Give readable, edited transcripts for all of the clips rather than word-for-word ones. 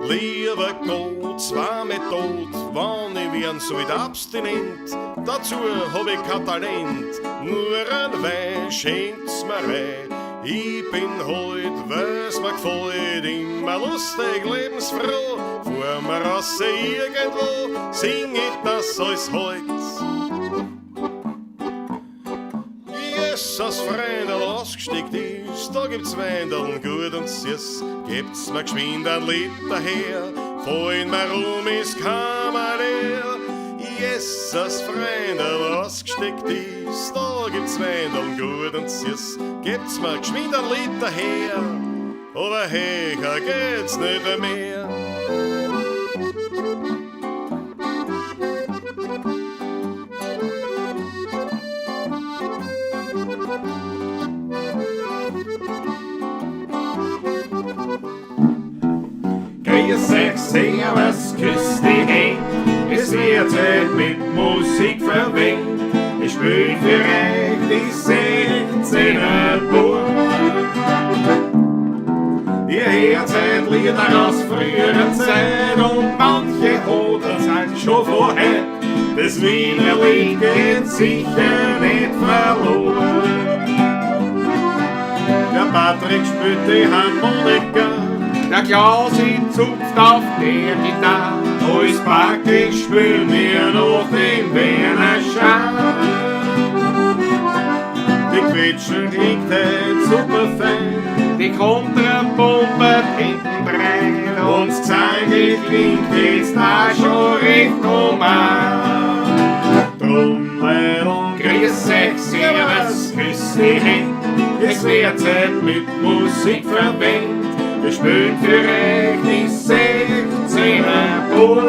Lieber Gott, zwar mit Tod, wann ich wern so wie abstinent, dazu hab ich kein Talent, nur ein Wein schenkt's mir rein. Ich bin heut, weil's mir gefällt, immer lustig, lebensfroh, fahr mir raus irgendwo, sing ich das alles heut. Jesus, Freundl, ausgesteckt ist, da gibt's Weindeln gut und süß, gebt's mir geschwind ein Liter her, fallen mir rum ist Kammer leer. Jesus, Freundl, ausgesteckt ist, da gibt's Weindeln gut und süß, gebt's mir geschwind ein Liter her, aber höher geht's nicht mehr. Grüß euch, servus, küss die Hand. Es wird Zeit mit Musik verwendet. Ich spiel für euch die 16er Bub. Ihr hört seit Lieder aus früherer Zeit und manche Hoden sind schon vorher. Das Wiener Lied geht sicher nicht verloren. Der Patrick spielt die Harmonika, Der Klausi zupft auf der Gitarre. Alles praktisch spielen wir noch den Werner Schar. Die Quetschen klingt heut super fein Die Kontrapumpe hintendrein. und das Gezange klingt jetzt auch schon recht normal. Drum, Leidl, Grüß euch, servus, küss die Hand. Es wird Zeit mit Musik verwendet. Wir spielen für euch die 16er Bub.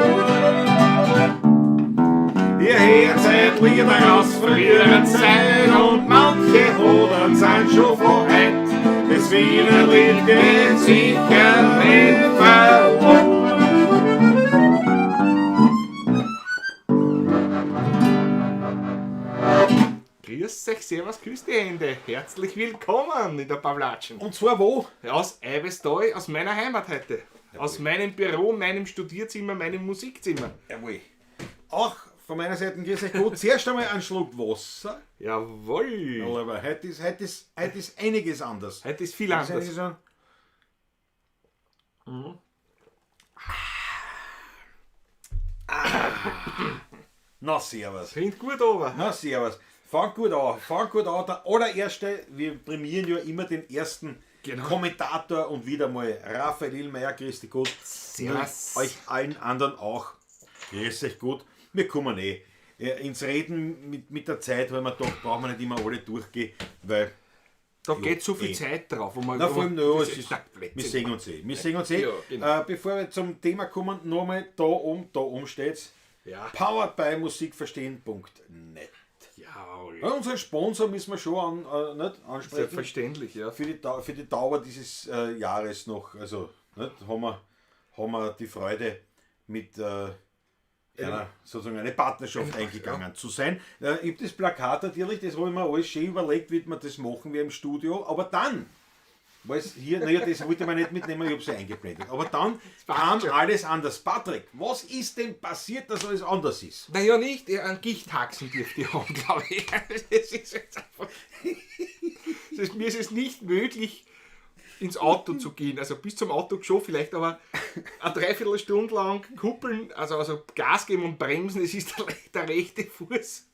Ihr hört seit Lieder aus früherer Zeit und manche Hodern sind schon von heut. Das Wiener Lied geht sicher nicht verloren. Grüß euch, servus, küss die Hände. Herzlich willkommen in der Pavlatschen. Und zwar wo? Aus Eibestal, aus meiner Heimat heute. Aus meinem Büro, meinem Studierzimmer, meinem Musikzimmer. Jawohl. Auch von meiner Seite grüß euch gut. Zuerst einmal einen Schluck Wasser. Jawohl. Aber heute ist einiges anders. Heute ist viel Heute ist anders. einiges an- Ah. Na, servus. Klingt gut, aber. Na, servus. Fang gut an. Fang gut an. Der allererste, wir prämieren ja immer den ersten Genau. Kommentator und wieder mal Raphael Illmeier, grüß dich gut. Servus. Euch allen anderen auch. Grüß euch gut. Wir kommen eh ins Reden mit der Zeit, weil man doch, brauchen wir nicht immer alle durchgehen, weil Da geht so viel eh. Zeit drauf. Wo man, Na, wo vor allem, man- ja, das es ist, na, Blödsinn. wir sehen uns eh. Wir sehen uns eh. Ja, genau. Bevor wir zum Thema kommen, nochmal da oben, da oben steht's. Ja. Powered by Musikverstehen.net. Jawohl. Ja, unseren Sponsor müssen wir schon nicht ansprechen. Selbstverständlich, ja. Für die Dauer dieses Jahres noch, also nicht, haben wir die Freude mit einer, sozusagen eine Partnerschaft eingegangen zu sein. Ich hab das Plakat natürlich, das habe ich mir alles schön überlegt, wie wir das machen wir im Studio, aber dann, weil es hier, naja, das wollte man nicht mitnehmen, ich hab's ja eingeblendet. Aber dann passt kam schon. alles anders. Patrick, was ist denn passiert, dass alles anders ist? Naja, nicht, ja, einen Gichthaxen dürfte ich haben, glaube ich. Das ist jetzt einfach. Das ist, mir ist es nicht möglich, ins Auto zu gehen. Also bis zum Auto schon vielleicht, aber eine Dreiviertelstunde lang kuppeln, also Gas geben und bremsen, es ist der rechte Fuß.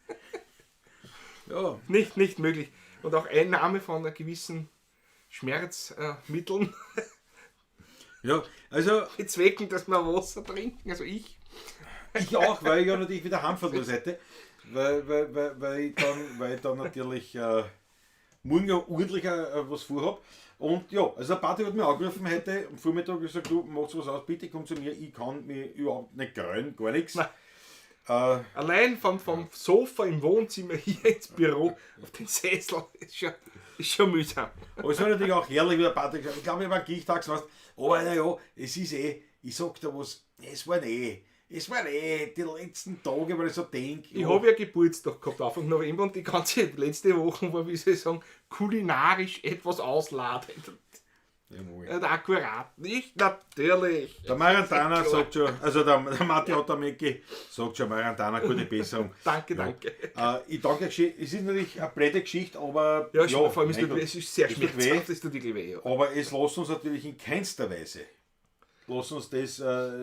Ja. Nicht möglich. Und auch Einnahme von einer gewissen Schmerzmitteln Ja, also bezwecken, dass wir Wasser trinken, also ich. Ich auch, weil ich ja natürlich wieder Heimfahren hätte. Weil ich dann natürlich morgen ja ordentlich was vorhab. Und ja, also der Patrick hat mich angerufen heute am Vormittag und gesagt, du machst was aus, bitte komm zu mir, ich kann mich überhaupt nicht gräuen, gar nichts. Nein. Allein vom Sofa im Wohnzimmer hier ins Büro auf den Sessel ist schon mühsam. Aber es war natürlich auch herrlich, wie der Patrick gesagt hat, ich glaube, ich war Gichthaxen, weißt, aber naja, es ist eh, ich sag da was, es waren eh die letzten Tage, weil ich so denk, Ich hab ja Geburtstag gehabt Anfang November und die ganze letzte Woche war, wie soll ich sagen, kulinarisch etwas ausladend. Jawohl. Ja, der akkurat nicht, natürlich. Der Marantana sagt schon, also der Matti Ottermecki sagt schon, Marantana, gute Besserung. Danke, Ja. danke. Ich danke euch schön. Es ist natürlich eine blöde Geschichte, aber Ja, vor allem, es, mein tut, Gott, es ist sehr es tut weh. schmerzhaft, es tut wirklich weh. Ja. Aber es lässt uns natürlich in keinster Weise, lässt uns das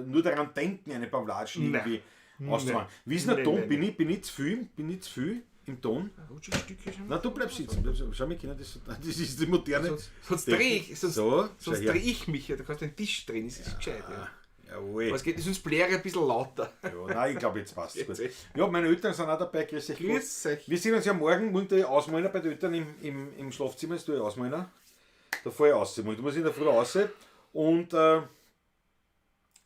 nur daran denken, eine Pavlatschen Nein. irgendwie auszumachen. Wie ist denn der Nein, Ton? nein, Bin ich zu viel? Bin ich zu viel im Ton? Rutsch ein Stückchen. Na, du bleibst sitzen. Bleib sitzen. Schau, wir können das, das ist die moderne. Sonst dreh ich, sonst, So, schau sonst her. dreh ich mich ja. Du kannst den Tisch drehen, das ist gescheit. Ja. Jawohl. Was geht, sonst bläre ich ein bisschen lauter. Ja, nein, ich glaube, jetzt passt es Jetzt gut. Ja, meine Eltern sind auch dabei. Grüß euch. Grüß euch. Wir sehen uns ja morgen, morgen tue ich ausmalen bei den Eltern im Schlafzimmer, das tue ich ausmalen. Da fahre ich raus. Morgen muss ich in der Früh raus. Und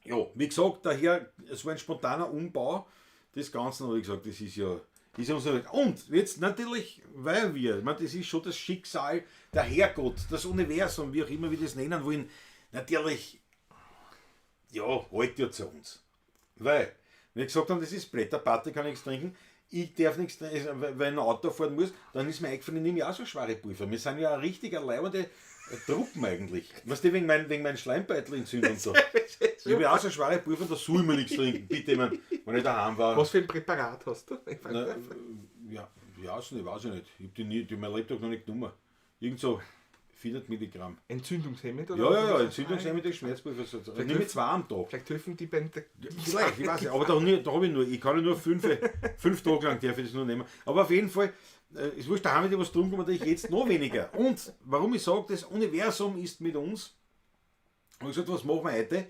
ja, wie gesagt, daher, es war ein spontaner Umbau des Ganzen, aber wie gesagt, das ist ja. Ist ja unser, und jetzt natürlich, weil wir, ich meine, das ist schon das Schicksal, der Herrgott, das Universum, wie auch immer wir das nennen wollen, natürlich, ja, halt ja zu uns. Weil wir gesagt haben, das ist Blätterparty, kann ich nichts trinken. Ich darf nichts trinken, weil ich ein Auto fahren muss, dann ist mir eingefallen, ich nehme ja auch so schwere Pulver. Wir sind ja eine richtig leibende Truppen eigentlich. Weißt du, wegen meinen Schleimbeutelentzündung und so. Ich habe ja auch so schwere Pulver, da soll man nichts trinken. Bitte, ich mein, wenn ich daheim war. Was für ein Präparat hast du? Na, ja, ja, so nicht, weiß ich nicht. Ich habe die nie, die mein Lebtag noch nicht genommen. Irgend so 400 Milligramm. Entzündungshemmend oder? Ja, ja, ja, entzündungshemmende Schmerzpulver. So, so. Nehme ich 2 am Tag. Vielleicht helfen die beim. Vielleicht, ich weiß nicht, aber da, da habe ich nur, ich kann ja nur 5 Tage lang darf ich das nur nehmen. Aber auf jeden Fall, ist wurscht, da haben wir was getrunken, natürlich jetzt noch weniger. Und warum ich sage, das Universum ist mit uns. Und ich gesagt, was machen wir heute?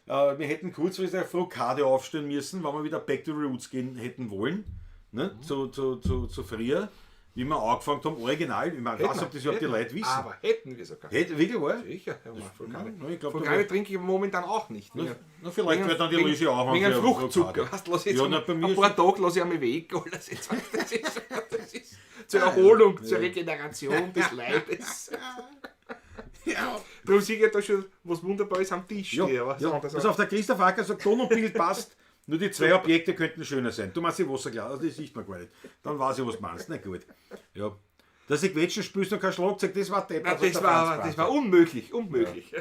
Wir hätten kurzfristig eine Frokade aufstellen müssen, wenn wir wieder back to the roots gehen hätten wollen. Ne? Zu früher, wie wir angefangen haben, original. Ich meine, ich weiß nicht, ob das überhaupt die Leute wissen. Aber hätten wir sogar. Hätte, wirklich wahr? Sicher, ja, mal, Frokade. Nein, ich glaub, Frokade da- trinke ich momentan auch nicht. Na, vielleicht wird dann die Lise auch Wegen für Fruchtzucker. Frokade. Weißt, lass jetzt Ja, na, bei mir ein ist- paar Tage lasse ich einmal weg. Alles jetzt, das ist zur Erholung, zur Regeneration des Leibes. Ja. Darum sehe ich da schon was Wunderbares am Tisch Ja, stehen. Aber ja. anders Also auf der Christoph Acker sagt, Ton und Bild passt, nur die 2 Objekte könnten schöner sein. Du meinst die Wasserglas, also das sieht man gar nicht. Dann weiß ich, was du meinst. Na gut. Ja. Dass ich Quetschen spürst und kein Schlagzeug, das war deppert. Nein, das war unmöglich, unmöglich.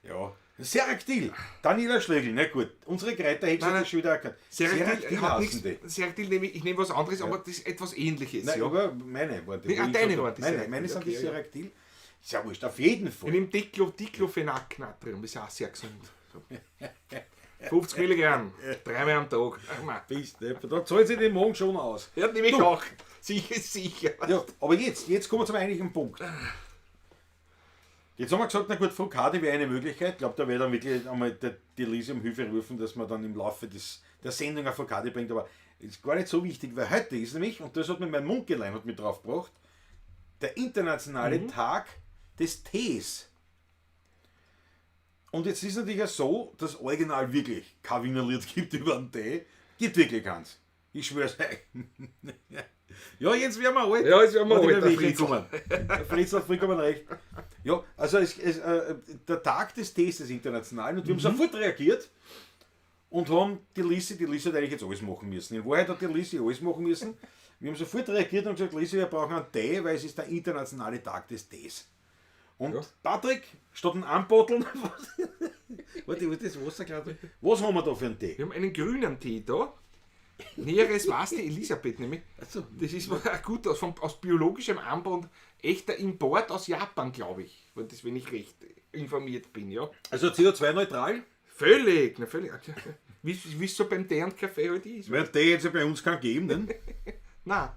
Ja. Seractil, Daniela Schlegel, na gut. Unsere Kräuterhexe hat das schon wieder erkannt. Seractil hat heißen nichts. die. Seractil nehme ich, nehme was anderes, aber das ist etwas Ähnliches. Nein, ja. aber meine waren die. Nee, wo ich deine gesagt waren habe. die Meine, Seractil, meine sind die okay, ja. Seractil. Ist ja wurscht, auf jeden Fall. Ich nehme Diclofenac-Natrium, ist ja auch sehr gesund. So. 50 Milligramm, 3-mal am Tag. Ach, man. Bist deppert. Da zahlt sich den Morgen schon aus. Ja, nehme ich Du. auch. Sicher, sicher. Ja, aber jetzt kommen wir zum eigentlichen Punkt. Jetzt haben wir gesagt, na gut, Frokade wäre eine Möglichkeit. Ich glaube, da wäre dann wirklich einmal die Lise um Hilfe rufen, dass man dann im Laufe der Sendung eine Frokade bringt. Aber ist gar nicht so wichtig, weil heute ist nämlich, und das hat mir mein Mundgelein hat mich drauf gebracht, der internationale Tag des Tees. Und jetzt ist natürlich ja so, dass original wirklich kein Wiener Lied gibt über den Tee. Gibt wirklich keins. Ich schwör's euch. Ja, jetzt werden wir alt. Ja, jetzt werden wir Warte, alt, wir der wirklich kommen. Der Fritz hat vollkommen recht. Ja, also der Tag des Tees ist international und wir haben sofort reagiert und haben die Lisi hat eigentlich jetzt alles machen müssen. In Wahrheit hat die Lisi alles machen müssen. Wir haben sofort reagiert und gesagt, Lisi, wir brauchen einen Tee, weil es ist der internationale Tag des Tees. Und Ja. Patrick, statt ein Anbotteln, warte, was das Wasser gerade? Was haben wir da für einen Tee? Wir haben einen grünen Tee da. Näheres weiß die Elisabeth nämlich. Also, Das ist ein gut aus biologischem Anbau und echter Import aus Japan, glaube ich. Wenn ich recht informiert bin, ja. also CO2-neutral? Völlig, na völlig. Wie es so beim Tee und Kaffee halt ist. Weil Tee jetzt ja bei uns keinen geben, ne? Nein,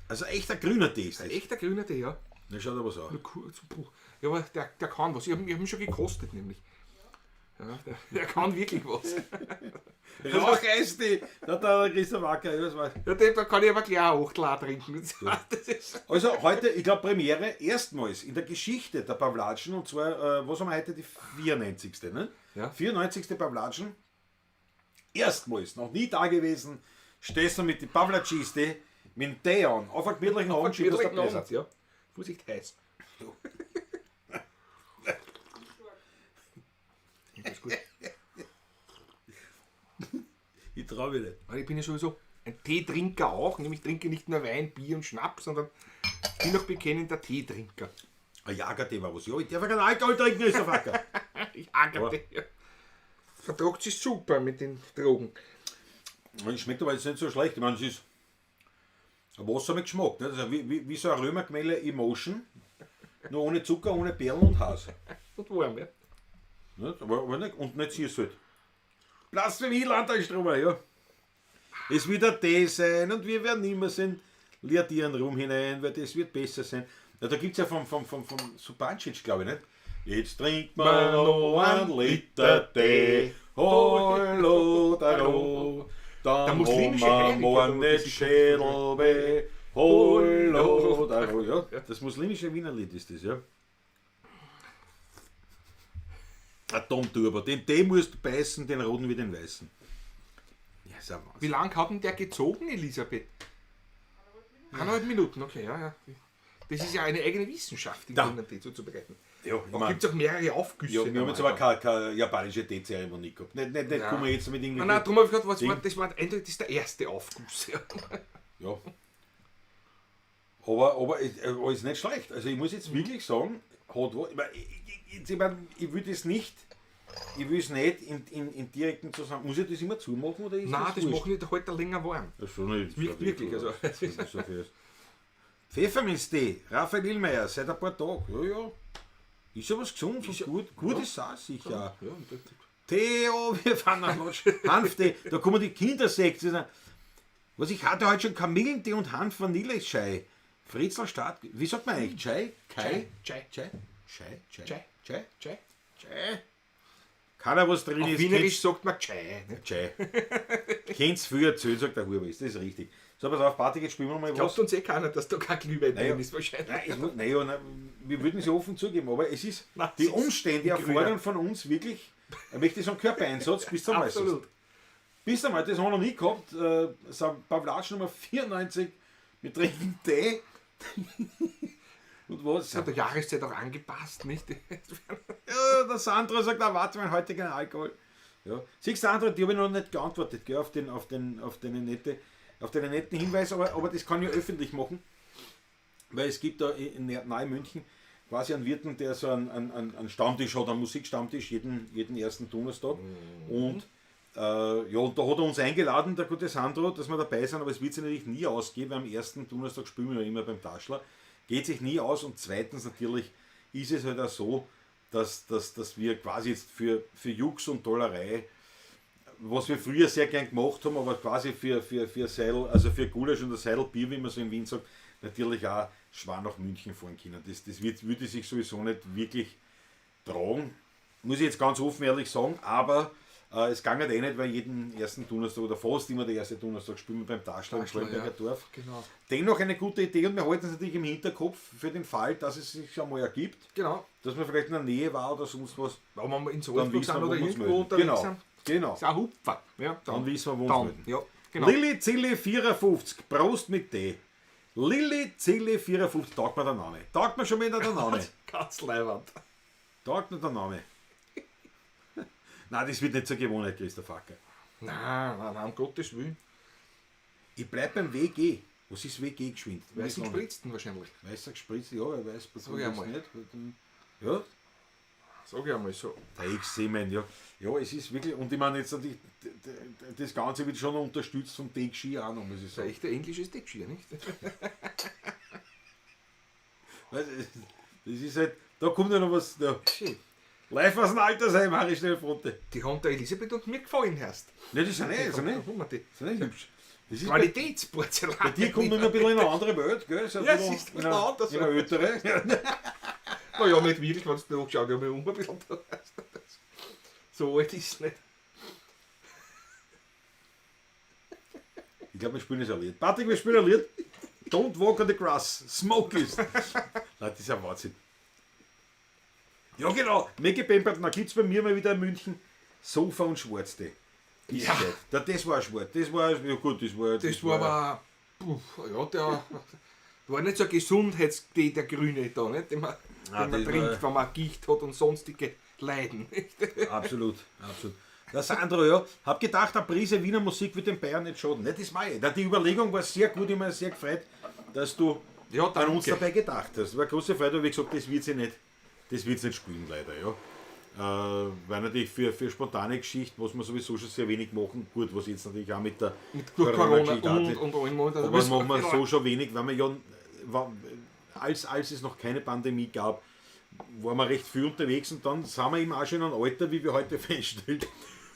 Also echter grüner Tee ist das. echter grüner Tee, ja. Na, schaut aber so aus. Nur kurz, puh. Ja, aber der kann was. Ich hab ihn schon gekostet, nämlich. Ja, der kann wirklich was. Raucheistee! Da hat der Christoph Acker, ja, das war. Ja, da kann ich aber gleich ein Achtel auch trinken. Das ist, Also heute, ich glaube Premiere, erstmals in der Geschichte der Pavlatschen, und zwar, was haben wir heute, die 94. Ne? Ja. 94. Pavlatschen, erstmals, noch nie da gewesen, stehst du mit den Pavlatschiste, mit dem Tee an, auf einen gemütlichen Abend, schön, dass Gemütlichen dabei Abend, seid. ja. Vorsicht, heiß. Das ist gut. Ich trau mich nicht. Weil ich bin ja sowieso ein Teetrinker auch, nämlich trinke nicht nur Wein, Bier und Schnaps, sondern ich bin auch bekennender Teetrinker. Ein Jagertee war was. Ja, ich darf ja keinen Alkohol trinken, ist der Facker. Jagertee. Ja. Vertragt sich super mit den Drogen. Es schmeckt aber jetzt nicht so schlecht. Ich meine, es ist ein Wasser mit Geschmack. Ne? Das ist wie so ein Römergemelle Emotion. Nur ohne Zucker, ohne Perlen und Has. Und warm, ja. Nicht? Aber nicht, und nicht süß halt. Blasphemie, Landtagstromer, ja. Es wird ein Tee sein und wir werden nimmer sein. Leer dir einen Rum hinein, weil das wird besser sein. Ja, da gibt es ja vom Supancic, glaube ich, nicht? Jetzt trinkt man noch einen Liter Tee. Hallo, da, dann muslimische haben wir Heiliger, morgen da, nicht das ist- Schädelweh. Hallo, da, ja. Das muslimische Wienerlied ist das, ja. Atom Turbo, den Tee musst du beißen, den roten wie den weißen. Ja, ist ein Wie Wahnsinn. lange hat denn der gezogen, Elisabeth? 1,5 Minuten, okay, ja, ja. Das ist ja eine eigene Wissenschaft, den Da. grünen Tee zuzubereiten. Ja, ich Da mein, gibt es auch mehrere Aufgüsse. ja, wir haben jetzt aber keine japanische Teezeremonie gehabt. Nicht, Nein. kommen wir jetzt mit Nein, irgendwelchen. nein, darum habe ich gesagt, was war, Ding. das war eindeutig das ist der erste Aufguss. Ja. Ja. Aber ist nicht schlecht. Also ich muss jetzt wirklich sagen, hat was. Ich mein, ich will das nicht, ich will es nicht in direkten Zusammenhang. Muss ich das immer zumachen oder ist Nein, das das wurscht? mache ich nicht heute länger warm. Das ist nicht, Wirkt wirklich, also. Das ist so viel. Pfefferminztee, Raphael Illmeier, seit ein paar Tagen. Ja, ja. Ist ja was gesund und gut. Gut ist auch sicher. Ja, und das- Tee, oh, wir fahren nach Lodge. Hanftee, da kommen die Kindersekte. Was ich hatte heute schon Kamillentee und Hanf-Vanille-Chai. Fritzl Start, wie sagt man eigentlich? Chai? Kai? Chai. Chai? Chai? Chai? Chai. Chai? Chai. Chai? Keiner was drin Auf ist. Wienerisch sagt man Chai. Ne? Chai. Kennt's früher erzählt, sagt der Huber, ist das richtig. So, pass auf, Patrick, jetzt spielen wir noch mal was. Glaubt uns eh keiner, dass da kein Glühwein Naja. drin ist wahrscheinlich. Nein, es muss, naja, nein, wir würden es ja offen zugeben, aber es ist, Nein, die es ist Umstände ein Grüner. erfordern von uns wirklich, ich möchte sagen, Körpereinsatz bis zum Äußersten. Absolut. Bis einmal, das haben wir noch nie gehabt, so Pavlatsch Nummer 94, wir trinken Tee. Und was? Das hat der Jahreszeit auch angepasst, nicht? Ja, der Sandro sagt, na, warte mal, heute kein Alkohol. Ja. Siehst du, Sandro, die habe ich noch nicht geantwortet, gell, auf deinen netten Hinweis, aber das kann ich öffentlich machen, weil es gibt da in Neumünchen quasi einen Wirten, der so einen Stammtisch hat, einen Musikstammtisch, jeden ersten Donnerstag. Und ja, und da hat er uns eingeladen, der gute Sandro, dass wir dabei sind, aber es wird sich natürlich nie ausgehen, weil am ersten Donnerstag spielen wir ja immer beim Taschler. Geht sich nie aus und zweitens natürlich ist es halt auch so, dass wir quasi jetzt für Jux und Tollerei, was wir früher sehr gern gemacht haben, aber quasi für Seidel, also für Gulasch und das Seidel Bier, wie man so in Wien sagt, natürlich auch schwer nach München fahren können. Das würde sich sowieso nicht wirklich tragen, muss ich jetzt ganz offen ehrlich sagen, aber es ging halt eh nicht, weil jeden ersten Donnerstag oder fast immer der erste Donnerstag spielen wir beim Taschler im Taschler, Schwalmberger ja. Dorf. Genau. Dennoch eine gute Idee und wir halten es natürlich im Hinterkopf für den Fall, dass es sich einmal ergibt, Genau. dass man vielleicht in der Nähe war oder sonst was. Wenn wir in Dann Salzburg wissen sind wir, wo oder wir uns irgendwo melden. unterwegs Genau, sind. genau. Ist auch Hupfer. Ja, Dann wissen wir, wo wir uns Dann, melden. ja, genau. Lilly Zilli 54, Prost mit Tee. Lilly Zilli 54, taugt mir der Name. Taugt mir schon wieder der Name. Ganz leiwand. Taugt mir der Name. Nein, das wird nicht zur Gewohnheit, Christoph Acker. Nein, nein, nein, um Gottes Willen. Ich bleib beim WG. Was ist WG geschwind? Weißen gespritzten wahrscheinlich. Weißer gespritzt, ja, wer weiß, Sag ich einmal. nicht. Ja, Sag ich einmal so. der Ex-Seemann, ja. Ja, es ist wirklich, und ich meine jetzt natürlich, das Ganze wird schon unterstützt vom Deckski auch noch, muss ich Das ist sagen. ein echter englisches Deckskier, nicht? Weißt du, das ist halt, da kommt ja noch was, da. Schön. Live aus dem Altersheim, Harry Schnellfronte. Die haben der Elisabeth und mir gefallen erst. Ne, das sind nicht, das sind nicht, Haben wir die. das sind nicht hübsch. Das ist bei, Qualitätsporzellan. bei dir kommt man immer ein bisschen in eine andere Welt, gell? Ist ein Ja, bisschen es ist ein in bisschen einer- anders. In einer ältere. Naja, nicht wirklich, wenn du nachgeschaut hast, ich um ein bisschen. So alt ist es nicht. Ich glaube, wir spielen jetzt ein Lied. Patrick, wir spielen ein Lied. Don't walk on the grass. Smoke is. Nein, das ist ein Wahnsinn. Ja, genau. Maggie Pemberton, da gibt es bei mir mal wieder in München Sofa und Schwarztee. Ist Ja. gescheit. Da, das war schwarz. Das war, ja gut, das war. Das war aber, puh, ja, der war nicht so ein Gesundheitstee, der Grüne da, nicht? Den man, Ah, den man das trinkt, war- wenn man Gicht hat und sonstige Leiden. Nicht? Absolut, absolut. Der Sandro, ja, hab gedacht, eine Prise Wiener Musik wird den Bayern nicht schaden. Nicht, das war ich. Die Überlegung war sehr gut, ich habe mich sehr gefreut, dass du Ja, an uns danke. dabei gedacht hast. Das war eine große Freude, aber wie gesagt, das wird sie nicht, das wird sie nicht spielen, leider. Ja. Weil natürlich für spontane Geschichten, was wir sowieso schon sehr wenig machen, gut, was jetzt natürlich auch mit der Mit durch Corona Corona-Geschichte auch nicht- und allem. Und, also aber machen wir so schon wenig, weil wir ja, als es noch keine Pandemie gab, waren wir recht viel unterwegs und dann sind wir eben auch schon in einem Alter, wie wir heute feststellen,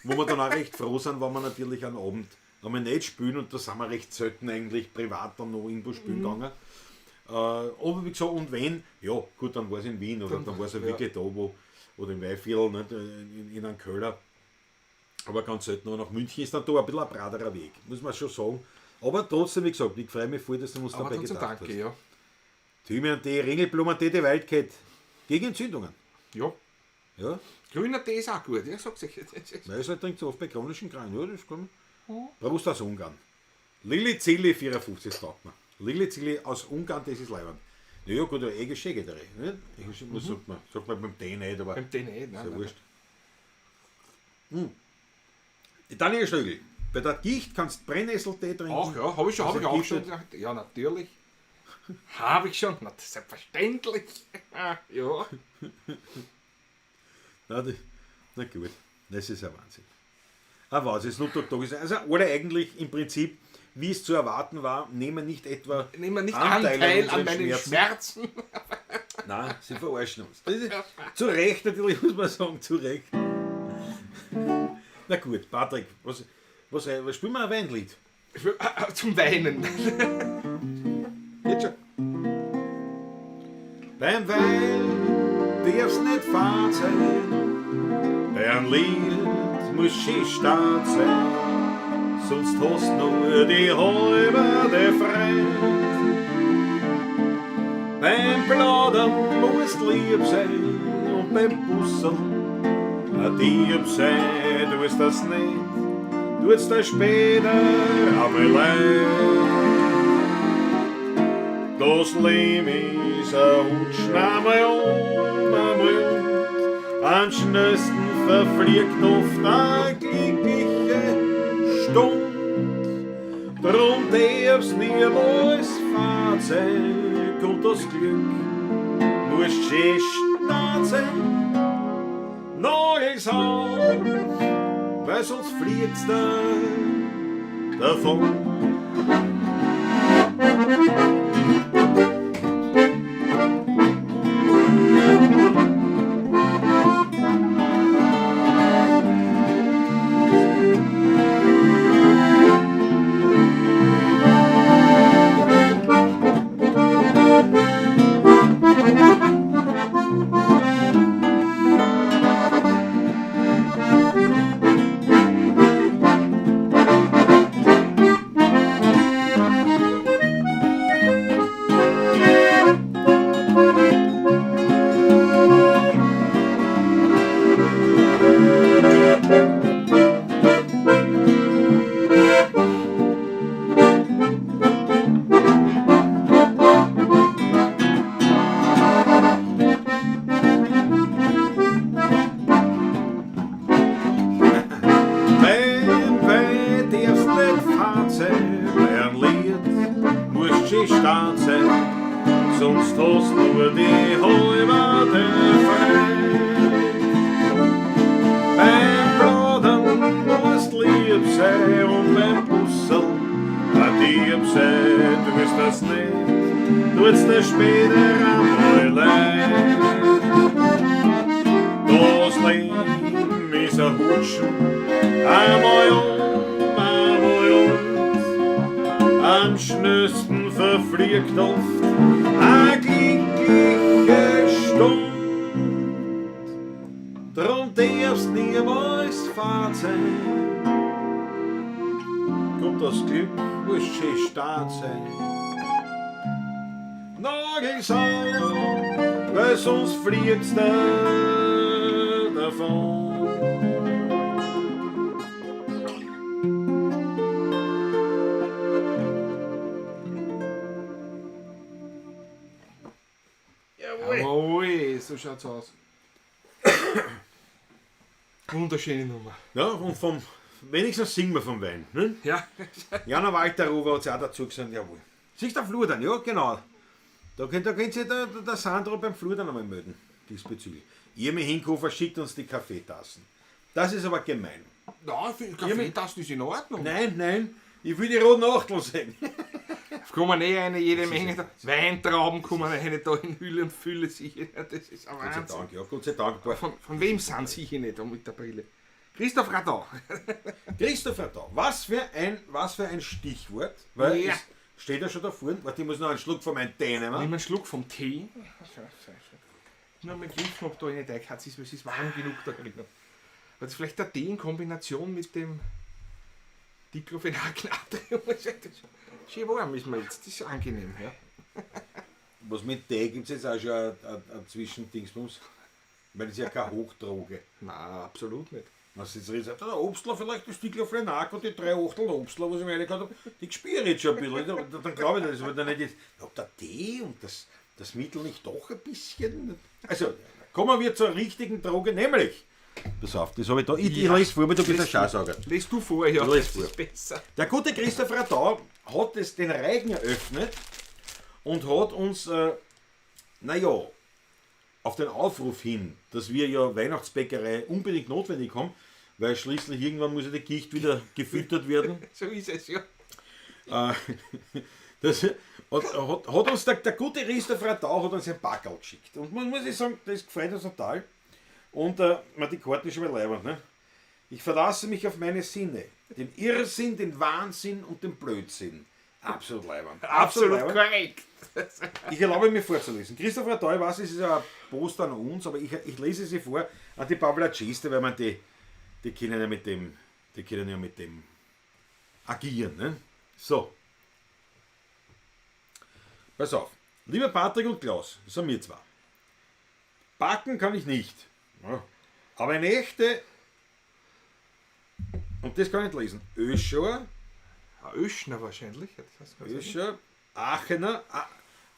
wo wir dann auch recht froh sind, wenn wir natürlich am Abend einmal nicht spielen und da sind wir recht selten eigentlich privat dann noch irgendwo spielen gegangen. Aber wie gesagt, und wenn, ja gut, dann war es in Wien oder dann war es ja wirklich da, wo, oder im Weihviertel, nicht, in einem Köller. Aber ganz selten nur nach München ist dann da ein bisschen ein braterer Weg, muss man schon sagen. Aber trotzdem, wie gesagt, ich freue mich voll, dass du uns Aber dabei trotzdem gedacht danke, hast. ja. Thymian-Tee, Ringelblumen-Tee, die Wildcat. Gegen Entzündungen. Ja. Ja, Grüner Tee ist auch gut, ja, sag's ich. weil es halt trinkt so oft bei chronischen Krankheiten. Ja, das kann man. Prost aus Ungarn. Lilly Zilli 54, das taugt mir. Lilly Zilli aus Ungarn, das ist leibend. Ja, gut, aber eh geschenkt, nicht? Was sagt man? Sagt man beim Tee nicht, aber Beim Tee nicht, nein. ist ja nein. wurscht. Die Daniel Schlögl. Bei der Gicht kannst du Brennnesseltee trinken. Ach ja, habe ich schon, Also habe ich auch Gift- schon. gedacht. Ja, natürlich. Habe ich schon, na, selbstverständlich. Ja. Na, na gut, das ist ein Wahnsinn. Ein Wahnsinn, Snoop Dogg Dogg ist, also alle eigentlich im Prinzip, wie es zu erwarten war, nehmen nicht etwa Nehmen wir nicht Anteil an unseren meinen Schmerzen. Nein, sie verarschen uns. Das ist, zu Recht natürlich, muss man sagen, zu Recht. Na gut, Patrick, was spielen wir ein Weinlied? Zum Weinen. Jetzt schon. Beim Wein darf's nicht fad sein, bei einem Lied muss schön stark sein, sonst hast nur die halbe Freude. Beim Plaudern musst lieb sein und beim Busseln ein Dieb sein, du wirst das nicht, tut's dir später einmal leid. Das Leben ist ein Hutschen, einmal um, einmal und. Am schnellsten verfliegt oft eine glückliche Stund. Drum darf's niemals fad sein, kommt das Glück, muss schön stark sein. Nagels an, weil sonst fliegt's da davon. Beim Wein darfst nicht fad sein, bei einem Lied musst schön stark sein, sonst hast nur die halbe Freude. Beim Plaudern musst lieb sein und beim Busseln ein Dieb sein, du wirst das nicht, tut's dir später einmal leid. Das Leben ist ein Hutschen, einmal um, einmal und. Am schnellsten verfliegt oft eine glückliche Stund. Drum darfst niemals fad sein, kommt das Glück, muss schön stark sein. Nagels an, weil sonst fliegt's dir davon. Jawohl, so schaut's aus. Wunderschöne Nummer. Ja, und vom, wenigstens singen wir vom Wein. Ne? Ja. Jana Walterower hat sich auch dazu gesagt, jawohl. Siehst du, Flur dann, ja, genau. Da könnt sich der Sandro beim Flur dann einmal melden, diesbezüglich. Irmi Hinkofer schickt uns die Kaffeetassen. Das ist aber gemein. Nein, für Kaffeetassen ist in Ordnung. Nein, nein, ich will die roten Achtel sehen. Kommen eh eine jede Menge. Da. Weintrauben kommen eine da in Hülle und Fülle sicher. Das ist ein Gott sei Wahnsinn. Dank, ja, Gott sei Dank. Von wem sind sie hier nicht da mit der Brille? Christoph Radau. Christoph Radau, was für ein Stichwort. Weil Ja. es steht ja schon da vorne. Warte, ich muss noch einen Schluck von meinem Tee nehmen. Nimm einen Schluck vom Tee. Nur mal prüfen, ob da eine Teighatz ist, weil es ist warm genug da drin. Weil das vielleicht der Tee in Kombination mit dem Diclofenac-Natrium. Schön warm ist mir jetzt, das ist angenehm. Ja. Was mit Tee gibt es jetzt auch schon ein Zwischendingsbums? Weil das ist ja keine Hochdroge. Nein, absolut nicht. Was jetzt redet, sagt, der Obstler vielleicht das Diclofenac und die 3 Achtel Obstler, was ich mir reingehört habe, die spüre ich jetzt schon ein bisschen. Dann glaube ich das, aber dann nicht jetzt, ob der Tee und das Mittel nicht doch ein bisschen. Also, kommen wir zur richtigen Droge, nämlich. Pass auf, das habe ich da. Ich lese vor, aber du bist ein Schausager. Lest du vor, ja. Ich lese Das vor. ist besser. Der gute Christoph Radau hat es den Reigen eröffnet und hat uns, naja, auf den Aufruf hin, dass wir ja Weihnachtsbäckerei unbedingt notwendig haben, weil schließlich irgendwann muss ja die Gicht wieder gefüttert werden. So ist es, ja. Das hat uns der gute Christoph Radau hat uns ein Packerl geschickt. Und man muss ich sagen, das gefreut uns total. Und man, die Karten ist schon mal leibend, ne? Ich verlasse mich auf meine Sinne. Den Irrsinn, den Wahnsinn und den Blödsinn. Absolut leibend. Absolut leibend. korrekt. Ich erlaube mir vorzulesen. Christoph Radau, ich weiß, es ist ja ein Post an uns, aber ich lese sie vor an die Pavlaciste, weil man die können ja mit dem, die können ja mit dem agieren. Ne? So. Pass auf. Lieber Patrick und Klaus, das sind wir zwei. Backen kann ich nicht. Ja. Aber eine echte, und das kann ich nicht lesen, Öscher, Ein Öschner wahrscheinlich. Das heißt, Öscher, Aachener,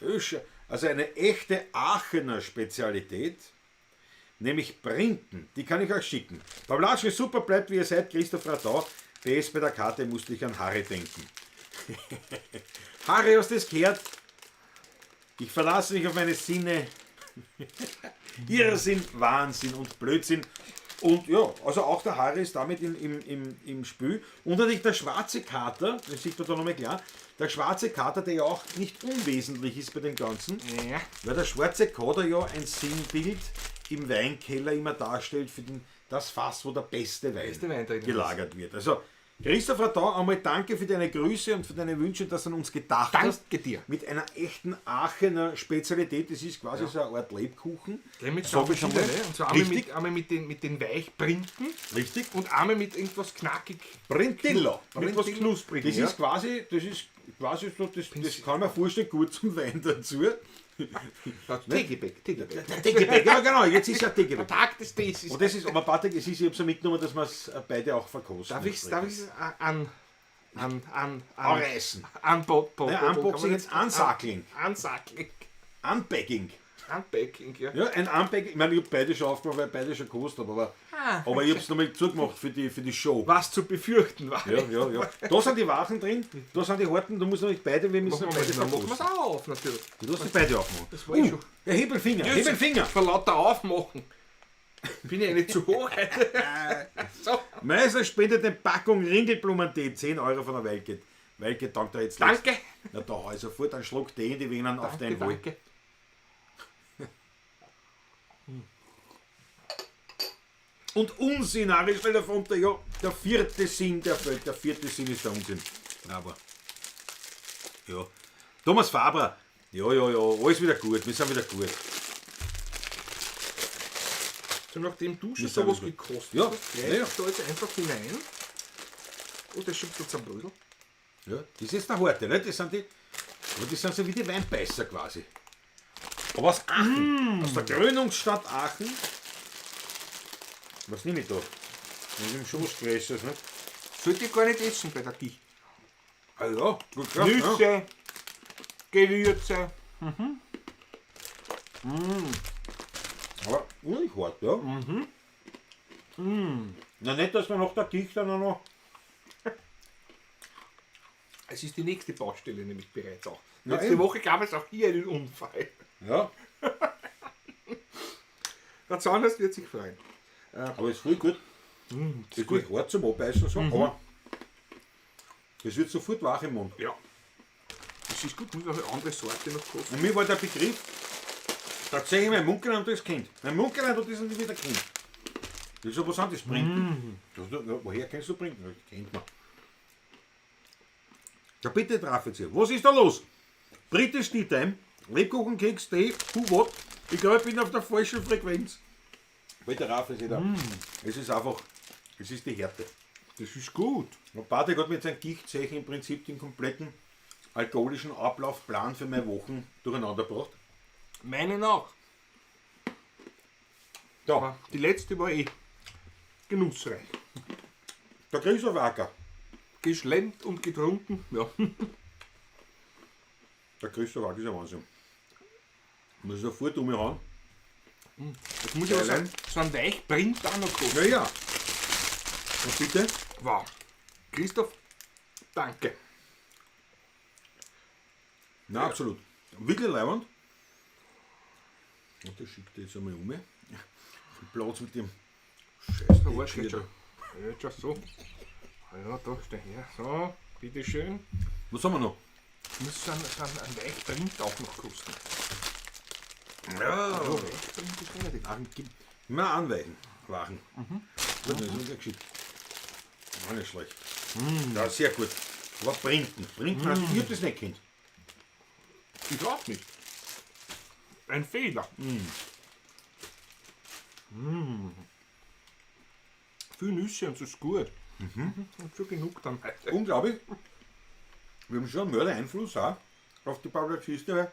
Öscher, also eine echte Aachener Spezialität, nämlich Printen, die kann ich euch schicken. Pavlatschke, super, bleibt wie ihr seid, Christoph Radau, PS bei der Karte musste ich an Harry denken. Harry, hast du das gehört? Ich verlasse mich auf meine Sinne. Irrsinn, Wahnsinn und Blödsinn. Und ja, also auch der Harry ist damit im Spiel. Und natürlich der schwarze Kater, das sieht man da nochmal klar, der schwarze Kater, der ja auch nicht unwesentlich ist bei dem Ganzen, Ja. weil der schwarze Kater ja ein Sinnbild im Weinkeller immer darstellt für das Fass, wo der beste Wein, Beste Wein drin ist. gelagert wird. Also Christoph Radau, einmal danke für deine Grüße und für deine Wünsche, dass du an uns gedacht hast. Danke dir. Mit einer echten Aachener Spezialität, das ist quasi so eine Art Lebkuchen. Gleich mit Sag ich schon mal. ne? Und zwar einmal Richtig, mit, mit den Weichprinten richtig. und einmal mit irgendwas knackig. Printillo. Mit was Knusprigen, Das ja. ist quasi, so, das kann man vorstellen, gut zum Wein dazu. Ja, Teegebäck, Teegebäck. Teegebäck, ja genau, jetzt ist ja Teegebäck. Der Tag des Tees ist. Und das ist, aber Patrick, es ist, ich hab's ja mitgenommen, dass wir es beide auch verkosten. Darf ich es Anreißen. Anboxing, Unboxing jetzt ansackling. Ansackling. Unpacking. Unpacking, ja. Ja, ein Unpacking. Ich meine, ich hab beide schon aufgemacht, weil ich beide schon gekostet habe, aber ich hab's nochmal zugemacht für die Show. Was zu befürchten war. Ja, ja, ja. Da sind die Wachen drin, da sind die Harten, da muss natürlich beide, wir müssen Machen beide wir es verkosten. auch auf, natürlich. Du hast die beide aufmachen. Das war ich schon. Ja, heb den Finger, heb den Finger. Vor lauter Aufmachen. Bin ich nicht zu hoch heute. So. Meister spendet eine Packung Ringelblumentee, 10 Euro von der Welke. Welke, danke dir jetzt. Danke. Na da hau ich sofort einen Schluck Tee in die Venen auf Danke, dein Wohl. danke. Und Unsinn, Ari, stell dir vor, ja, der vierte Sinn, der fällt, der vierte Sinn ist der Unsinn. Aber, ja. Thomas Faber, ja, ja, ja, alles wieder gut, wir sind wieder gut. So, nachdem du schon Wir sind sowas gut. gekostet Ja, hast, ja, gleich ja. da jetzt einfach hinein. Oh, das ist schon ein bisschen zerbröselt. Ja, das ist der Harte, ne? Das sind die, aber das sind so wie die Weinbeißer quasi. Aber aus Aachen, aus der Krönungsstadt Aachen. Was nehme ich da? Ich nehme schon was Größeres, ne? Sollte ich gar nicht essen bei der Gicht. Ah ja, gut, ja, ja. Nüsse, Gewürze. Aber unheimlich hart, ja. Mhm. Na nicht, dass man nach der Gicht dann auch noch. Es ist die nächste Baustelle nämlich bereits auch. Letzte eben. Woche gab es auch hier einen Unfall. Ja, Der Zahnarzt wird sich freuen. aber ist voll gut. Das ist gut. Hart zum Abbeißen, und so, aber es wird sofort wach im Mund. Ja. Das ist gut, muss auch eine andere Sorte noch kosten. Und mir war der Begriff tatsächlich mein Mund gerannt, das Kind. Mein Mund gerannt und das ist wieder Kind. Das ist so was anderes, Printen. Das, ja, woher kennst du Printen? Das kennt man. Ja, bitte drauf jetzt hier. Was ist da los? British Tea Time, Lebkuchenkeks, Tee, who what? Ich glaube, ich bin auf der falschen Frequenz. Bitte rauf jetzt hier. Es ist einfach, es ist die Härte. Das ist gut. Und Patrick hat mit seinem Gichtzeichen im Prinzip den kompletten alkoholischen Ablaufplan für meine Wochen durcheinander gebracht. Meinen auch. Ja, Aber die letzte war eh genussreich. der Christoph Acker. Geschlemmt und getrunken. Ja. Der Christoph Acker ist ein Wahnsinn. Muss sofort umhauen. Das muss ja so, so ein Weichprint auch noch kosten. Ja, ja. Und bitte? Wow. Christoph, danke. Na, absolut. Wirklich leibend. Und das schickt jetzt einmal um. Viel Platz mit dem Scheiß. Da war geht schon. Jetzt schon so. Ja, da ist der her. So, bitteschön. Was haben wir noch? Muss so ein Weichprint auch noch kosten. Ja. Ja, Weichprint ist relativ. Mal anweichen. Wachen. Gut, das ist ja geschickt. War nicht schlecht. Ja, sehr gut. Aber Printen. Printen, also ich hab das nicht kennt. Ich auch nicht. Ein Fehler. Mm. Viel Nüsse und das ist gut. Und schon genug dann heute. Unglaublich. Wir haben schon einen Mörder-Einfluss auch auf die Pavlatschiste, weil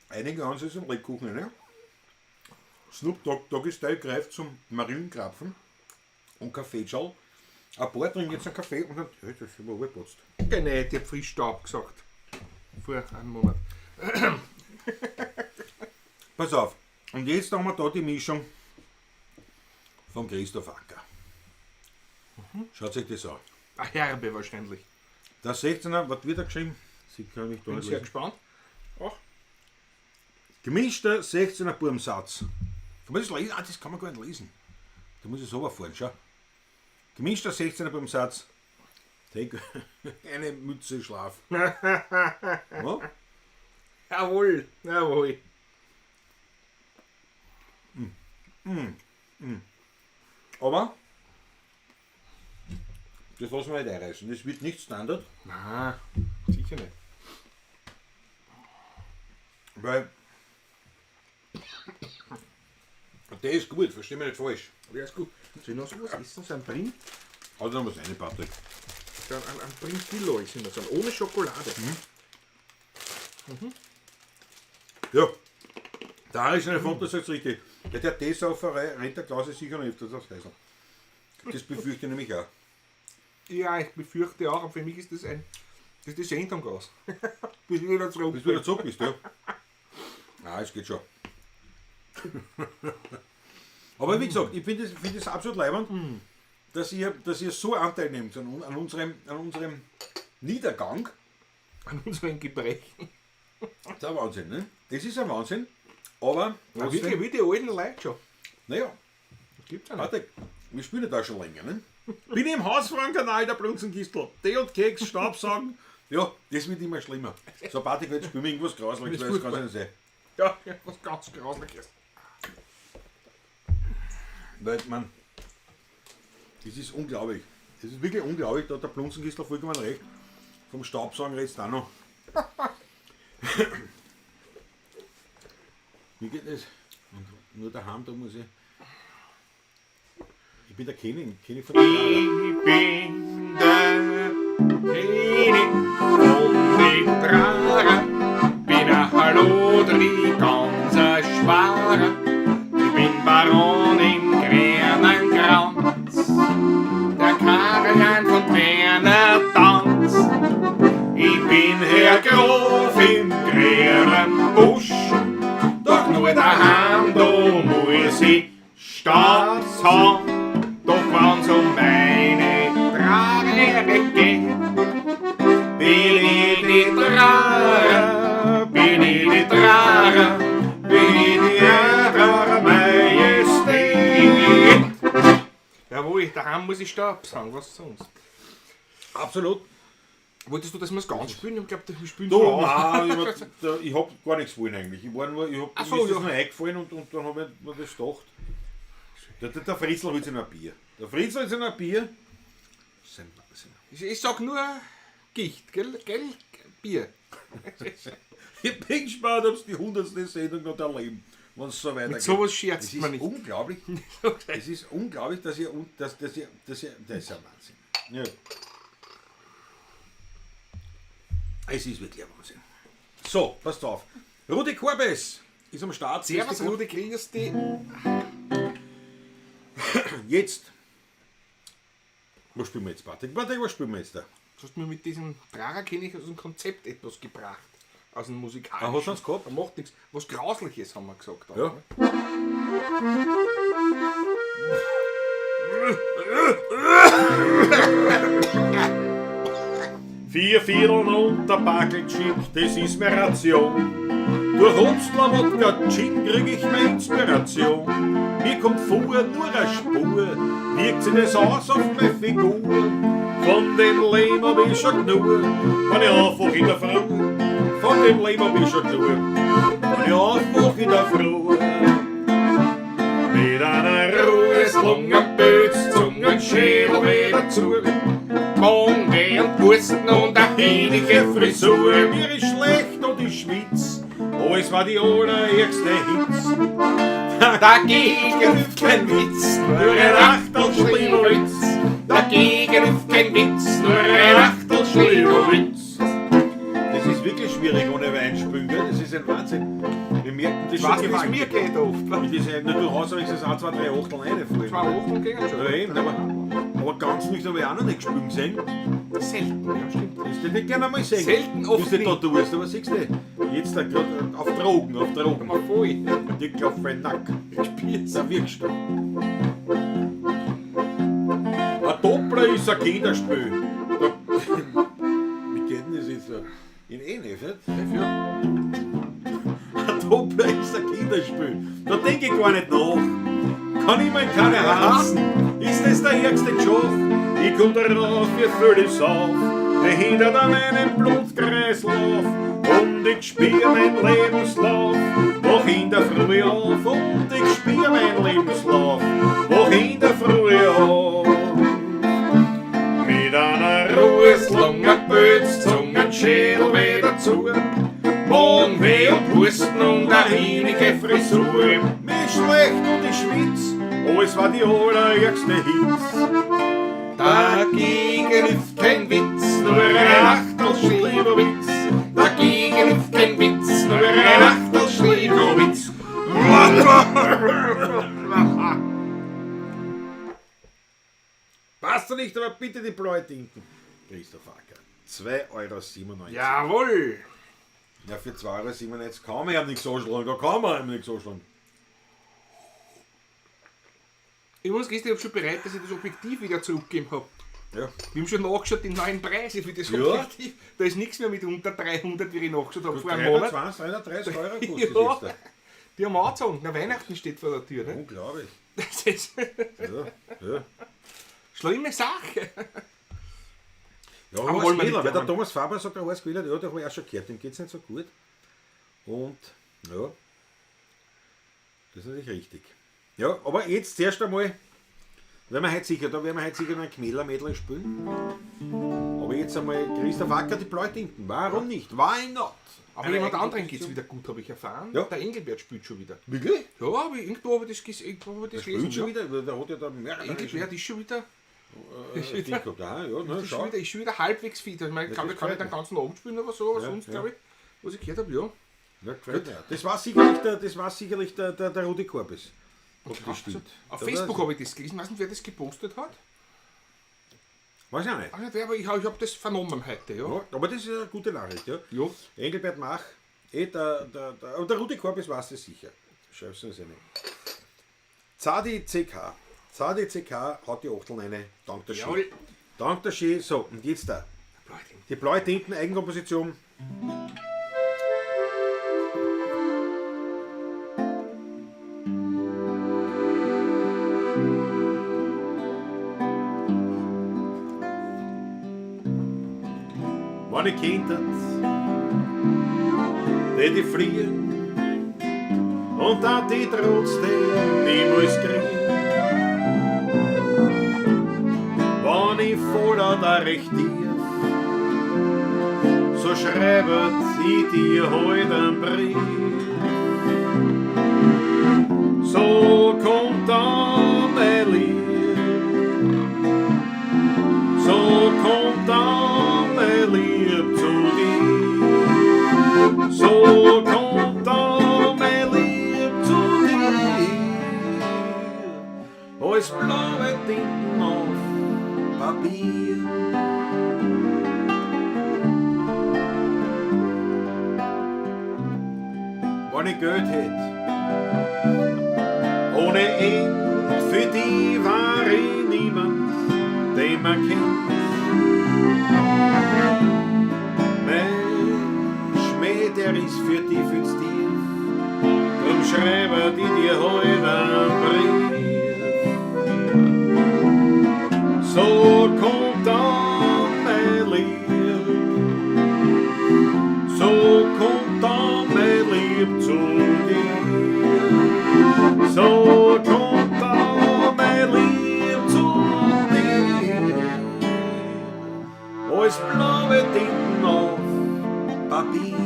einige haben sich zum Lebkuchen, ne? Snoop Dogg Doggy Style greift zum Marienkrapfen und Kaffeeschal. Ein paar trinken jetzt einen Kaffee und dann, ja, das ist aber geputzt. Genau, ich hab Frischstaub gesagt. Vor einem Monat. Pass auf. Und jetzt haben wir da die Mischung von Christoph Acker. Schaut sich das an. Eine Herbe wahrscheinlich. Der 16er, was wird da geschrieben? Sie können mich da Bin nicht sehr lesen. gespannt. Ach, Gemischter 16er Burmsatz. Kann man das lesen? Ah, das kann man gar nicht lesen. Da muss ich so fahren, schau. Gemischter 16er Burmsatz. Take eine Mütze Schlaf. Ja? jawohl, jawohl. Aber das lassen wir nicht einreißen. Das wird nicht Standard, Nein, sicher nicht. weil der ist gut, versteh mich nicht falsch. Ja, ist gut. Soll ich noch sowas essen? So ein Print? Hat noch was rein, Patrick. So ein Printillo ist immer so ein, ohne Schokolade. Ja. Da ist eine Font, das ist richtig. Ja, der Teesauferei rennt der Klaus sicher noch öfters aufs Häusl. Das befürchte ich nämlich auch. Ja, ich befürchte auch, aber für mich ist das ein. Das ist die Sendung aus. Bis ich wieder zurück Bis du wieder zurück bist, ja. Ah, es geht schon. Aber wie gesagt, ich finde es find das absolut leibend, dass ihr so Anteil nehmt an unserem Niedergang. An unseren Gebrechen. Das ist ein Wahnsinn, ne? Das ist ein Wahnsinn. Aber, Ja, trotzdem, wirklich, wie die alten Leute schon. naja, Das gibt's ja nicht. warte, wir spielen ja da schon länger, ne? Bin im Hausfrauenkanal der Blunzenkistel. Tee und Keks, Staubsaugen. Ja, das wird immer schlimmer. So, Patrick, jetzt spielen wir irgendwas Grausliches, weil das kann nicht sein. Ja, ja, was ganz Grausliches. Weil, man, das ist unglaublich. Das ist wirklich unglaublich, da hat der Blunzenkistler vollkommen recht. Vom Staubsaugen redst du auch noch. Wie geht das? Und nur daheim, da muss ich. Ich bin der König, König von der Trara. Ich bin der König von den Trara, bin ein Hallodri, ganz ein Schwarer. Ich bin Baron im grünen Kranz, der Karajan von Werner Tanz. Ich bin Herr Graf im grünen Busch, doch nur daheim, da muss ich Staats haben. Doch wenn's um meine Trare geht, bin ich die Trare Jawohl, daheim muss ich Staub sagen, was sonst. Absolut. Wolltest du, dass wir es ganz spielen? Ich glaube, wir spielen Du, schon. nein, ich hab gar nichts wollen eigentlich. Ich war nur, ich hab, Ach so, mir ist das ja. nur eingefallen und dann habe ich mir das gedacht. Der Fritzl holt sich noch ein Bier. Der Fritzl holt sich noch ein Bier. Das ist ein Wahnsinn. Ich sag nur Gicht, gell? Gell? Bier. Ich bin gespannt, ob sie die 100. Sendung noch erleben, wenn es so weitergeht. Mit sowas scherzt Es ist man nicht. unglaublich. Es ist unglaublich, dass ihr, dass, dass ihr, dass ihr, das ist ein Wahnsinn. Ja. Es ist wirklich ein Wahnsinn. So, passt auf. Rudi Korbes ist am Start. Servus, Rudi, grüß dich. Jetzt. Was spielen wir jetzt, Patrick? Patrick, was spielen wir jetzt da? Du hast mir mit diesem Trara kenne ich aus dem Konzept etwas gebracht. Aus dem musikalischen. Ah, hast du eins gehabt? Er macht nichts. Was Grausliches haben wir gesagt. auch, Ja. ne? Vier Vierteln und ein Backel Chick, das ist meine Ration. Durch Obstler, Wodka, Gin krieg ich meine Inspiration. Mir kommt vor nur eine Spur, wirkt sich das aus auf meine Figur. Von dem Leben hab ich schon genug, wenn ich aufwach in der Früh. Von dem Leben hab ich schon genug, wenn ich aufwach in der Früh. Mit einer Ruhe, Lungenpilz, Zungenschädel wieder zu. Monde und Wursten und eine hinige Frisur, Frisur. mir ist schlecht und ich schwitz. Oh, es war die allererste Hitz. Dagegen hilft kein Witz, nur ein Achtel Schliwowitz. Dagegen hilft kein Witz, nur ein Achtel Schliwowitz. Das ist wirklich schwierig ohne Wein spülen, gell? Das ist ein Wahnsinn. Wir merken das Ich weiß schon nicht, wie es mir geht oft. Mit diesen, na, du hast wenigstens 1, 2, 3 Achtel rein vorhin. Zwei Wochen gingen schon. Ja, eben, aber ganz nüchtern habe ich auch noch nicht gespielt gesehen. Selten, ja, stimmt. Das hätte ich gerne einmal sehen. Selten, oft Was du da nicht. tust, aber siehst du, jetzt da grad auf Drogen, auf Drogen. Mal voll. Dick auf den Nacken. Spür's. Da wirkst du. Ein Doppler ist ein Kinderspiel. Da, wie geht denn das jetzt? da? In ENF, nicht? Ein Doppler ist ein Kinderspiel. Da denke ich gar nicht nach. Kann ich mir keine hassen. Ist das der ärgste Job? Ich komm darauf, ihr völlig auf. Behindert an meinem Blutkreislauf. Und ich spür mein Lebenslauf. Wach in der Früh auf. Und ich spür mein Lebenslauf. Wach in der Früh auf. Mit einer Ruhe, Lungenpilz, Zungenschädel wieder zu. Magenweh und Husten und eine hinige Frisur. Mir ist schlecht und ich schwitz. Oh, es war die allerärgste Hitz. Dagegen hilft kein Witz, nur ein Achtel Schliwowitz. Dagegen hilft kein Witz, nur ein Achtel Schliwowitz. Passt doch nicht, aber bitte die blaue Tinten. Christoph Acker. 2,97 Euro. Jawohl! Ja, für 2,97 Euro kann man ja nichts anschlagen. Da kann man ihm nichts anschlagen. Ich muss gestern, ich hab schon bereit, dass ich das Objektiv wieder zurückgegeben habe. Ja. Wir haben schon nachgeschaut, die neuen Preise für das Ja. Objektiv. Da ist nichts mehr mit unter 300, wie ich nachgeschaut habe vor einem Monat. 320, 330 Euro kostet Ja. das jetzt. Die haben angezogen. Na, Weihnachten steht vor der Tür. Ne? Unglaublich. Das ist Ja, ja. schlimme Sache. Ja, Aber aber wollen wir Quäler, nicht weil der jammern. Thomas Faber sagt, der Horst Quäler, ja, der habe ich auch schon gehört, dem geht es nicht so gut. Und ja, das ist natürlich richtig. Ja, aber jetzt zuerst einmal, werden wir heute sicher, da werden wir heute sicher noch ein Knäler-Mädel spielen. Aber jetzt einmal Christoph Acker, die Bleutinten. Warum nicht? Why not? Aber Eine jemand eigene anderen geht es Position. wieder gut, habe ich erfahren. Ja. Der Engelbert spielt schon wieder. Wirklich? Ja, aber irgendwo habe ich das, irgendwo habe ich das Spielt gelesen. schon Ja. wieder, der hat ja da mehrere Engelbert ist schon wieder, ist Ding wieder, gehabt. Aha, ja, na, ist schau. schon wieder, ist schon wieder halbwegs fit. Also, ich meine, ich glaube, das ich kann nicht gefällt den ganzen Abend spielen, aber so, aber Ja, sonst, ja. glaube ich, was ich gehört habe, ja. Ja, gefällt mir. Das war sicherlich der, das war sicherlich der Rudi Korbes. Ob das stimmt. Auf Da Facebook weiß habe ich das gelesen. Weiß nicht, wer das gepostet hat. ich- Weiß ich auch nicht. Weiß nicht, wer, aber ich habe ich hab das vernommen heute, ja. Ja, aber das ist eine gute Nachricht, ja. Ja. Engelbert Mach, eh, der, und der Rudi Korbes weiß das sicher. Schreib's uns rein. Zadi CK. Zadi CK hat die Achteln eine. Dank der Ski. Jawohl. Dank der Ski. So, und jetzt da. Die blaue Tinten, Eigenkomposition. Wenn ich könnte, tät ich fliehen und dat ich trotzdem niemals kriegen. Wenn ich voller da recht tief, so schreibet ich dir heut einen Brief. So kommt dann mein Lieb, so kommt dann mein Lieb zu dir. So kommt dann mein Lieb zu dir. Als blaue Tinten auf Papier. Wenn ich Geld hätt, ohne End, für die war ich niemand, den man kennt. Mein Schmäh, der ist für die viel zu tief, drum schreibe ich dir heut einen Brief. So kommt dann mein Lieb, so kommt dann mein Lieb zu dir. So kommt dann mein Lieb zu dir. Als blaue Tinten auf Papier.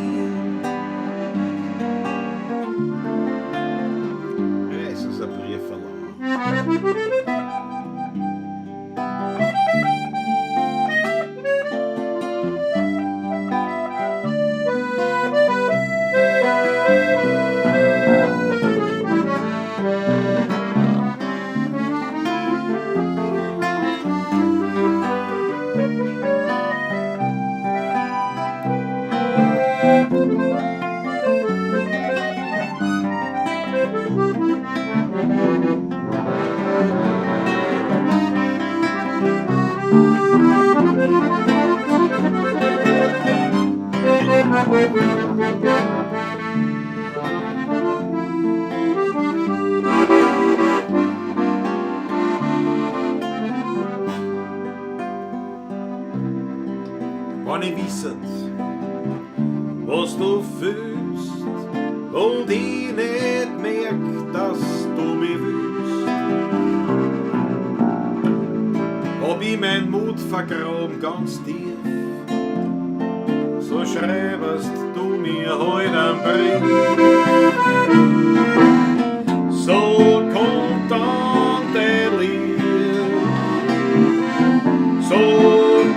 Es ist ein Brief verloren. Wenn ich wisset, was du fühlst und ich nicht merk, dass du mich willst, hab ich mein Mut vergraben ganz tief, so schreibest du mir heut einen Brief. So kommt dann dein Lieb, so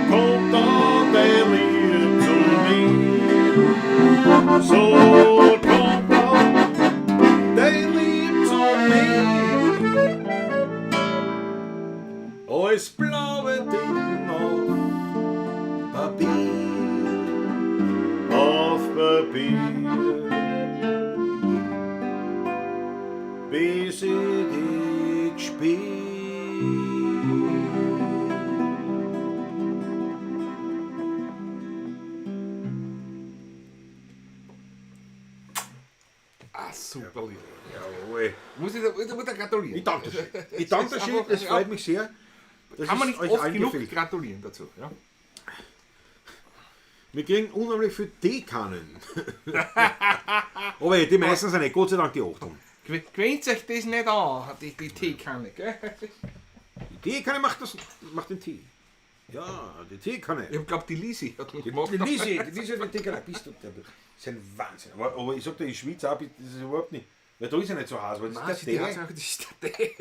kommt dann dein Lieb zu mir. So kommt dann dein Lieb zu mir. Als blaue Tinten auf Papier, auf Papier. Bis ich dich spür. Ah, super Lied. Jawohl. Muss ich da gratulieren. Ich danke dir schön. Ich danke dir schön, das freut mich sehr. dass Kann man es nicht euch oft allen genug gefällt. gratulieren dazu. Ja? Wir kriegen unheimlich viel Teekannen. Aber die meisten sind nicht, Gott sei Dank die Achtung. Gewöhnt euch das nicht an, die Teekanne, gell? Die Teekanne macht, das, macht den Tee. Ja, die Teekanne. Ich glaube, die Lisi hat mich gemacht. Die Lisi, die Lisi hat die Teekanne. Bist du der, das ist ein Wahnsinn. Aber ich sag dir, ich schwitze auch, das ist überhaupt nicht. Weil da ist ja nicht so heiß, weil das Nein, ist die der hat's Tee. auch, das ist der Tee.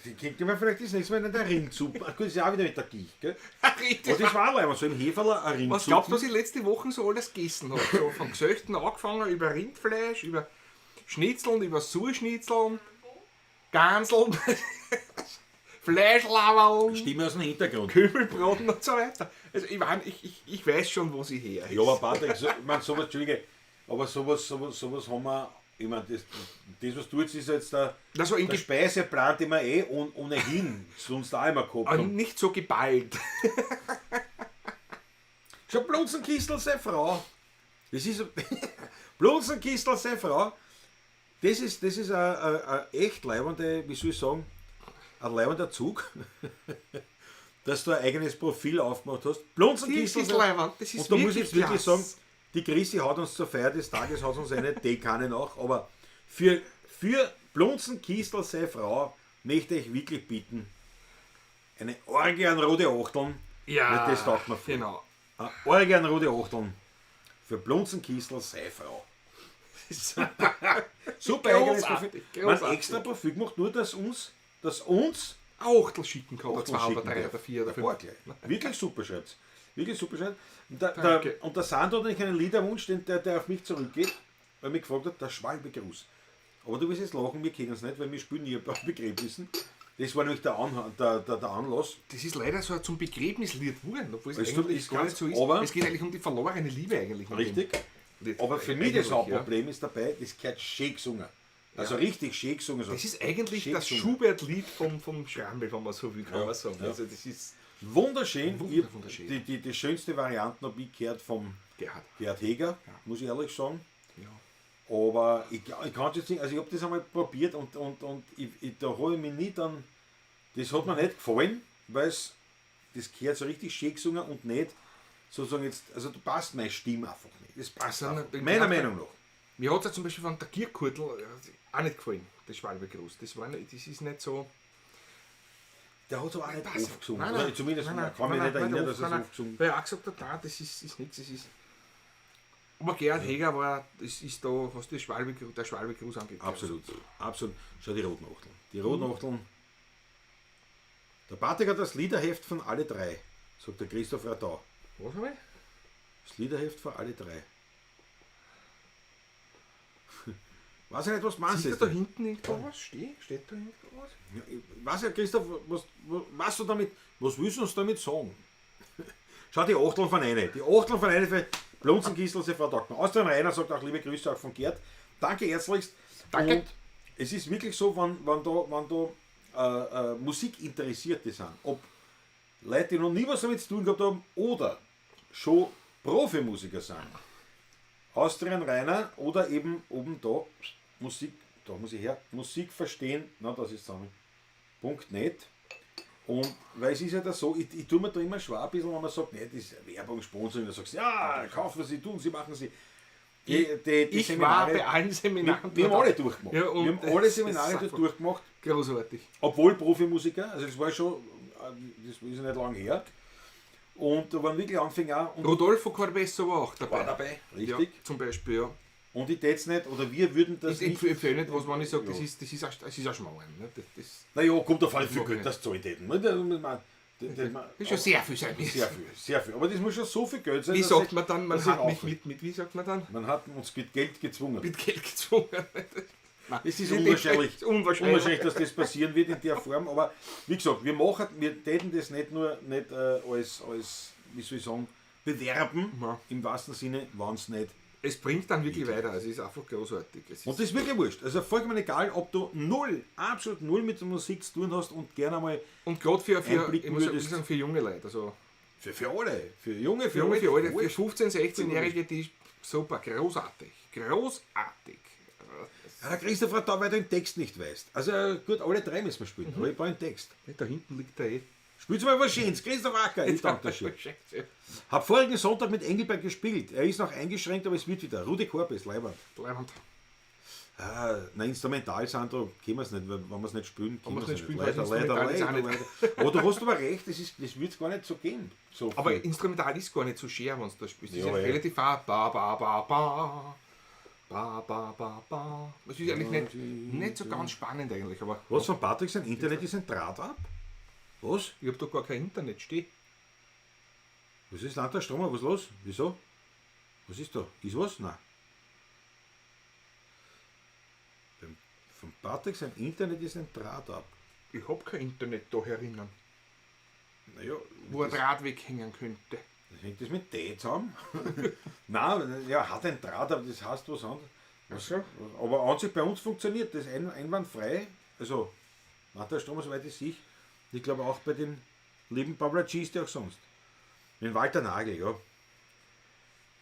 Die kriegt man vielleicht das nächste Mal in der Rindsuppe. Ach gut, das ist ja auch wieder mit der Gicht, gell? Richtig. Aber das war auch so im Heferl eine Rindsuppe. Was glaubst du, was ich letzte Woche so alles gegessen habe? So von Gesöchten angefangen, über Rindfleisch, über Schnitzeln, über Surschnitzeln, Ganseln, Fleischlaberln, Stimme aus dem Hintergrund. Kübelbraten und so weiter. Also ich, mein, ich weiß schon, wo sie her ist. Ja, aber Patrick, so, ich mein, sowas, Entschuldige, aber sowas haben wir, ich mein, das, was du jetzt ist jetzt der, Na, so in der Ge- Speiseplan, den wir eh ohnehin sonst auch immer gehabt Aber haben. nicht so geballt. Schon Blunzenkistel, seine Frau. Das ist Blunzenkistel, seine Frau. Das ist ein echt leibende, wie soll ich sagen, ein leibender Zug. dass du ein eigenes Profil aufgemacht hast. Blunzenkistel. Das ist leiwand, das ist Und da muss ich jetzt wirklich klasse. sagen, die Chrissy hat uns zur Feier des Tages, hat uns eine Teekanne noch, aber für Blunzenkistel, seine Frau, möchte ich wirklich bitten, eine Orgie an rote Achteln. Ja, Das taugt mir voll. Genau. Eine Orgie an rote Achteln für Blunzenkistel, seine Frau. Super eigenes Profil. Großartig, Man großartig. extra Profil gemacht, nur dass uns Achtel schicken kann, oder Achteln zwei oder schicken drei darf. oder vier oder Ein fünf. paar gleich. Wirklich super schreibt's. Wirklich super schreibt. Und Danke. und der Sandro hat nämlich einen Liederwunsch, der auf mich zurückgeht, weil mich gefragt hat, der Schwalbegruß. Aber du wirst jetzt lachen, wir kennen es nicht, weil wir spielen nie bei Begräbnissen. Das war nämlich der Anlass. Das ist leider so zum Begräbnislied geworden, obwohl es Es tut- eigentlich ist gar ganz- nicht so ist. aber- Es geht eigentlich um die verlorene Liebe eigentlich. in dem Richtig. Lied. Aber für mich das Eigentlich, Hauptproblem ist dabei, das gehört schön gesungen. Also richtig schön gesungen. So. Das ist eigentlich Schön das gesungen. Schubert-Lied vom Schrammel, wenn man so will, kann Ja, man sagen. ja. Also das ist Wunderschön. Wunderschön. Die schönste Variante habe ich gehört vom Gerhard. Gerhard Heger, muss ich ehrlich sagen. Ja. Aber ich kann es jetzt nicht, also ich habe das einmal probiert und ich, da habe ich mich nicht dann, das hat mir nicht gefallen, weil es, das gehört so richtig schön gesungen und nicht sozusagen jetzt, also du passt meine Stimme einfach nicht. Das passt Sondern einfach. beim Meiner Gerhard- Meinung nach. Mir hat es ja zum Beispiel von der Gierkurtel auch nicht gefallen, das Schwalbegruß. Das ist nicht so. Der hat es aber auch nicht Passt. oft gesungen. Nein, Oder nein, zumindest nein, nein, kann mich nein, nicht erinnern, nein, dass er nein, es oft gesungen hat. Weil er auch gesagt hat, nein, das ist nichts, das ist. Aber Gerhard Heger war, das ist da, was die Schwalbe, der Schwalbegruß angeht. Absolut, absolut. Schau die roten Achteln. Die roten Achteln. Der Patrick hat das Liederheft von alle drei, sagt der Christoph Radau. Was habe ich? Das Liederheft für alle drei. Weiß ich nicht, was du meinst. Siehst jetzt. du da hinten irgendwo was? Steht da irgendwo was? Ja, ich weiß ja, Christoph, was du damit, was willst du uns damit sagen? Schau, die Achteln von eine. Die Achteln von eine für Blunzenkistel, sie Frau Dagmar. Außerdem Rainer sagt auch liebe Grüße auch von Gerd. Danke herzlichst. Danke. Und es ist wirklich so, wenn da Musikinteressierte sind, ob Leute, die noch nie was damit zu tun gehabt haben oder schon Profimusiker sind, Austrian Rainer oder eben oben da Musik, da muss ich her, Musik verstehen, na das ist zusammen, .net. Und weil es ist ja da so, ich tue mir da immer schwer ein bisschen, wenn man sagt, nee, das ist Werbung, Sponsoring, dann sagst du, ja, kaufen Sie, tun Sie, machen Sie. Die Ich Seminare, war bei allen Seminaren. wir haben alle durchgemacht. Ja, und wir haben alle das Seminare ist dort einfach durchgemacht, Großartig. obwohl Profimusiker, also das war schon, das ist ja nicht lange her. Und da waren wirklich Anfänger und Rodolfo Corbesso war auch dabei. war dabei, richtig. Ja, zum Beispiel, ja. Und ich tät's nicht, oder wir würden das Ich nicht. empfehle nicht, was wenn ich sage, Ja. das ist ein Schmarrn. Ne? Das Naja, kommt auf alle viel mag Geld, ich das zahlen täten. Ne, das muss man- das- das- man- ist schon sehr viel sein. Sehr viel, sehr viel. Aber das muss schon so viel Geld sein. Wie dass sagt ich- man dann, man dass ich hat mich rauche. mit, wie sagt man dann? Man hat uns mit Geld gezwungen. Mit Geld gezwungen. Nein, Es ist in dem unwahrscheinlich, Fall ist unwahrscheinlich. unwahrscheinlich, dass das passieren wird in der Form. Aber wie gesagt, wir täten das nicht nur nicht, als, wie soll ich sagen, bewerben, Ja. im wahrsten Sinne, wenn es nicht. Es bringt dann wirklich weiter, es ist einfach großartig. Es Und ist das ist wirklich wurscht. Also vollkommen egal, ob du absolut null mit der Musik zu tun hast und gerne einmal und gerade für, Einblicken ich muss würdest. sagen, für junge Leute, also für alle, für junge, für junge, für alte, für wurscht. 15-, 16-Jährige, die ist super, großartig. Großartig. Ja, der Christopher, da, weil du den Text nicht weißt. Also gut, alle drei müssen wir spielen, aber ich brauche einen Text. Da hinten liegt der eh. Spielst mal was Schönes, Christoph Acker, ich danke dir schön. Scheiße. Hab vorigen Sonntag mit Engelberg gespielt. Er ist noch eingeschränkt, aber es wird wieder. Rudi Korb ist Leiband. Leiband. Ah, na, instrumental, Sandro, können wir es nicht, weil wenn wir es nicht spielen, können wir's wir es nicht nicht. spielen, Leider, weil leider, instrumental ist leider, auch leider. Aber du hast aber recht, das wird es gar nicht so gehen. So Aber viel. instrumental ist gar nicht so schwer, wenn du das spielst. Das Ja, ist ja ja. relativ auch ba ba ba ba. Ba ba ba ba. Das ist eigentlich nicht so ganz spannend eigentlich, aber Was von Patrick sein Internet ist ein Draht ab? Was? ich hab da gar kein Internet stehen. Was ist Land der Strom? Was ist los? Wieso? Was ist da? Ist was? Nein. Von Patrick sein Internet ist ein Draht ab. Ich hab kein Internet da herinnen, Naja, wo ein Draht weghängen könnte. das hängt das mit D zusammen? Nein, ja, hat ein Draht, aber das heißt was anderes. Ach so. Aber an sich bei uns funktioniert das einwandfrei. Also, nach der Strom, soweit ich sehe. Ich glaube auch bei den lieben Pablo Cheese, der auch sonst. Mit Walter Nagel, ja.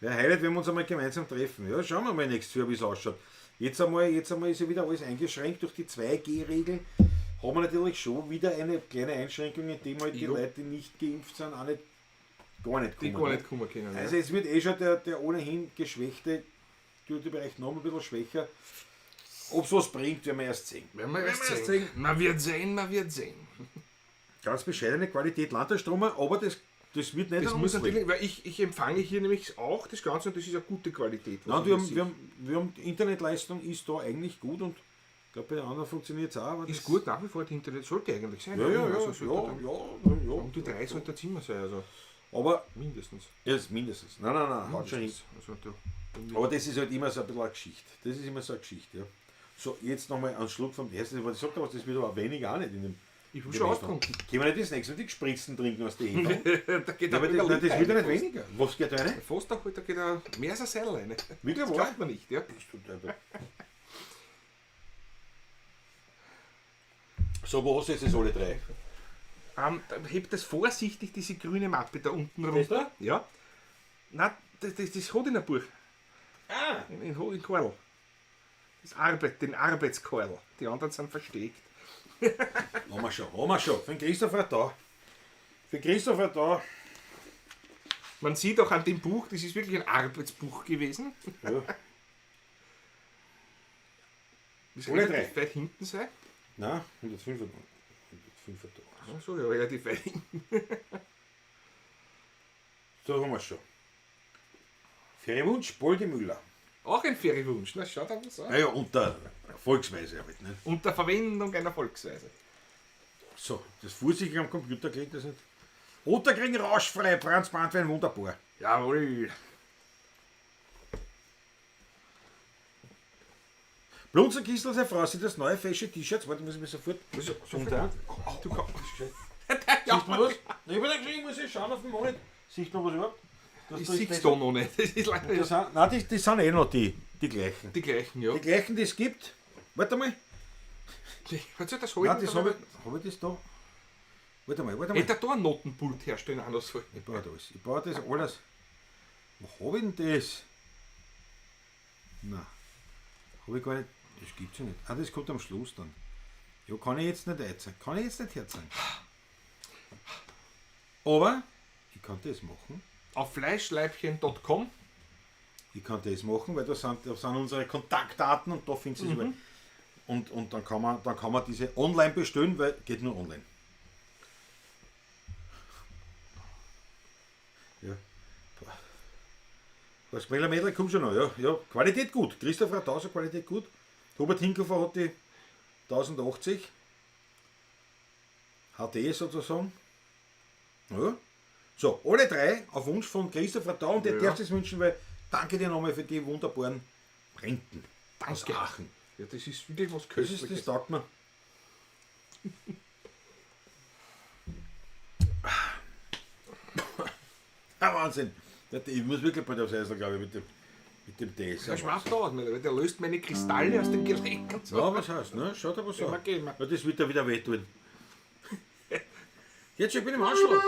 Wäre ein Highlight, wenn wir uns einmal gemeinsam treffen. Ja, schauen wir mal nächstes Jahr, wie es ausschaut. Jetzt einmal ist ja wieder alles eingeschränkt durch die 2G-Regel. Haben wir natürlich schon wieder eine kleine Einschränkung, indem halt die Ja. Leute, die nicht geimpft sind, auch nicht, gar nicht Die kommen. gar nicht kommen können. Also ja. es wird eh schon der ohnehin geschwächte Beauty-Bereich noch ein bisschen schwächer. Ob es was bringt, werden wir erst sehen. Werden wir erst sehen. Man wird sehen, man wird sehen. Ganz bescheidene Qualität Landestromer, aber das wird nicht Das an muss uns liegen. natürlich, weil ich empfange hier nämlich auch das Ganze und das ist eine gute Qualität. was Nein, ich wir hier haben, sehe. wir haben Internetleistung ist da eigentlich gut und ich glaube bei den anderen funktioniert es auch. Aber Ist das- gut nach wie vor, die Internet sollte eigentlich sein. Ja, ja, ja, Also sollte ja, dann- ja, ja, Um die 3 sollte das immer sein, also Aber mindestens. ja, das ist mindestens. Nein, nein, nein, haut schon hin. Also, da, Aber das ist halt immer so ein bisschen eine Geschichte. Das ist immer so eine Geschichte, ja. So, jetzt nochmal einen Schluck vom ersten. Ich sag dir was, das wird aber weniger auch nicht in dem. Ich in habe dem schon Restaurant. ausgetrunken. Können wir nicht das nächste Mal die gespritzten trinken aus der Hefe? Da geht Ja, aber auch das, nein, das wird ja nicht fast. weniger. Was geht da rein? Fast auch, da geht auch mehr als ein Seil rein. Wirklich Das wahr? glaubt man nicht, ja. Bist du deppert. So, wo hast du jetzt das alle drei? Da hebt das vorsichtig, diese grüne Mappe da unten runter. da? Ja. Nein, das hat in ein Buch. Ah! In Korl. Das Arbeit, den Arbeitskorl. Die anderen sind versteckt. Haben wir schon, haben wir schon. Für den Christopher da. Für den Christopher da. Man sieht auch an dem Buch, das ist wirklich ein Arbeitsbuch gewesen. Ja. Das Alle relativ weit hinten sein. Nein, 185. 185. Ach so, ja, relativ weit hinten. So haben wir schon. Ferienwunsch, Poldi Müller. Auch ein Ferienwunsch, na schaut einfach so. Naja, unter Volksweise halt, nicht? Unter Verwendung einer Volksweise. So, das vorsichtig am Computer kriegt das nicht. Otterkring rauschfrei, Franz Brandwein, wunderbar. Jawohl. Blunzenkistel, seine Frau, sind das neue fesche T-Shirts. Warte, muss ich mir sofort. Sofort. Und Du komm. Sieht man was? Ich hab nicht geschrieben, muss ich schauen auf den Monitor. Sieht man was überhaupt? Das Ich da ist sieh's besser. da noch nicht. Das ist leider Das sind, nein, die sind eh noch die gleichen. die gleichen, ja. Die gleichen, die es gibt. Warte mal. Was soll das halten? Nein, das habe ich, hab ich das da. Warte mal, warte mal. Hätte er da ein Notenpult herstellen auch noch sollen. Ich brauche das. Ich brauche das alles. Wo habe ich denn das? Nein. Habe ich gar nicht. Das gibt's ja nicht. Ah, das kommt am Schluss dann. Ja, kann ich jetzt nicht einzeigen. Kann ich jetzt nicht herzeigen. Aber ich kann das machen. Auf fleischleibchen.com. Ich kann das machen, weil da sind unsere Kontaktdaten und da findest du es überall. Und dann kann man diese online bestellen, weil geht nur online. Ja. Was Mädel, Mädel kommt schon noch, ja. Ja, Qualität gut. Christopher hat 1000 Qualität gut. Hubert Hinkofer hat die 1080. HD sozusagen. Ja. So, alle drei auf Wunsch von Christopher da und der Ja. darf es wünschen, weil danke dir nochmal für die wunderbaren Renten. Aus Danke. Aachen. Ja, das ist wirklich was Das, ist, Köstliches. das taugt mir. Ah, Wahnsinn. Ich muss wirklich bald aufs Eisel, glaube ich, mit dem DS. Der schmeckt aus, weil der löst meine Kristalle aus dem Gelenk und so. Ja, was heißt, ne? Schaut aber so. Ja, gehen wir. Ja, das wird ja wieder wehtun. Jetzt schon, ich bin im Anschlag.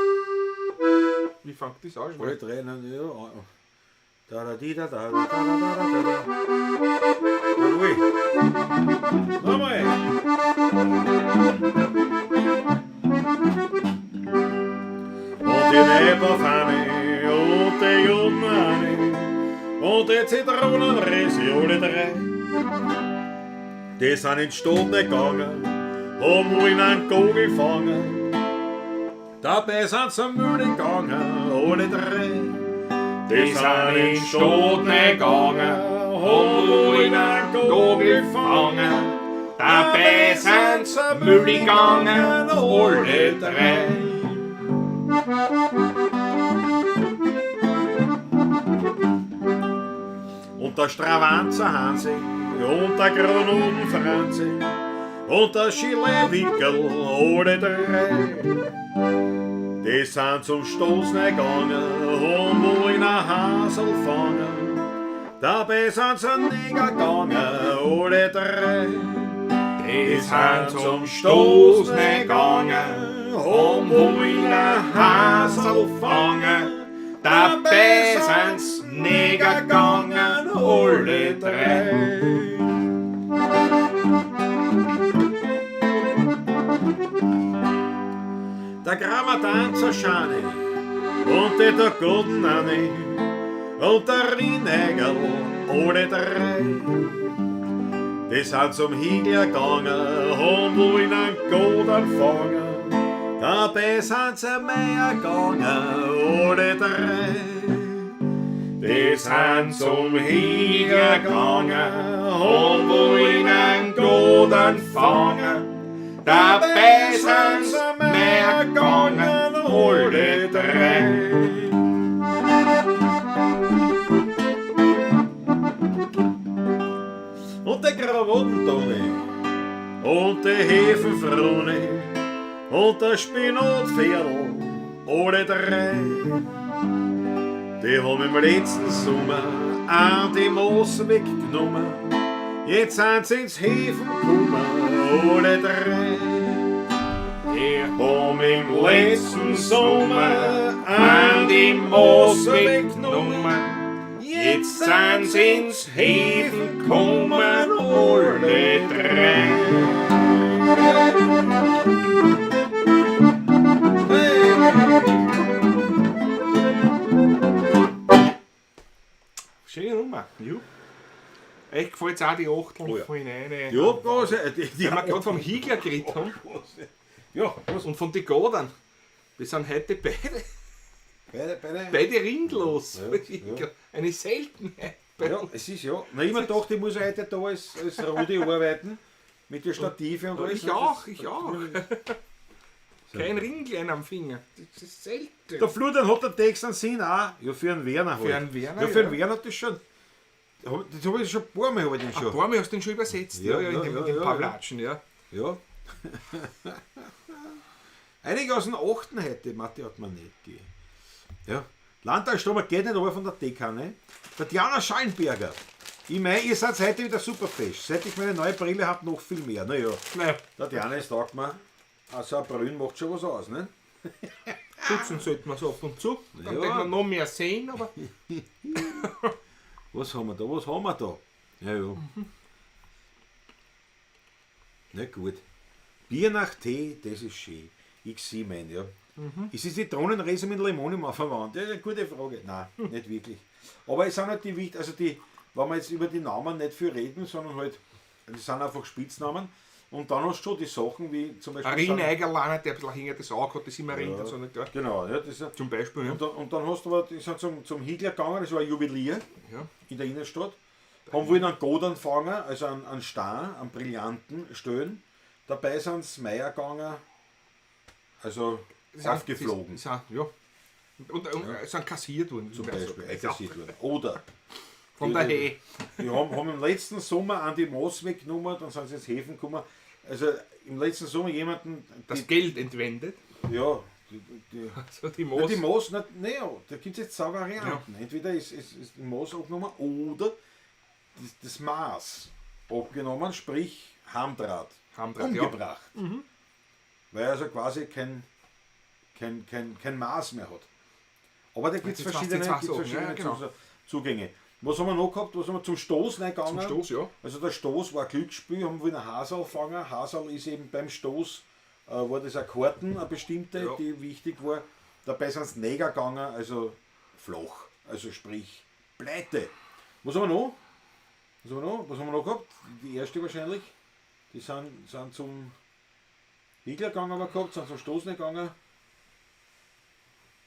Wie fängt das an? Alle drei, nein, ja. Da da di da da da da da da da da. Jawohl. Nochmal. Und die Leberfahne und die Judenane und die Zitronenrisi, alle drei. Die sind in die Stadt nicht gegangen, haben wohl einen Gogel gefangen. Dabei sind sie müde gegangen, alle drei. Die sind in die Stadt nicht gegangen, haben wohl einen Gogel gefangen. Dabei sind sie müde gegangen, alle drei. Und der Stravanzer Hansi und der Granoten Franzi und der Schilewickel, alle drei. Die sind zum Stoß nicht gegangen und wohl in ein Hasel fangen. Dabei sind sie Neger gegangen, alle drei. Die sind zum Stoß nicht gegangen, haben wohl in ein Hasel fangen. Dabei sind's Neger gegangen, alle drei. Der Grammatanzer Schane und der der Guten Anne und der Rinägerl, alle drei. Die sind zum Higler gegangen und wo in einen Godern fangen. Dabei sind sie mehr gegangen, alle drei. Die sind zum Higler gegangen und wo in einen Godern fangen. Dabei sind sie mehr gegangen, alle drei. Und der Krawattentoni und der Hefenfrone und der Spinatpferdl, alle drei. Die haben im letzten Sommer an die Moos weggenommen. Jetzt sind sie ins Häfen gekommen, alle drei. Die haben im letzten Sommer an die Moos weggenommen. Jetzt sind sie ins Häfen gekommen, alle drei. Schöne Nummer. Ja. Echt gefällt auch die Achteln Oh ja. voll rein. Ja, was, die Weil wir gerade vom Higler geredet haben Ja, was? und von den Godern. Wir sind heute beide, Beide, beide rindlos. Ja, ja. Eine Seltenheit. Bei Ja, uns. es ist ja. Na, ich mir gedacht, ich muss heute da als Rudi arbeiten. Mit den Stative und alles. Ich auch, ich auch. Kein Ringlein am Finger. Das ist selten. Der Florian hat der Text einen Sinn auch. Ja, für einen Werner halt. Für einen Werner, Ja, für einen ja. Werner hat das schon. Das habe ich schon ein paar Mal hab ich den Ein schon. paar Mal hast du den schon übersetzt, ja, Ja, ja, in ja, dem, in ja, dem ja, Pavlatschen, ja. Ja. Einige aus dem 8. heute, Matti hat man nicht. Die. Ja. Landtagstromer geht nicht aber von der Dekanne. Tatjana Schallenberger. Ich meine, ihr seid heute wieder super fesch. Seit ich meine neue Brille habe, noch viel mehr. Naja, Naja, Tatjana, es taugt mir. Also ein Brünn macht schon was aus, ne? putzen sollte man so ab und zu. Dann Ja. wird man noch mehr sehen, aber Was haben wir da? Was haben wir da? Ja, ja. Na gut. Bier nach Tee, das ist schön. Ich sehe mein, ja. Ist es die Zitronenrese mit Limone mal verwandt? Ja, gute Frage. Nein, nicht wirklich. Aber es sind halt die wichtig, also die, wenn wir jetzt über die Namen nicht viel reden, sondern halt, das sind einfach Spitznamen. Und dann hast du schon die Sachen wie zum ein Beispiel. Rineigerl, der ein bisschen hinter das Auge hat, das immer rinnt und so. Nicht, ja. Genau, ja, das ist, Zum Beispiel, ja. und dann hast du aber, die sind zum Higler gegangen, das war ein Juwelier. Ja. In der Innenstadt. Haben wollen einen Godern fangen, also einen Stein, einen brillanten Stöhn. Dabei sind sie Meier gegangen, also aufgeflogen. Sind, ja. Und sind kassiert worden. Zum Beispiel, einkassiert worden. Oder Von der He. die haben im letzten Sommer an die Moos weggenommen, dann sind sie ins Häfen gekommen. Also im letzten Sommer jemanden, Das die, Geld entwendet. ja, die, Also die ja, Moos. die Moos, nicht, nee, ja, da gibt es jetzt zwei Varianten. Entweder ist die Moos abgenommen oder das Maß abgenommen, sprich Hamdraht. Hamdraht, ja. umgebracht. Weil er also quasi kein Maß mehr hat. Aber da gibt es Die zwei- verschiedene, die zwei gibt's Sachen, verschiedene ja, genau. Zugänge. Was haben wir noch gehabt? Was haben wir zum Stoß reingegangen? Zum Stoß, ja. Also der Stoß war Glücksspiel, haben wir einen Hasel fangen. Hasel ist eben beim Stoß, war das eine Karten, eine bestimmte, Ja. die wichtig war. Dabei sind es Neger gegangen, also flach, also sprich Pleite. Was haben wir noch? Was haben wir noch? Was haben wir noch gehabt? Die erste wahrscheinlich. Die sind zum Higler gegangen, haben wir gehabt, sind zum Stoß nicht gegangen.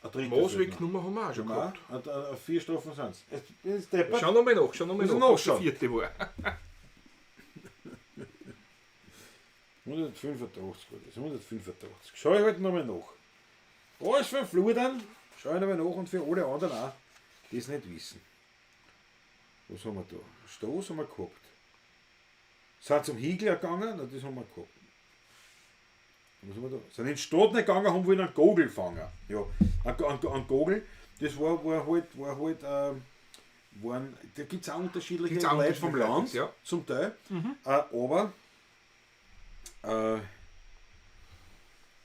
Ein dritter Moos fehlt noch. weggenommen haben wir auch schon Ja, gehabt. vier Strophen sind es. Schau nochmal nach, schau nochmal Muss ich nach, was die nachschauen. vierte war. 185 war das, 185. Schau ich halt nochmal nach. Alles für den Fludern, schau ich nochmal nach und für alle anderen auch, die es nicht wissen. Was haben wir da? Stoß haben wir gehabt. Sind zum Higler gegangen, na, das haben wir gehabt. Was haben wir da? Sind in die Stadt nicht gegangen, haben wir einen Gogel gefangen. Ja, einen Gogel, das war halt, waren, da gibt es auch unterschiedliche Gibt's auch Leute vom unterschiedliche Land, Leute, ja. zum Teil. Aber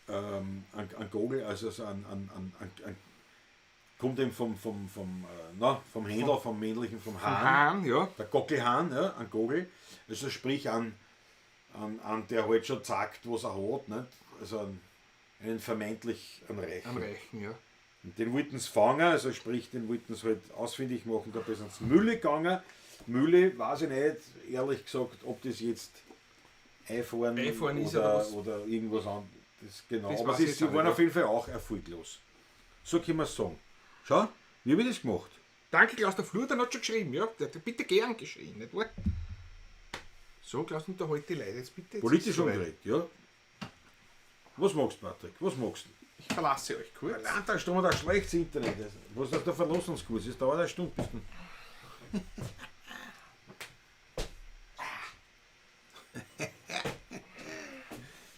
ein Gogel, also so ein kommt eben vom Händler, vom männlichen, vom Hahn, Hahn, ja. der Gockelhahn, ja, ein Gogel, also sprich an der halt schon zeigt, was er hat, nicht? Also ein, einen vermeintlich einen Reichen. Am Reichen, ja. Und den wollten sie fangen, also sprich, den wollten sie halt ausfindig machen. Da sind sie Mühle gegangen. Mühle, weiß ich nicht, ehrlich gesagt, ob das jetzt einfahren ist oder oder irgendwas anderes. Genau. Das Aber weiß sie, ich jetzt sie auch waren nicht, auf jeden Fall auch erfolglos. So kann man es sagen. Schau, wie habe ich das gemacht? Danke, Klaus, der Flur, der hat schon geschrieben, ja. Der hat bitte gern geschrien, nicht wahr? So, Klaus, unterhalt die Leute jetzt bitte. Jetzt ist Politisch es soweit. umgedreht, ja. Was magst du, Patrick? Was magst du? Ich verlasse euch kurz. Landtag haben wir da schlechtes Internet. Was ist der Verlassungskurs? Es dauert eine Stunde, bis du.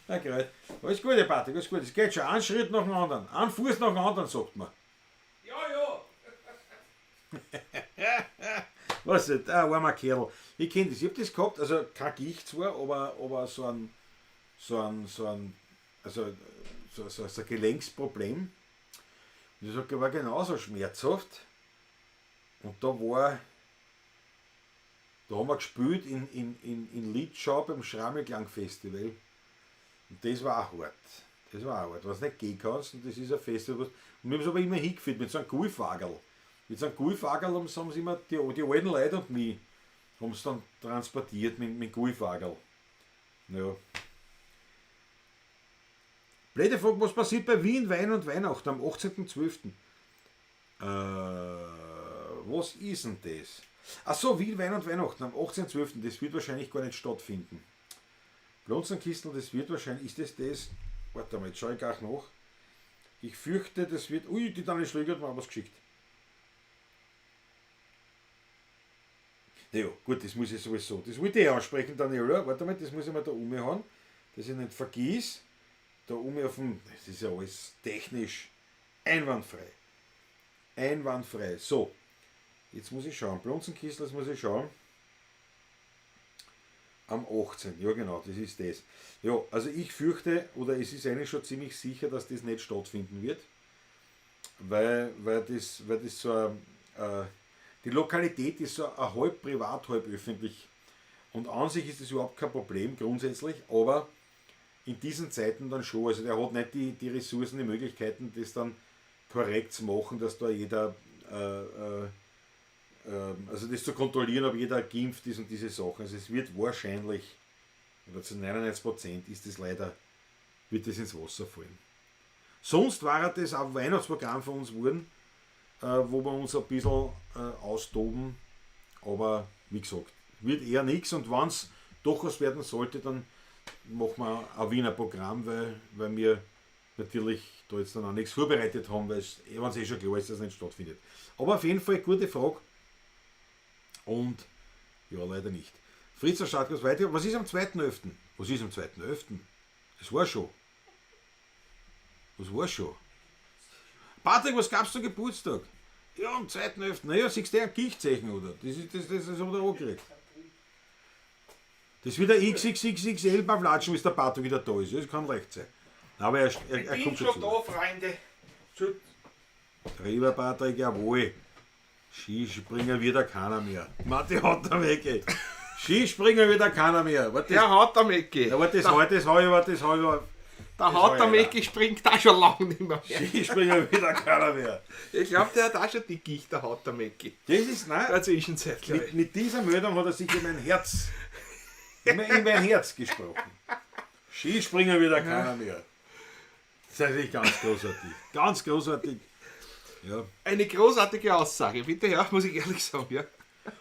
Na gut. Alles Gute, Patrick, alles Gute. Es geht schon. Ein Schritt nach dem anderen. Ein Fuß nach dem anderen, sagt man. Ja, ja. Was ist das? Ein armer Kerl. Ich kenne das. Ich hab das gehabt, also kein Gicht zwar, aber so ein Gelenksproblem. Und ich sag, war genauso schmerzhaft. Und da haben wir gespielt in Litschau beim Schrammelklang Festival. Und das war auch hart. Das war auch hart. Was nicht gehen kannst, und das ist ein Festival. Und wir haben es aber immer hingeführt mit so einem Golfwagerl. Mit so einem Golfwagerl haben sie immer, die alten Leute und mich, haben sie dann transportiert mit Golfwagerl. Ja. Blöde Frage, was passiert bei Wien, Wein und Weihnachten am 18.12.? Was ist denn das? Achso, Wien, Wein und Weihnachten am 18.12., das wird wahrscheinlich gar nicht stattfinden. Blonzenkistel, das wird wahrscheinlich, ist das? Warte mal, jetzt schau ich gleich nach. Ich fürchte, das wird, ui, die Daniel Schlöger hat mir auch was geschickt. Ja, gut, das muss ich sowieso, das wollte ich ansprechen, Daniel, oder? Warte mal, das muss ich mir da umhauen, dass ich nicht vergiss. Da oben auf dem, das ist ja alles technisch einwandfrei. Einwandfrei. So, jetzt muss ich schauen. Blonzenkistel, das muss ich schauen. Am 18. Ja, genau, das ist das. Ja, also ich fürchte, oder es ist eigentlich schon ziemlich sicher, dass das nicht stattfinden wird. Weil das so ein, die Lokalität ist so ein halb privat, halb öffentlich. Und an sich ist das überhaupt kein Problem grundsätzlich, aber in diesen Zeiten dann schon. Also der hat nicht die Ressourcen, die Möglichkeiten, das dann korrekt zu machen, dass da jeder, also das zu kontrollieren, ob jeder geimpft ist und diese Sachen. Also es wird wahrscheinlich, oder zu 99% ist das leider, wird das ins Wasser fallen. Sonst war das auch Weihnachtsprogramm von uns geworden, wo wir uns ein bisschen austoben, aber wie gesagt, wird eher nichts, und wenn es doch was werden sollte, dann machen wir ein Wiener Programm, weil wir natürlich da jetzt dann auch nichts vorbereitet haben, weil es, wenn es eh schon klar ist, dass es nicht stattfindet. Aber auf jeden Fall gute Frage. Und ja, leider nicht. Fritz, der Startgast weiter. Was ist am 2.11.? Was ist am 2.11.? Das war schon. Was war schon? Patrick, was gab's zum Geburtstag? Ja, am 2.11. Naja, siehst du ein Gichtzeichen, oder? Das hat er angekriegt. Das wird ein XXXXL Pavlatschen, bis der Patrick wieder da ist. Das kann leicht sein. Aber er kommt schon zu. Da, Freunde. Lieber Patrick, jawohl. Skispringer wird er keiner mehr. Matti hat er weg. Skispringer wird er keiner mehr. Warte, Der hat er wegge. Ja, warte, das habe ich. Der hat er wegge springt auch schon lange nicht mehr. Skispringer wird er keiner mehr. Ich glaube, der hat auch schon die Gicht, der hat er wegge. Das ist, nein. Der Zwischenzeit, glaube ich. Mit dieser Meldung hat er sich in mein Herz, in mein Herz gesprochen. Skispringer wird er keiner mehr. Das ist natürlich ganz großartig. Ganz großartig. Ja. Eine großartige Aussage, bitte, ja, muss ich ehrlich sagen, ja.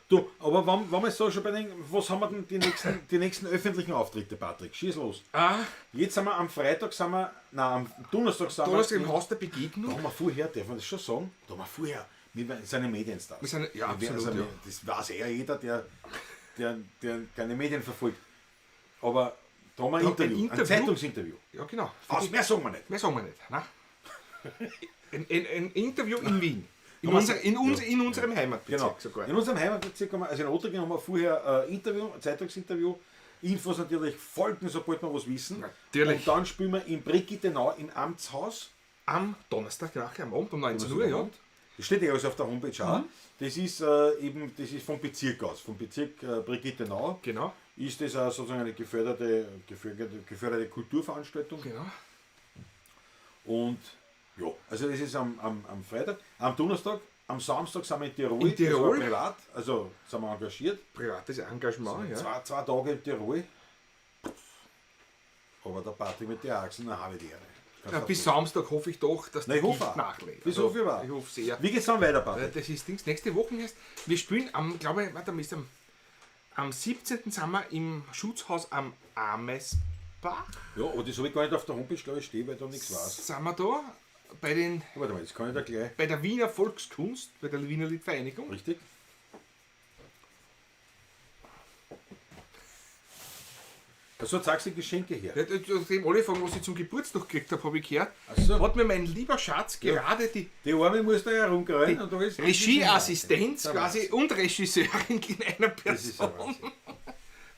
Du, aber wenn wir so schon bei den, was haben wir denn die nächsten öffentlichen Auftritte, Patrick? Schieß los. Jetzt sind wir am Freitag, am Donnerstag sind wir. Donnerstag im Haus der Begegnung. Da haben wir vorher, darf man das schon sagen? Da haben wir vorher, wir sind ja Medienstars. Wir sind, ja, absolut, ja. Das weiß ja jeder, der keine Medien verfolgt. Aber da haben wir ein Interview, ein Zeitungsinterview. Ja, genau. Was, mehr sagen wir nicht. Mehr sagen wir nicht, nein. Ein Interview in Wien. In unserem Heimatbezirk genau. sogar. In unserem Heimatbezirk haben wir, also in Ottakring haben wir vorher Interview, ein Zeitungsinterview. Infos natürlich folgen, sobald wir was wissen. Natürlich. Und dann spielen wir in Brigittenau im Amtshaus. Am Donnerstag nachher, am Abend um 19 Uhr, ja. Das steht ja alles auf der Homepage auch. Das ist eben, das ist vom Bezirk aus, vom Bezirk Brigittenau. Genau. Ist das auch sozusagen eine geförderte Kulturveranstaltung. Genau. Und ja, also das ist am Freitag, am Donnerstag, am Samstag sind wir in Tirol. In Tirol? Das war privat, also sind wir engagiert. Privates Engagement, ja. Zwei Tage in Tirol. Aber der Party mit den Achsen, dann habe ich die Ehre. Ja, bis Samstag hoffe ich doch, dass Nein, die ich hoffe Gicht auch. nachlädt. Bis hoffe ich auch. Ich hoffe sehr. Wie geht's dann weiter, Patrick? Das ist Dings. Nächste Woche erst. Wir spielen am, glaube ich, warte mal, ist am 17. sind wir im Schutzhaus am Amesbach. Ja, aber das habe ich gar nicht auf der Homepage, glaube ich, stehen, weil da nichts weiß. Sind wir da bei, den, Warte mal, das kann ich da gleich. bei der Wiener Volkskunst, bei der Wiener Liedvereinigung. Richtig? Also zeigst du Geschenke her. Ja, nachdem alle fragen, was ich zum Geburtstag gekriegt habe, habe ich gehört. Ach so. Hat mir mein lieber Schatz gerade die Die Arme muss da herumgreifen und da ist Regieassistenz Das ist quasi und Regisseurin in einer Das ist ein Person Wahnsinn.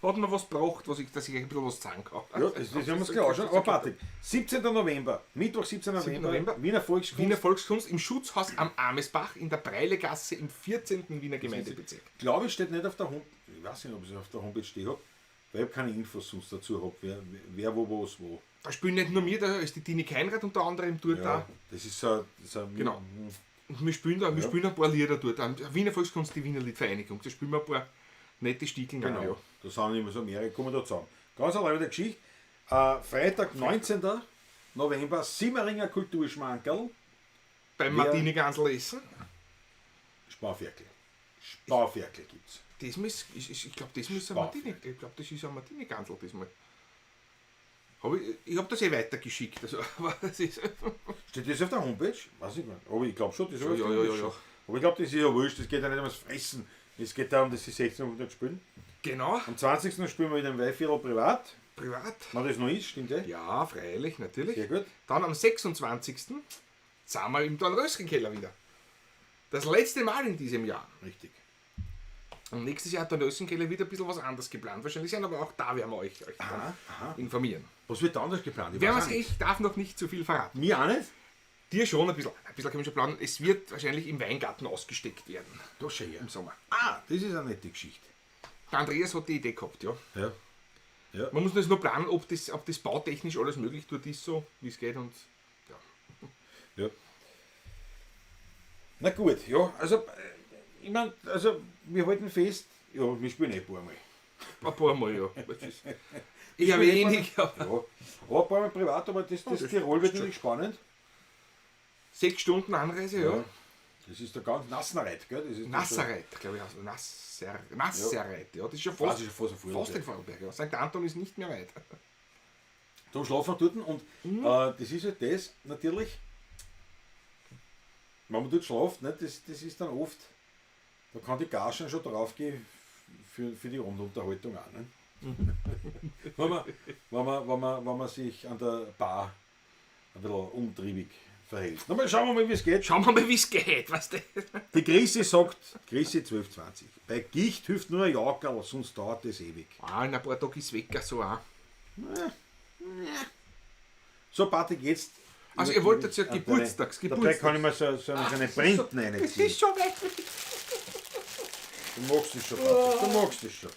hat mir was gebracht, was ich, dass ich ein bisschen was zeigen kann. Ja, das werden wir uns gleich anschauen. Aber Patrick, 17. November, Mittwoch, 17. November, November. Wiener Volkskunst. Wiener Volkskunst im Schutzhaus am Amesbach in der Breilegasse im 14. Wiener Gemeindebezirk. Glaube ich, steht nicht auf der Homepage. Ich weiß nicht, ob ich es auf der Homepage stehe habe, weil ich keine Infos sonst dazu habe, wer wo, was, wo. Da spielen nicht nur wir, da ist die Tini Keinrad unter anderem dort Ja, auch. das ist so. So Genau. Und wir spielen da, wir spielen ein paar Lieder dort. Wiener Volkskunst, die Wiener Liedvereinigung. Da spielen wir ein paar nette Stiegeln. Genau. auch, ja. Da sind immer so mehrere, kommen da zusammen. Ganz allein mit der Geschichte. Freitag, 19. November, Simmeringer Kulturschmankerl, Beim Martini Gansel essen. Sparferkel. Sparferkel gibt's. Diesmal ist, ich glaube, diesmal ist ein Sparferkel. Martini. Ich glaube, das ist ein Martini Gansel diesmal. Ich habe das eh weitergeschickt. Also, aber das ist, Steht das auf der Homepage? Weiß ich nicht. Aber ich glaube schon, das ist auf Ja, der ja, Homepage ja, ja. Aber ich glaube, das ist ja wurscht, es geht ja nicht ums Fressen. Es geht darum, dass sie 1600 spielen. genau, Am 20. spielen wir in dem Weihviertel privat. privat. Wenn das noch ist, stimmt eh? Ja, freilich, natürlich. Sehr gut. Dann am 26. sind wir im Dornröschenkeller wieder. Das letzte Mal in diesem Jahr. Richtig. Und nächstes Jahr hat der Dornröschenkeller wieder ein bisschen was anderes geplant. Wahrscheinlich sein, aber auch da werden wir euch dann informieren. Was wird da anders geplant? Ich Werden weiß wir auch nicht. ich darf noch nicht zu viel verraten. Mir auch nicht? Dir schon ein bisschen. Ein bisschen können wir schon planen. Es wird wahrscheinlich im Weingarten ausgesteckt werden Da schau her. im Sommer. Ah, das ist eine nette Geschichte. Der Andreas hat die Idee gehabt, ja. Ja. Ja. Man muss das nur planen, ob das bautechnisch alles möglich dort ist, so wie es geht. Und ja. Ja. Na gut, ja, also, ich meine, also, wir halten fest, ja, wir spielen eh ein paar Mal. Ein paar Mal, ja. Das ist eher wenig, aber Ja, aber ein paar Mal privat, aber das Tirol wird natürlich spannend. 6 Stunden Anreise, ja. Das ist der ganz Nassenreit, gell? Das ist Nassereit, glaube ich. Also Nassereit, ja. Das ist schon fast, Das ist schon fast ein Vorarlberg. fast in Vorarlberg. Ja. St. Anton ist nicht mehr weit. Da schlafen wir dort und das ist halt das, natürlich, wenn man dort schlaft, ne, das ist dann oft, da kann die Gage schon draufgehen für die Rundunterhaltung auch. Ne? wenn man sich an der Bar ein bisschen umtriebig verhält. Na, mal schauen wir mal, wie es geht. Schauen wir mal, wie es geht, weißt du. Die Grisi sagt, Grisi 1220, bei Gicht hilft nur ein Jackerl, sonst dauert das ewig. Ah, in ein paar Tagen ist weg, so auch. So, Patrick, jetzt. Also, ihr wollt jetzt ja An deine- Geburtstags- Dabei Geburtstags- kann ich mir so eine Printen Es reinziehen. ist schon weit. Du magst es schon, Patrick, du magst es schon.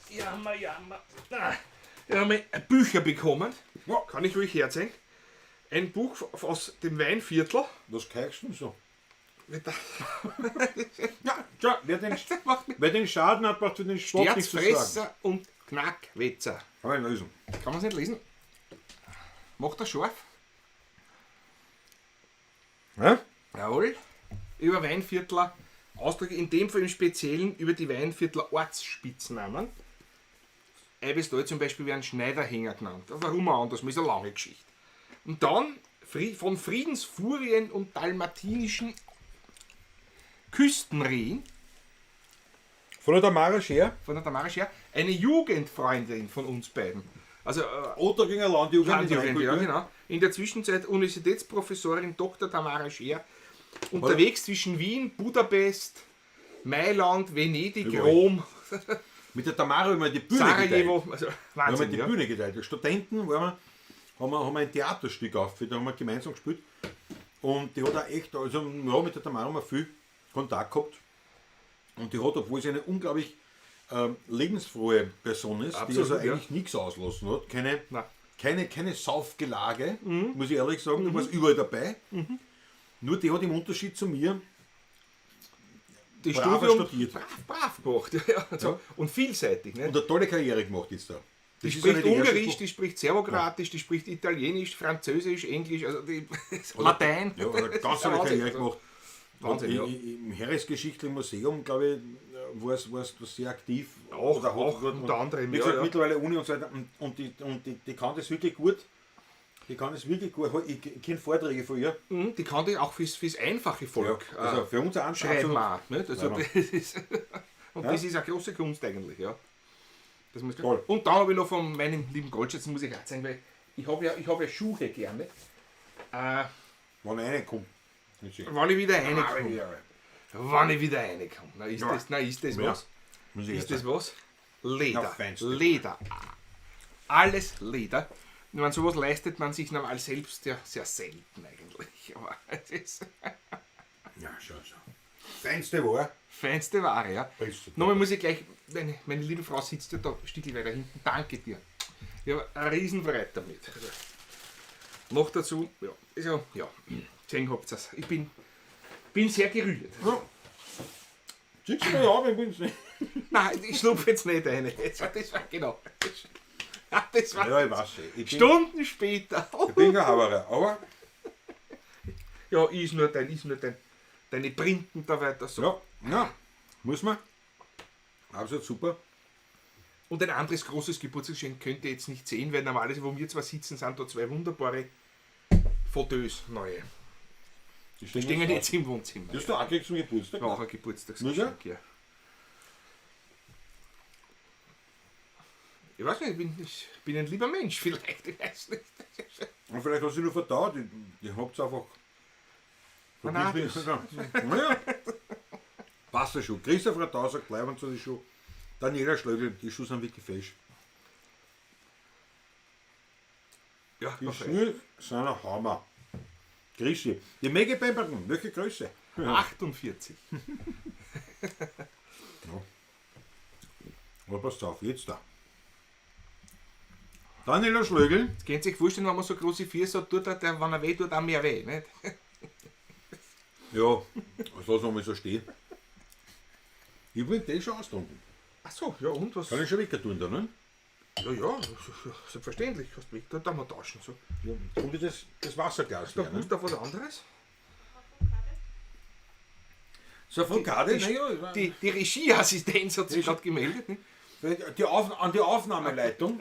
Jammer, jammer. Ah, Ich habe Bücher bekommen. Ja. Kann ich ruhig herzeigen. Ein Buch aus dem Weinviertel. Was keikst du denn so? Mit der- Ja, schau, Macht mich- wer den Schaden hat, braucht für den Sport nichts zu sagen. Sterzfresser und Knackwetzer. Kann ich lesen. Kann man es nicht lesen? Macht er scharf? Ja? Jawohl. Über Weinviertler Ausdrücke, in dem Fall im Speziellen über die Weinviertler Ortsspitznamen. Eibestal zum Beispiel werden Schneiderhänger genannt. Warum auch anders, das ist eine lange Geschichte. Und dann von Friedensfurien und dalmatinischen Küstenrehen Von der Tamara Scher. von der Tamara Scher, eine Jugendfreundin von uns beiden. Also Otterginger Landjugend. Landjugend, ja, genau. In der Zwischenzeit Universitätsprofessorin Dr. Tamara Scher, unterwegs zwischen Wien, Budapest, Mailand, Venedig, Überall. Rom, Mit der Tamara haben wir die Bühne Sarajevo. geteilt. Also Wir haben Wahnsinn, die ja. Bühne geteilt. Die Studenten waren wir, haben wir ein Theaterstück aufgeführt, da haben wir gemeinsam gespielt. Und die hat auch echt, also ja, mit der Tamara haben wir viel Kontakt gehabt. Und die hat, obwohl sie eine unglaublich lebensfrohe Person ist, die Absolut, also ja. eigentlich nichts auslassen hat, keine Nein. Keine Saufgelage, muss ich ehrlich sagen. Du warst überall dabei. Nur die hat im Unterschied zu mir Die braver Studium studiert. brav gemacht. Ja, also, Und vielseitig. Ne? Und eine tolle Karriere gemacht jetzt da. Die Das ist ja spricht nicht die erste Ungarisch, die spricht Serbokroatisch, die spricht Italienisch, Französisch, Englisch, also die, Latein. Ja, hat eine Das ganz ist ja tolle Wahnsinn. Karriere gemacht. Wahnsinn, Und ja. Im Heeresgeschichtlichen Museum, glaube ich, war es sehr aktiv. Auch, Oder hat- auch unter anderem, Wie ja, gesagt, ja. mittlerweile Uni und so weiter. Und die kann das wirklich gut. Die kann das wirklich gut. Ich kenne Vorträge von ihr. Mhm, Die kann das auch fürs einfache Volk Also für uns auch schreiben. absolut. Auch, nicht? Also Leider. das ist, und Ja. das ist eine große Kunst eigentlich, ja. Das muss Toll. Und dann habe ich noch von meinem lieben Goldschatz, muss ich auch sagen, weil ich habe ja Schuhe gerne. Wenn eine kommt. Wenn ich wieder reinkomme. Wenn ich wieder reinkomme. Na, ist Ja. das, na, ist das Ja. was? Muss ich Ist jetzt das sagen. was? Leder. Na, feinste. Leder. Alles Leder. Ich meine, sowas leistet man sich normal selbst ja sehr selten eigentlich. Aber es ist Ja, schau, schau. Feinste war. feinste Ware, ja. Beste. Nochmal muss ich gleich, meine liebe Frau sitzt ja da ein Stück weiter hinten. Danke dir. Ich habe eine Riesenfreude damit. Also, noch dazu, ja, also, ja, gesehen habt ihr's. Ich bin sehr gerührt. Ja. Schickst du mir ab, ich bin's nicht. Nein, ich schlupfe jetzt nicht rein. Das war, genau. Das war Ja, ich weiß eh. Ich bin, Stunden später. ich bin kein Haberer, aber Ja, ist nur deine Printen da weiter so. ja, ja, muss man. Absolut super. Und ein anderes großes Geburtstagsgeschenk könnt ihr jetzt nicht sehen, weil normalerweise, wo wir zwar sitzen, sind da zwei wunderbare Fauteuils neue. Die Die stehen jetzt im Wohnzimmer. Das hast du auch gekriegt zum Geburtstag. War auch ein Geburtstagsgeschenk, ja. Ich weiß nicht, ich bin ein lieber Mensch vielleicht, ich weiß nicht. Und vielleicht hast du nur verdaut. Die habt einfach. Nein, Naja. Passt ja schon. Christoph Radau sagt gleich zu den Schuh. Daniela Schlögl, die Schuhe sind wirklich fesch. Ja, Die war Schuhe sind ein Hammer. Grüße. Die Maggie Pemberton, welche Größe? 48. Aber passt auf, jetzt da. Daniela Schlögl, Jetzt könnt ihr sich vorstellen, wenn man so große Füße hat, tut er, der, wenn er weh tut, auch mehr weh. Nicht? Ja, das lassen wir mal so stehen. Ich bin den schon austrunken. Ach so, ja und was? Kann ich schon wecker tun da, ne? Ja, ja, selbstverständlich. Kannst du weg, da wir tauschen. So. Ja, kommt das, das Wasserglas Da her, ne? musst du auf was anderes. So, von Kade, Die, naja, die Regieassistenz hat sich gerade gemeldet. Ne? die Auf, an die Aufnahmeleitung.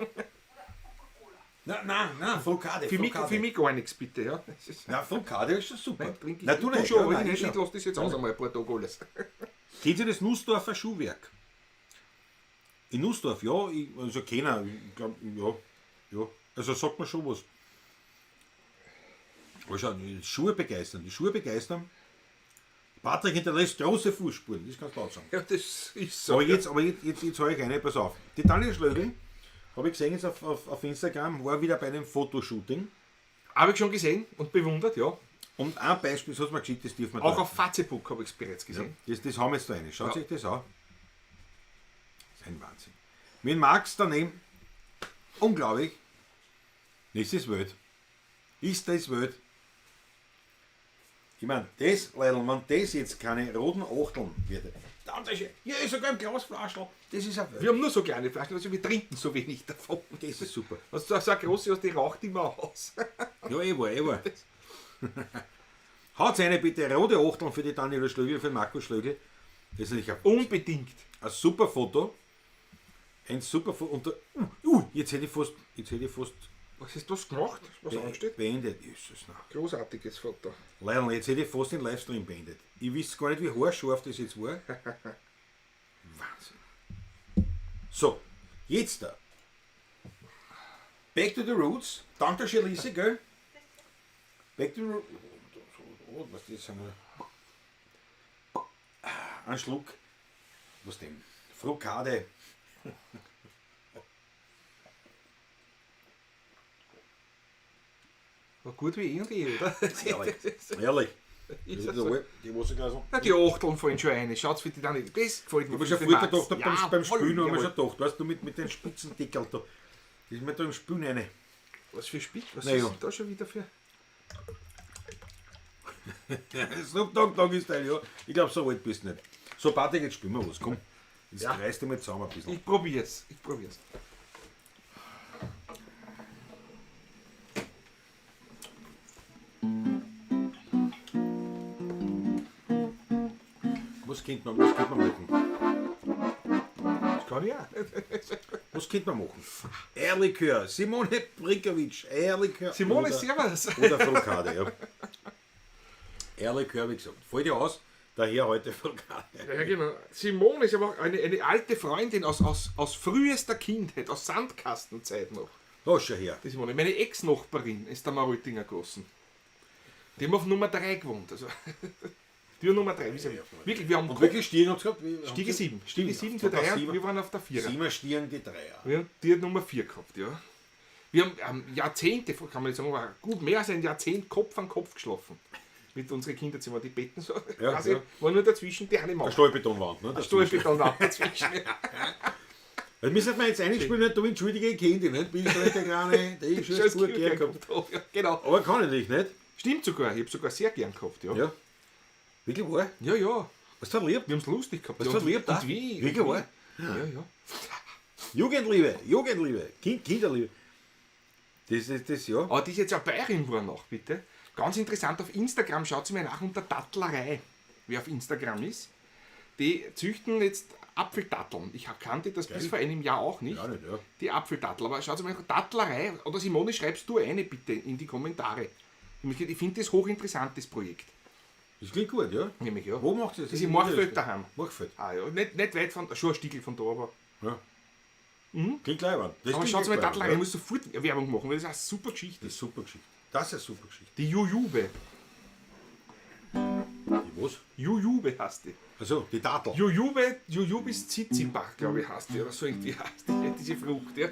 Nein, nein, nein, Frukade. Für, mich gar nichts, bitte. Ja. Das ist, Na, Frukade ist schon super. nein, trink ich. Na, du nicht. schon, ja, aber nein, ich, ich ich schon. lasse das jetzt aus einmal ein paar Tage alles. Kennt ihr das Nussdorfer Schuhwerk? In Nussdorf, ja, ich, also keiner, ich glaub, ja, ja, also sagt man schon was. Aber schau, die Schuhe begeistern, die Schuhe begeistern. Patrick hinterlässt große Fußspuren, das kannst du laut sagen. Ja, das ist so. Aber jetzt, aber jetzt, jetzt, jetzt hau ich eine, pass auf. Die Daniel Schlögl, habe ich gesehen jetzt auf Instagram, war wieder bei einem Fotoshooting. Habe ich schon gesehen und bewundert, ja. Und ein Beispiel, das hat mir geschickt, das dürfen wir Auch da. auf Facebook habe ich es bereits gesehen. Das haben wir jetzt da rein. Schaut Ja. sich das an. Das ist ein Wahnsinn. Mit Max daneben, unglaublich. Ist das Welt? Ist das Welt? Ich meine, das, Leidl, wenn das jetzt keine roten Achteln wird, dann ist ja, ist sogar im Glasflaschel. Das ist eine Welt. Wir haben nur so kleine Flaschen, also wir trinken so wenig davon. Das ist super. Was so eine große hast, die raucht immer aus. Ja, eh war, eh war. Haut eine bitte rote Achteln für die Daniela Schlögl, für den Markus Schlögl. Das ist natürlich ein Unbedingt. Ein super Foto. Ein super Foto. Und da, jetzt hätte ich fast, Was hast du das gemacht? Was ansteht? beendet. Jesus, na. Großartiges Foto. Leidl, jetzt hätte ich fast den Livestream beendet. Ich wüsste gar nicht, wie haarscharf das jetzt war. Wahnsinn. So, jetzt da. Back to the Roots. Danke, Lise, gell? Back to the Roots. Oh, was das sind? Ein Schluck. Was denn? Frukade. War gut wie eh und eh, oder? Herrlich. Herrlich. Ist Das das ist so? die Wasserglasel. Na, die Achteln fallen schon rein. Schaut's für die dann nicht. Das gefällt mir. Ich habe schon für früher Max. gedacht, beim Jawohl, Spülen habe ich jawohl. schon gedacht, weißt du, mit den spitzen Deckel da. Das ist mir da im Spülen rein. Was für Spick? Was Naja. ist denn da schon wieder für... Snoop Dogg Doggy Style, ja. Ich glaube, so alt bist du nicht. So, Patrick, jetzt spielen wir was. Komm, jetzt Ja. reißt du mal zusammen ein bisschen. Ich probier's. Ich probier's. Was könnte man, was könnte man machen? Das kann ich auch. Was könnte man machen? Eierlikör, Simone Brinkovic, Eierlikör. Simone, oder, servus. Oder Frukade, ja. Eierlikör, wie gesagt. Fällt dir aus, daher heute Frukade. Ja, genau. Simone ist aber auch eine alte Freundin aus frühester Kindheit, aus Sandkastenzeit noch. Da schau her. Die Simone. Meine Ex-Nachbarin ist der Marötinger gegossen. Die haben auf Nummer 3 gewohnt. Also, Tür Nummer 3. Wirklich, wir haben Und welche Stiegen habt ihr gehabt? Wie- Stiege 7. Stiege 7 für Auf der 3 Sieber- wir waren auf der 4. Sieber Stiegen, die Dreier. Wir haben die hat Nummer 4 gehabt, ja. Wir haben Jahrzehnte, kann man nicht sagen, aber gut mehr als ein Jahrzehnt Kopf an Kopf geschlafen. Mit unseren Kinderzimmer, die Betten so. Ja, quasi, ja. war nur dazwischen die eine Mauer. Der Stahlbetonwand, ne? Das Stahlbeton war dazwischen. Also, wir sollten jetzt einspielen, nicht? Du entschuldige, ich kenn dich nicht. Bin ich der Kleine, der ist schon gut gern gehabt. Ja, genau. Aber kann ich dich nicht. Stimmt sogar, ich habe sogar sehr gern gehabt, ja. Ja. Wirklich wahr? Ja, ja. Was verliebt? Wir haben es lustig gehabt. Was ja, und- verliebt und auch? wie? Wirklich wahr? Ja, ja. Jugendliebe, Jugendliebe, kind, Kinderliebe. Das, ja. Aber die ist jetzt auch Bayerin geworden noch, bitte. Ganz interessant, auf Instagram, schaut sie mir nach unter Dattlerei, wer auf Instagram ist. Die züchten jetzt Apfeldatteln. Ich kannte das bis vor einem Jahr auch nicht. Ja, nicht, ja. Die Apfeldattel. Aber schaut sie mir nach, Dattlerei, oder Simone, schreibst du eine bitte in die Kommentare. Ich finde das hochinteressant, das Projekt. Das klingt gut, ja. Nämlich, ja. Wo macht ihr das? Das ist in Marchfeld daheim. Marchfeld. Ah, ja. Nicht weit von, schon ein Stickel von da, aber. Ja. Klingt leibend. Das Aber klingt schaut mal, leibend, Dattlerei, ja. ich muss sofort Werbung machen, weil das ist eine super Geschichte. Das ist super Geschichte. Das ist eine super Geschichte. Die Jujube. Die was? Jujube heißt die. Also, die Dattel. Jujube, Jujubis Zitzibach, glaube ich, heißt die, oder so irgendwie heißt die, diese Frucht, ja.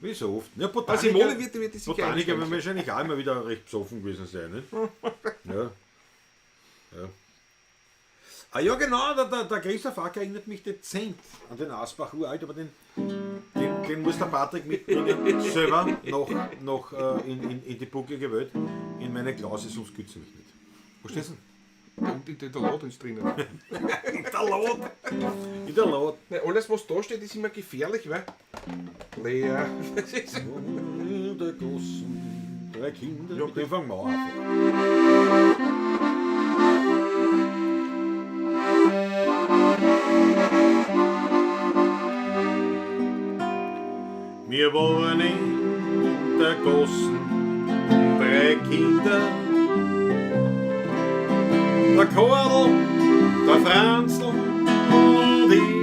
Wie so oft. Ja, Also Botaniker, Simone wird die sicher Botaniker einschränken. werden wahrscheinlich auch immer wieder recht besoffen gewesen sein, nicht? Ja. Ja. Ah ja, genau, der Christoph Acker erinnert mich dezent an den Asbach uralt, aber den muss der Patrick mitbringen, selber noch in die bucklige Welt, in meine Klause, sonst gibt's mich nicht. Wo steht's denn? Und in der Laut ist drinnen. In der Lot! In der Lot! Nein, alles, was da steht, ist immer gefährlich, weil. Leer. Das ist In der großen drei Kinder. Ja, Mit dem fangen wir an einfach. Wir waren in der Gossen drei Kinder. Der Karl, der Franzl und ich.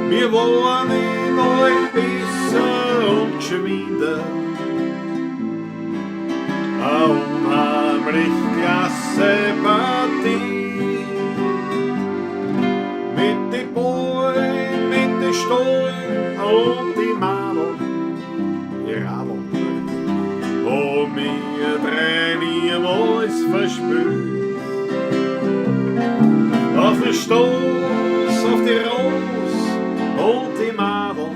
Wir waren in allen besser und geschwinder. Eine unheimlich klasse Partie. Mit den Bullen, mit den Stollen und die Madeln, die Radeln, wo mir drei niemals verspürt. Auf den Stoß, auf die Ros und die Madeln,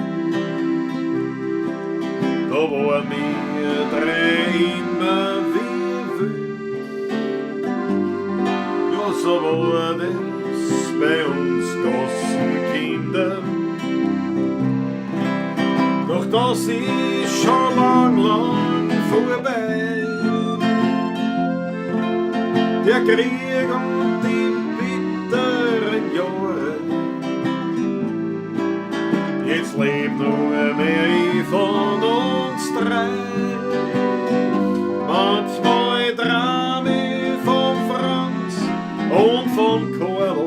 da war mir drei immer wie wüt. Ja, so war das bei uns Gassenkindern. Doch das ist schon lang, lang vorbei. Der Krieg und die bitteren Jahre. Jetzt lebt nur mehr ich von uns drei. Manchmal träum ich vom Franz und vom Karl.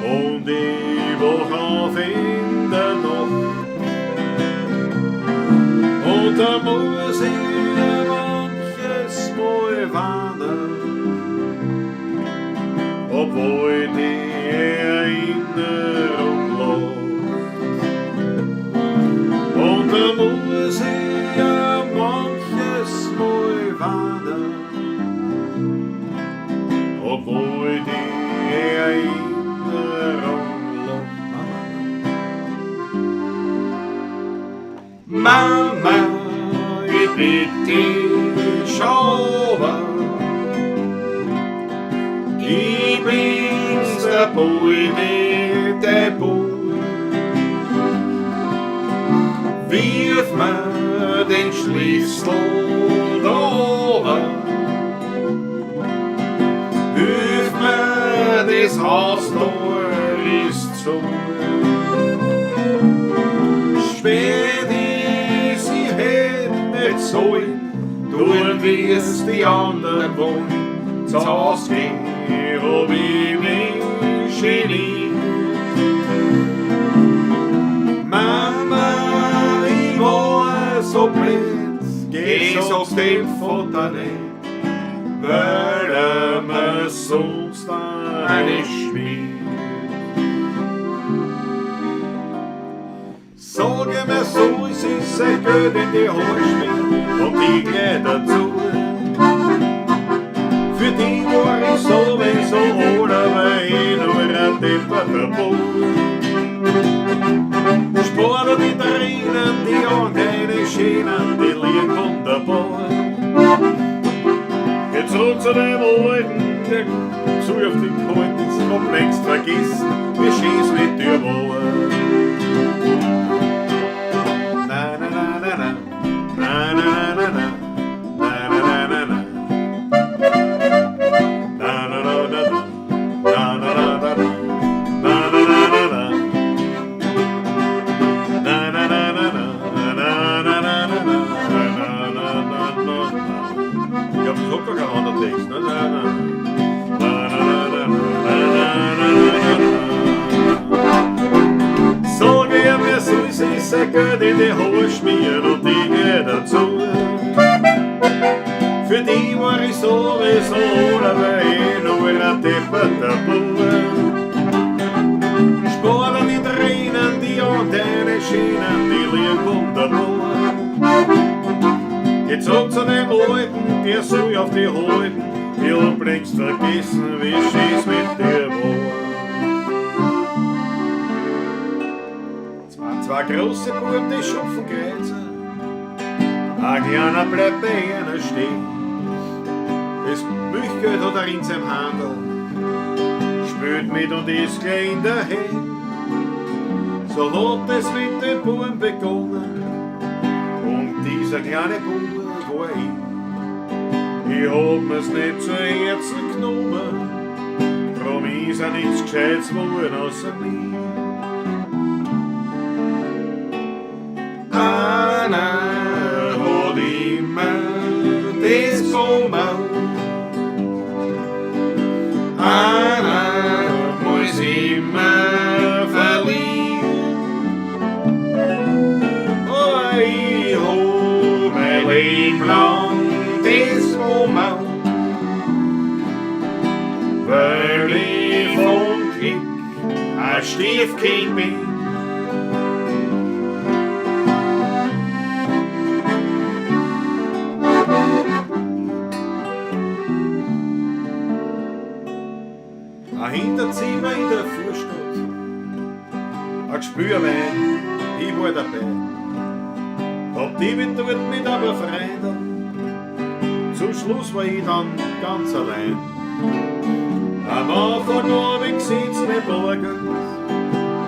Und ich wach auf in der Nacht. Und da muss ich manches Mal warnen, obwohl die Erinnerung lacht. Und da muss ich ja manches Mal warnen, obwohl die Erinnerung lacht. Bitte schau. Ich bin's, der Bui, der Bui. Wirf mir den Schlüssel da. Hilf mir, das Haustor ist zu. Spät ist, ich hätt nicht sollen, tun wie's die anderen wollen. Zu Haus gehen, hab ich mich geniert. Mama, ich war so blöd, geh sag's dem Vater nicht, weil er mir sonst eine schmiert. Sag mir so, es ist sein Geld in die Haare schmiert und die gleich dazu. Für die war ich sowieso oder weil ich nur ein depperter Bub. Sparen die Tränen, die an keine Schienen, die liegen wunderbar. Geh zurück zu dem Alten, der zu auf die gehalten, hab längst vergessen, wie schön's mit dir war. Na na na na na, na na na na na, na na na na. Na na na na na, na na na na na, na na na na na. Na na na na na, na na na na na, na na na na na. Ich glaub, das hat gar keinen anderen Text, ne? Na, na. Na, na, na, na, na, na, na, na, na. Sag er mir, so ist es sein Geld in die Haare schmieren und die geh dazu. Für die war ich sowieso, oder weil ich nur ein depperter Bub. Sparen die Tränen, die an deine Schienen, die liegen wunderbar. Geh zurück zu dem Alten, der soll auf die halten, ich hab längst vergessen, wie schön's mit dir war. Zwei große Buben, die schupfen Kreuzer, ein kleiner bleibt bei einer stehen. Das Milchgeld hat er in seinem Handel, spült mit und ist gleich in der Hand. So hat es mit dem Buben begonnen, und dieser kleine Bub war ich. Ich hab mir's nicht zu Herzen genommen, drum ist er nichts Gescheites geworden außer mir. Einer hat immer das Kummer, einer muss immer verlieren. Aber ich hab mein Leben lang das Kummer, weil ich vom Glück ein Stiefkind bin. Ein Hinterzimmer in der Vorstadt, ein Gespürwein, ich war dabei. Hab die mit dort mit aber Freunden, zum Schluss war ich dann ganz allein. Am Anfang hab ich gesetzt mit Bargeld,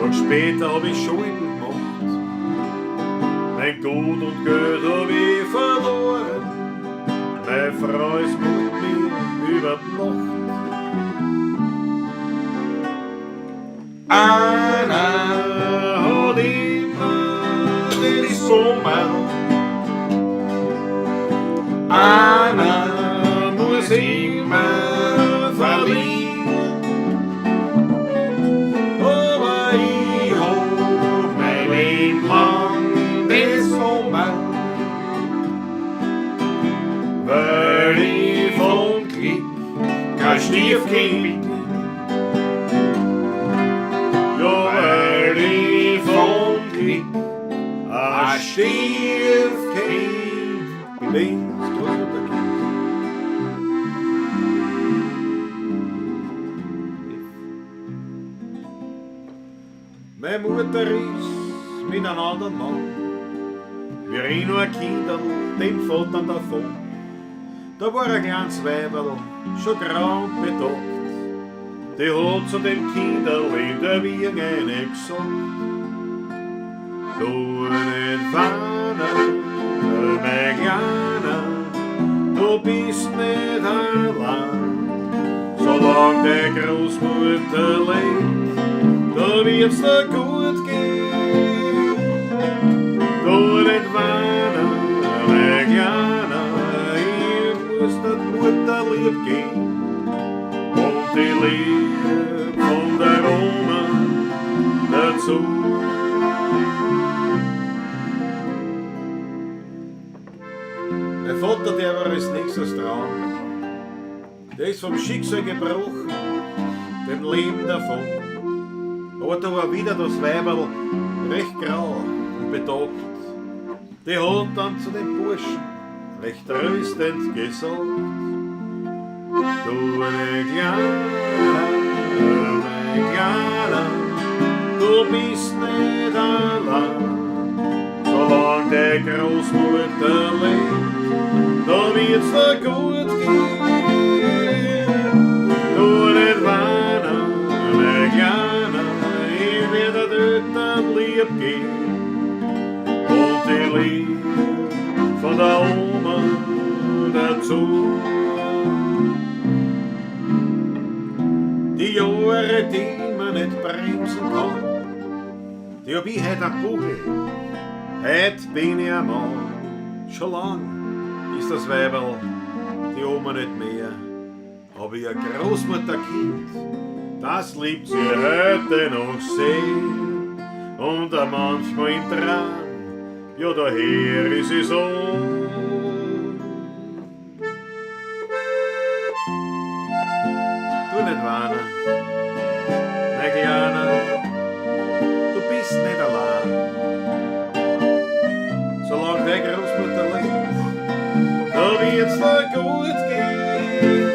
und später hab ich Schulden gemacht. Mein Gut und Geld hab ich verloren, meine Frau ist mit mir über die Nacht. Einer hat immer das Kummer, einer muss immer verlieren. Aber ich hab mein Leben lang das Kummer, weil ich vom Glück kein Stiefkind bin. Ja, weil ich vom Glück ein Stiefkind bin. Das Großmutterkind. Meine Mutter ist mit einem anderen Mann Wir ich noch ein Kinderl, dem Vater davon. Da war ein kleines Weiberl, schon grau und bedockt. Die hat zu dem Kinderl in der Wiege eine gesagt. Du nicht weinen, mein Kleiner, du bist nicht allein. Solang die Großmutter lebt, da wird's dir gut gehen. Du nicht weinen, mein Kleiner, ich muss der Mutter lieb gehen. Und die Liebe von der Oma dazu. Mein Vater, der war als nächstes dran. Der ist vom Schicksal gebrochen, dem Leben davon. Aber da war wieder das Weiberl recht grau und betagt. Die hat dann zu dem Burschen recht tröstend gesagt: Du meine Kleiner, mein Kleiner, du bist nicht allein. Solang die Großmutter lebt, da wird's dir gut gehen. Du nicht weinen, mein Kleiner, ich werd dir dort lieb gehen. Und die Liebe von der Oma dazu. Die Jahre, die man nicht bremsen kann, die hab ich heut am Buckel. Heut bin ich ein Mann, schon lang ist das Weiberl, die Oma nicht mehr. Aber ihr Großmutterkind, das liebt sie heute noch sehr. Und auch manchmal im Traum, ja daher ist sie so. Du nicht weinen, mein Kleiner, du bist nicht allein. Solange deine Großmutter lebt, da wird's dir gut gehen.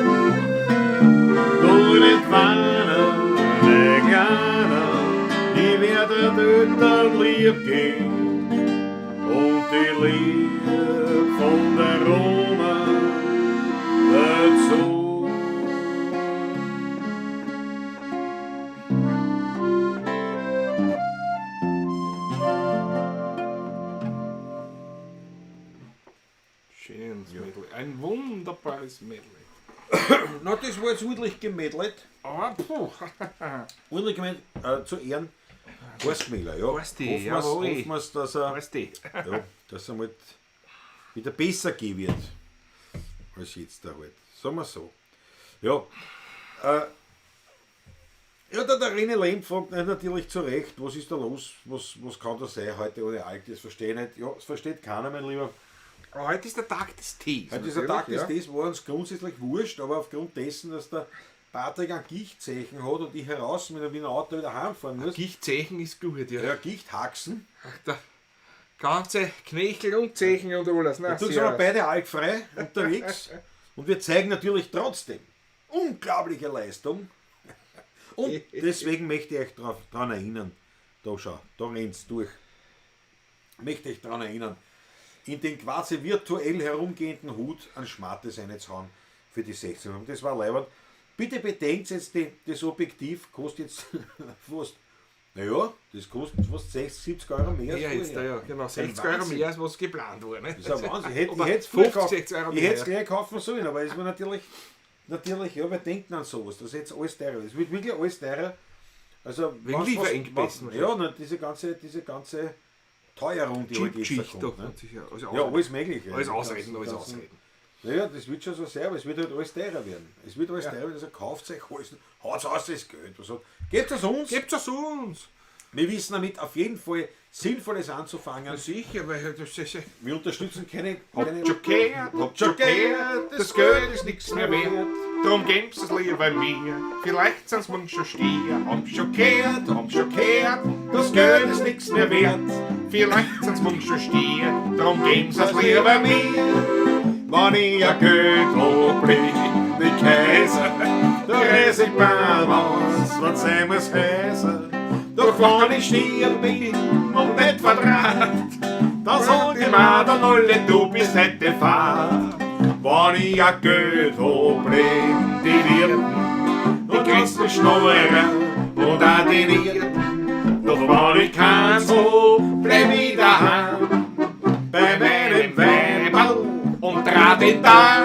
Du nicht weinen, mein Kleiner, ich werd dir dort lieb gehen. Und die Liebe von der Oma dazu. Schönes Medley. Ein wunderbares Medley. Na, das war jetzt ordentlich gemedlet. Aber puh. Ordentlich gemedlet, zu Ehren Horst Miller, ja. Horsti, Hoffen wir's, jawohl. hoffen wir's, dass er, Weißt du? ja, dass er halt wieder besser gehen wird als jetzt da halt. Sagen wir so. Ja. Ja, der René Lehm fragt natürlich zu Recht, was ist da los, was kann das sein heute ohne Alk, das verstehe ich nicht. Ja, das versteht keiner, mein Lieber. Aber heute ist der Tag des Tees. Heute ist der Tag des ja. Tees, war uns grundsätzlich wurscht, aber aufgrund dessen, dass der Patrick ein Gichtzeichen hat und ich heraus mit einem Wiener Auto wieder heimfahren muss. Gichtzeichen ist gut, ja. Ja, Gichthaxen. Der ganze Knöchel und Zeichen und alles. Na, Du sind wir beide alkfrei unterwegs und wir zeigen natürlich trotzdem unglaubliche Leistung. Und deswegen möchte ich euch daran erinnern, da schau, da rennt's durch. Möchte ich daran erinnern, in den quasi virtuell herumgehenden Hut an Schmattes reinzuhauen für die 16. Das war leibend. Bitte bedenkt jetzt, das Objektiv kostet jetzt fast, naja, das kostet fast 60, 70 Euro mehr. als Ja, jetzt, vorher. ja, genau. 60 Ein Euro Wahnsinn. mehr, als was geplant war. Ne? Das ist ein Wahnsinn. Ich hätte es 50, 60 Euro ich mehr. hätte es gleich kaufen sollen, aber es war natürlich, ja, wir denken an sowas. Das ist jetzt alles teurer. Es wird wirklich alles teurer. Also, Wegen Lieferengpässen Ja, na, diese ganze Teuerung, die halt jetzt da Chip-Geschichte. kommt. Ne? Sicher. Also Ja, alles Mögliche. Alles Die Ausreden, alles ganzen- Ausreden. Naja, das wird schon so sein, aber es wird halt alles teurer werden. Es wird alles teurer werden, also kauft euch alles, haut aus das Geld. Was hat, gebt es uns. Gebt es uns! Wir wissen damit auf jeden Fall Sinnvolles anzufangen. Na sicher, weil das ist. Wir unterstützen keine. Habt schon gehört, habt schon gehört, das Geld ist nichts mehr wert. Drum gebt's es lieber mir, vielleicht sind's morgen schon Stier. Hab schon gehört, das Geld ist nichts mehr wert. Vielleicht sind's morgen schon Stier, drum gebt's es lieber mir. Wenn ich ein Geld hab, bin ich nicht Kaiser. Da reiß ich Bahn aus, wenn's sein muss heißer. Doch wenn ich stier bin und nicht verdraht, dann sag ich Madel alle, du bist heute fahr. Wenn ich a Geld hab, bleiben die Wirten, die ganzen Schnurren und auch die Nierten. Doch wenn ich keins hab, bleib ich daheim bei meinem Weiberl und drah den Tag.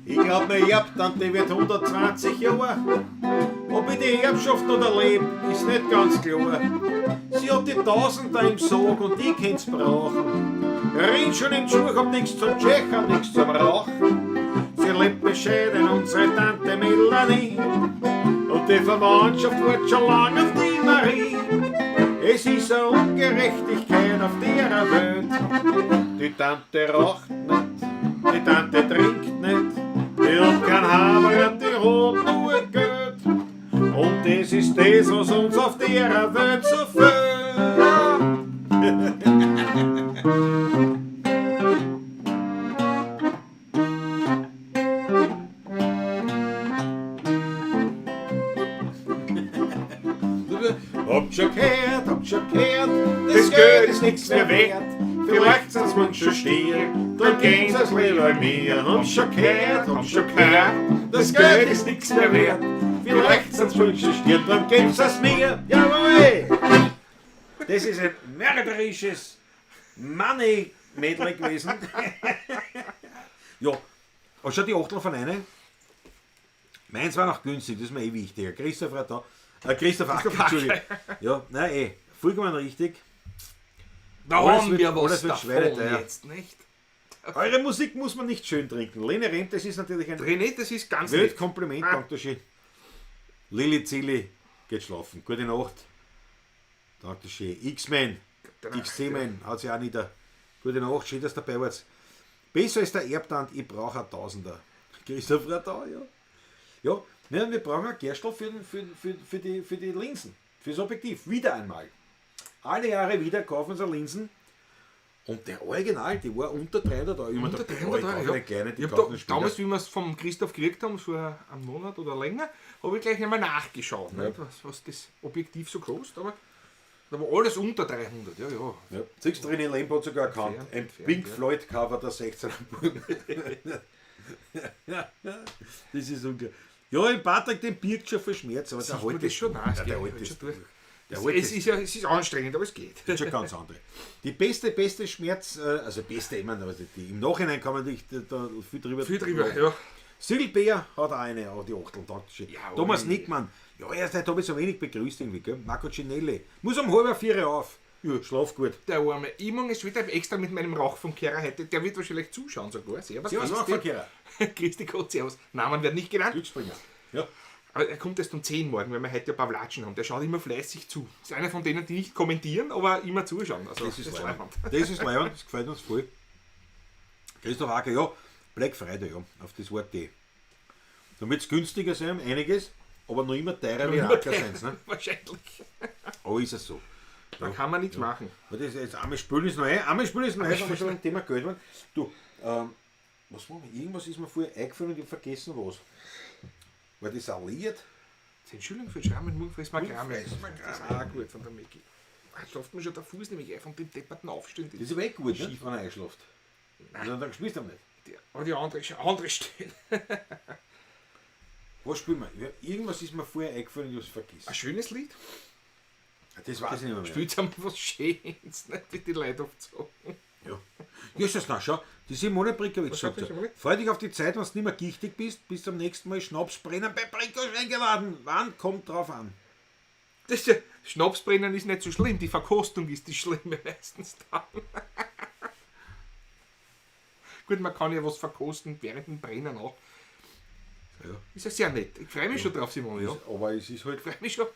Ich glaub, meine Erbtante wird 120 Jahre. Ob ich die Erbschaft noch erleb, ist nicht ganz klar. Sie hat die Tausender im Sarg und ich kenn's brauchen. Renn schon im Schuh, hab nix zum Tschechern, nix zum Rauchen. Sie lebt bescheiden, unsere Tante Melanie. Und die Verwandtschaft wartet schon lang auf die Marie. Es ist eine Ungerechtigkeit auf der Welt. Die Tante raucht nicht, die Tante trinkt nicht, die hat kein Haber und die hat nur Geld. Und das ist das, was uns auf der Welt so fehlt. Habt schon gehört, habt schon gehört, das Geld ist nichts mehr wert. Vielleicht sind's manche Stier, dann gehen sie's lieber mir. Habt schon gehört, habt schon gehört, das Geld ist nichts mehr wert. Vielleicht sind's manche Stier, dann geben sie's mir. Jawohl! Das ist ein mörderisches Money-Medley gewesen. Ja, aber schon die Achtel von einer. Meins war noch günstig, das ist mir eh wichtiger. Christoph hat da. Christoph Acker, Entschuldigung. Ja, nein, vollkommen richtig. Da Alles haben wird- wir was alles wird davon schweineteuer. jetzt, nicht? Eure Musik muss man nicht schön trinken. Lene Rent, das ist natürlich ein René, das ist ganz nett. Weltkompliment, danke schön. Lili Zilli, geht schlafen. Gute Nacht. Danke schön. X-Men, XC-Men, hat sich auch nieder. Gute Nacht, schön, dass du dabei warst. Besser ist der Erbtand, ich brauche ein Tausender. Christoph Radau, ja. Ja, nein, wir brauchen ein Gerstl für die Linsen, fürs Objektiv. Wieder einmal. Alle Jahre wieder kaufen sie Linsen. Und der Original, die war unter 300 Euro. Ich Unter mein, da- 300 ich Euro, kaufe ja. eine kleine, die Ich hab kaufen da, später. damals, wie wir es vom Christoph gekriegt haben, vor einem Monat oder länger, habe ich gleich einmal nachgeschaut, nicht, was das Objektiv so kostet. Aber da war alles unter 300, ja, ja. Ja. Siehst du, René Lemp hat sogar erkannt. Entfernt, Ein entfernt, Pink ja. Floyd Cover der 16er Buben. Das ist unglaublich. Ja, im Patrick, den birgt schon viel Schmerz, aber der Sieht man holt das schon? Nein, es ja, geht der halt holt das schon durch. Der Es, holt es, das ist ja, es ist anstrengend, aber es geht. ist schon ganz andere. Die beste Schmerz, also beste, ich meine, aber die, im Nachhinein kann man natürlich da viel drüber. Viel drüber, ja. Silbär hat auch eine, auch die Achtel, Dankeschön. Ja, Thomas ui. Nickmann, ja, er ist habe ich so wenig begrüßt irgendwie, gell? Marco Cinelli, muss um 3:30 auf. Ja, schlaf gut. Der Arme. Ich mag es wieder extra mit meinem Rauchfunkkehrer heute. Der wird wahrscheinlich zuschauen sogar. Servus, Servus, Christi. Rauchverkehrer. Christi Gott, servus. Namen werden nicht genannt. Glücksbringer. Ja. Aber er kommt erst um 10 morgen, weil wir heute ein paar Latschen haben. Der schaut immer fleißig zu. Ist einer von denen, die nicht kommentieren, aber immer zuschauen. Also, Das ist leibend. leibend. Das ist leibend, das gefällt uns voll. Christoph Acker, ja, Black Friday, ja, auf das Wort D. Damit es günstiger sein, einiges, aber noch immer teurer wie Acker sein. Ne? Wahrscheinlich. Aber ist es so. Da kann man nichts machen. Aber das jetzt einmal spülen ist neu, einmal spülen ist neu, wenn wir schon beim Thema Geld waren. Du, was war mir? Irgendwas ist mir vorher eingefallen und ich hab vergessen was. War das ein Lied? Entschuldigung für den Schrammen, morgen fressen wir Kramme. fressen wir Das ist auch gut von der Mickey. Da schlaft mir schon der Fuß nämlich ein von dem depperten Aufstehen. Das ist aber eh gut, ne? Wenn er einschläft. Also, dann spielst du nicht. Aber die andere Stelle. Was spielen wir? Ja, irgendwas ist mir vorher eingefallen und ich hab's vergessen. Ein schönes Lied. Das weiß ich nicht mehr. Spielt einmal was Schönes, nicht? Wie die Leute oft sagen. Ja. Jesus, na schau, die Simone Brickovic Was sagt sagt die ja. Simone? Freu dich auf die Zeit, wenn du nicht mehr gichtig bist, bis zum nächsten Mal Schnapsbrennen bei Brickovic eingeladen. Wann kommt drauf an? Das ist ja, Schnapsbrennen ist nicht so schlimm, die Verkostung ist die schlimme meistens dann. Gut, man kann ja was verkosten während dem Brennen auch. Ja. Ist ja sehr nett. Ich freue mich schon drauf, Simone. Ja. Aber es ist halt, Ich freue mich schon.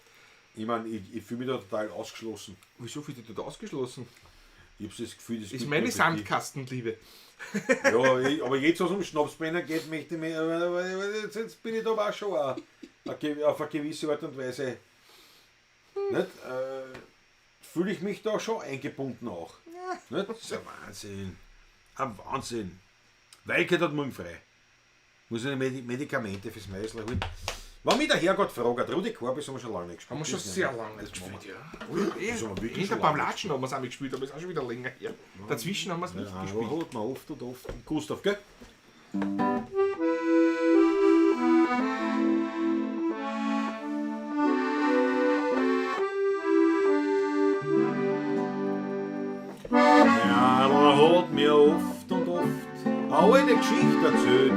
ich meine, ich fühle mich da total ausgeschlossen. Wieso fühlst du dich da ausgeschlossen? Ich habe das Gefühl, das Ist gilt meine nur für Sandkastenliebe. die. Ja, aber jetzt, was um Schnapsbrenner geht, möchte ich mich, jetzt bin ich da aber auch schon auch auf eine gewisse Art und Weise, nicht, fühle ich mich da schon eingebunden auch. Nicht? Das ist ein Wahnsinn. Ein Wahnsinn. Weil ich hat morgen frei. Muss ich Medikamente fürs Meißel holen. Wenn mich der Herrgott fragt, Rudi Korbis haben wir schon lange nicht gespielt. Haben wir schon Das sehr nicht. lange Das nicht machen gespielt, wir. ja. Das haben wir wirklich Hinter schon beim lange Latschen haben wir es auch gespielt, aber ist auch schon wieder länger her. Dazwischen haben wir es nicht Ja, gespielt. aber hat man oft und oft. Gustav, gell? Ja, der hat mir oft und oft auch eine Geschichte erzählt.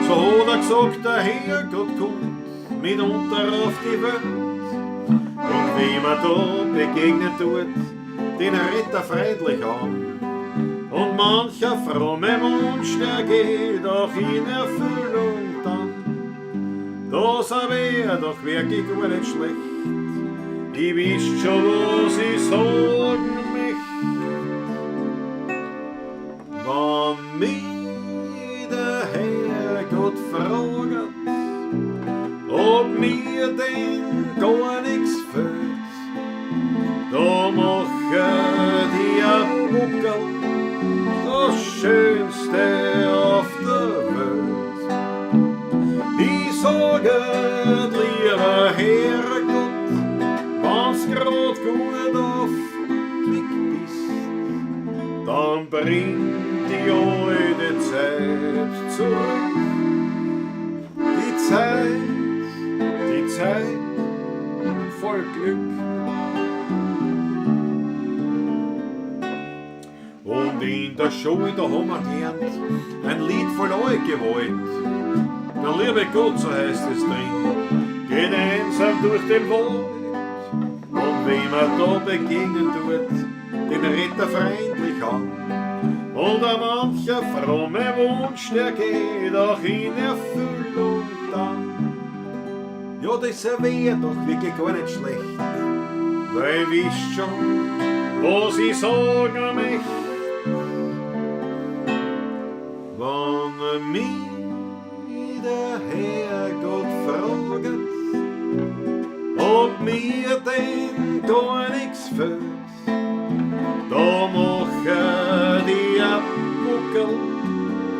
So hat er gesagt, der Herrgott kommt mitunter auf die Welt. Und wem er da begegnet tut, den redet er freundlich an. Und mancher fromme Wunsch, der geht auch in Erfüllung dann. Das wär doch wirklich gar nicht schlecht. Ich wisst schon, was ich sagen möcht. Wenn mich der Herrgott fragt, ob mir denn gar nichts fehlt, da machen die Buckel das Schönste auf der Welt. Ich sage, lieber Herrgott, wenn's grad gut auf Klick bist, dann bringt die alte Zeit zurück. Die Zeit voll Glück. Und in der Schule, da haben wir gelernt, ein Lied voll Gewalt. Der liebe Gott, so heißt es drin, geht einsam durch den Wald. Und wem er da begegnen tut, den redet er freundlich an. Und ein mancher fromme Wunsch, der geht auch in Erfüllung dann. Ja, das wär doch wirklich gar nicht schlecht, weil ich wisst schon, was ich sagen möcht. Wenn mich der Herrgott fragt, ob mir denn gar nichts fehlt, da machen die Buckel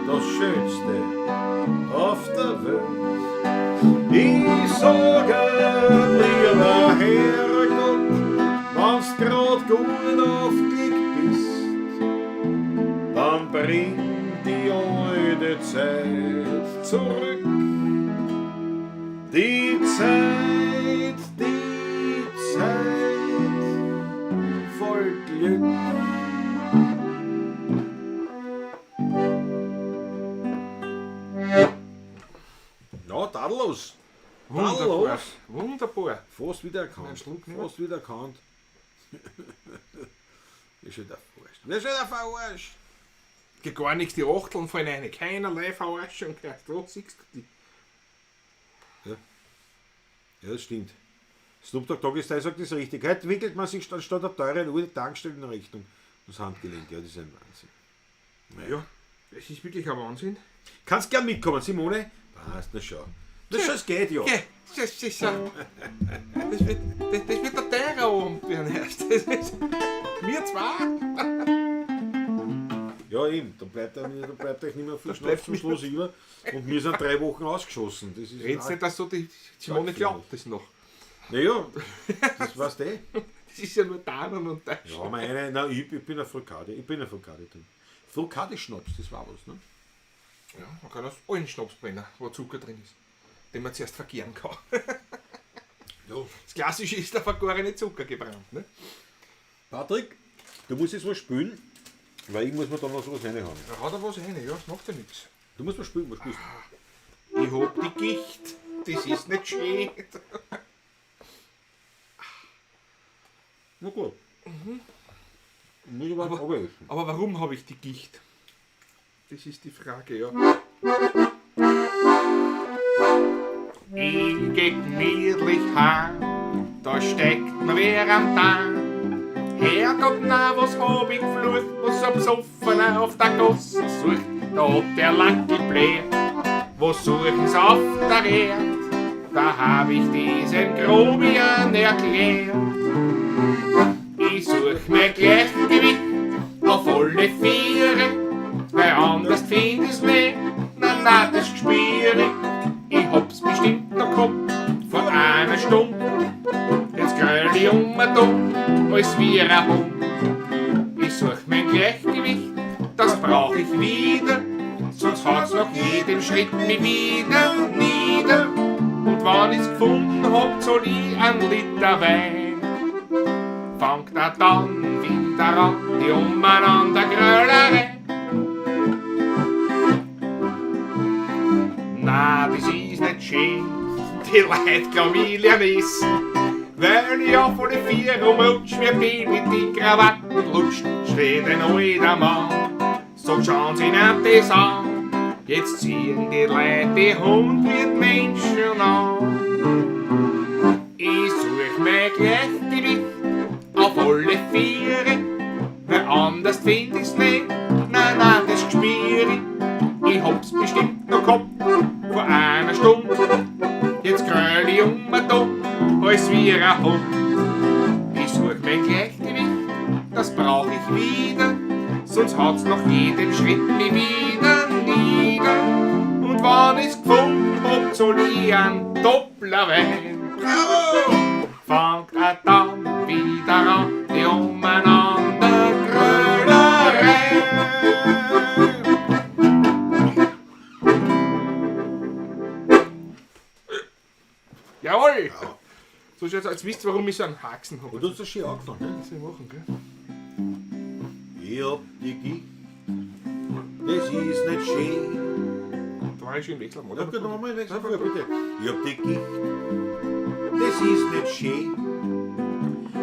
das Schönste auf der Welt. Ich sage, lieber Herrgott, wenn's grad gut aufgelegt bist, dann bring die alte Zeit zurück. Die Zeit voll Glück. Ja, tadellos. Wunderbar. Tadellos. Wunderbar. Fast wieder erkannt. Einen Schluck nehmen. Fast wieder erkannt. Ist schon der verarscht. Wer ist schon der verarscht? Geht gar nichts, die Achteln fallen rein. Keinerlei Verarschung. Da siehst du die. Ja, das stimmt. Snoop Dogg Doggy Style sagt das richtig. Heute wickelt man sich anstatt der teuren Uhr die Tankstellenrechnung das Handgelenk. Ja, das ist ein Wahnsinn. Ja, das ist wirklich ein Wahnsinn. Kannst gern mitkommen, Simone. Passt, na schau. Na schau, es geht ja. Ja, das ist ja. Das wird, das wird der teurer Abend werden erst. Das ist, wir zwei. Ja, eben. Da bleibt, euch nicht mehr viel Schnaps bleibt zum Schluss über. Und wir sind 3 Wochen ausgeschossen. Das ist Redst nicht, dass so die Simone glaubt das noch. Naja, das weißt du eh. Das ist ja nur Danen und das. Ja, meine, nein, ich bin ein Frucade. Ich bin ein Frucade-Typ. Frucade-Schnaps, das war was, ne? Ja, man kann aus allen Schnaps brennen, wo Zucker drin ist, den man zuerst vergären kann. Ja. Das Klassische ist der vergorene Zucker gebrannt. Ne? Patrick, du musst jetzt was spülen, weil ich muss mir da noch sowas reinhauen. Da hat er was rein, ja, das macht ja nichts. Du musst was spülen, was spülst du? Ich hab die Gicht, das ist nicht schön. Na gut. Mhm. Muss ich aber essen. Aber warum habe ich die Gicht? Das ist die Frage, ja. Ich geh gemütlich heim, da steckt mir wer am Tag. Herrgott, na, was hab ich geflucht, was ein Besoffener auf der Gosse sucht. Da hat der Lackel bläht, was suchen's auf der Erd? Da hab ich diesen Grobian erklärt. Ich such mein Gleichgewicht auf alle Viere, weil anders find jedem Schritt mich wieder nieder. Und wann ich's gefunden hab, zahl ich einen Liter Wein. Fangt er dann wieder an, die umeinander Grölerei. Na, das ist nicht schön, die Leute glaub ich lern essen. Weil ich auf alle vier rumrutsch, mir bin mit die Krawatten lutscht, steht ein alter Mann. Sag, schauen Sie nicht das an, jetzt ziehen die Leute die 100 Menschen an. Ich such mir gleich die Wicht auf alle Viere, weil anders find ich's nicht, nein, nein, das Gspiere. Ich hab's bestimmt noch gehabt vor einer Stunde. Jetzt gröl ich um und um, als wie ein Hund. Ich such mir gleich die Wicht, das brauch ich wieder, sonst haut's nach jedem Schritt mich wieder nieder. Und wann ich's gefunden hab, soll ich einen Doppler Wein. Bravo! Fangt er dann wieder an, die umeinander Grölerei. Jawohl! So schaut's aus. Jetzt wisst ihr, warum ich so einen Haxen habe. Und du hast das schön angefangen, ne? Was soll ich machen, gell? Ich hab die Gicht, das ist nicht schön. Da war ich schon im Wechsel. Ja, gut, dann machen wir den Wechsel vorher, bitte. Ich hab die Gicht, das ist nicht schön.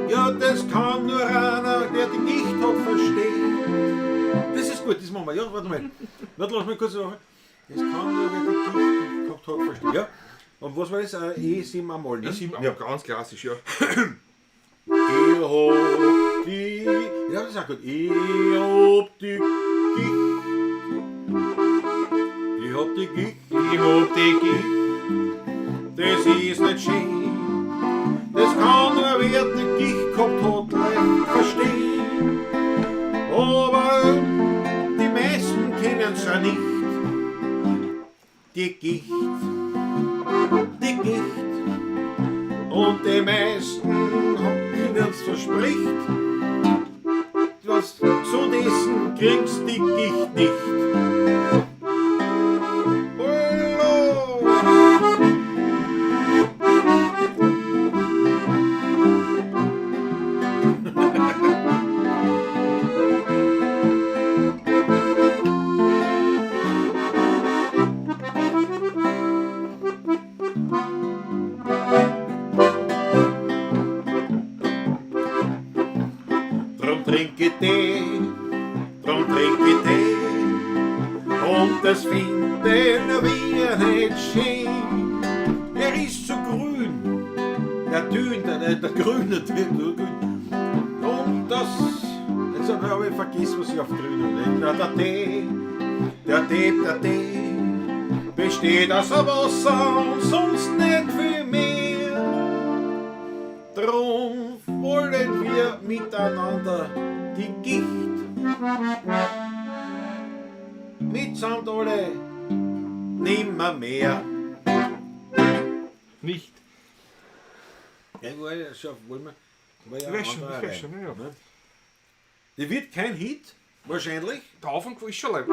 Ja, das kann nur einer, der die Gicht hat, verstehen. Das ist gut, das machen wir. Ja, warte mal. Warte, lass mich kurz machen. Das kann nur, wer die Gicht gehabt hat, verstehen. Ja. Und was war das? E 7 einmal, ne? E 7 Ja. ganz klassisch, ja. Ich hab die. Ja, das ist auch gut. Ich hab die Gicht. Ich hab die Gicht. Ich hab die Gicht. Das ist nicht schön. Das kann nur wer die Gicht gehabt hat, leicht verstehen. Aber die meisten kennen's ja nicht. Die Gicht, die Gicht. Und die meisten, denen's verspricht, was zu dessen kriegst die Gicht nicht. Hallo! Drum trink ich Tee, drum trink ich Tee. Und das finden wir nicht schön. Er ist so grün, der Dün, der grüne Tee, der grün. Und das, jetzt habe ich vergessen, was ich auf grün habe. Na, der Tee, der Tee, der Tee besteht aus Wasser und sonst nicht viel mehr. Drum wollen wir miteinander die Gicht mitsamt alle nimmer mehr. Nicht. Ja, war ja schon, wollen wir, war ja Ich weiß schon, ein anderer ich weiß schon, Reim, ja. ne? Die wird kein Hit, wahrscheinlich. Der Anfang ist schon leid.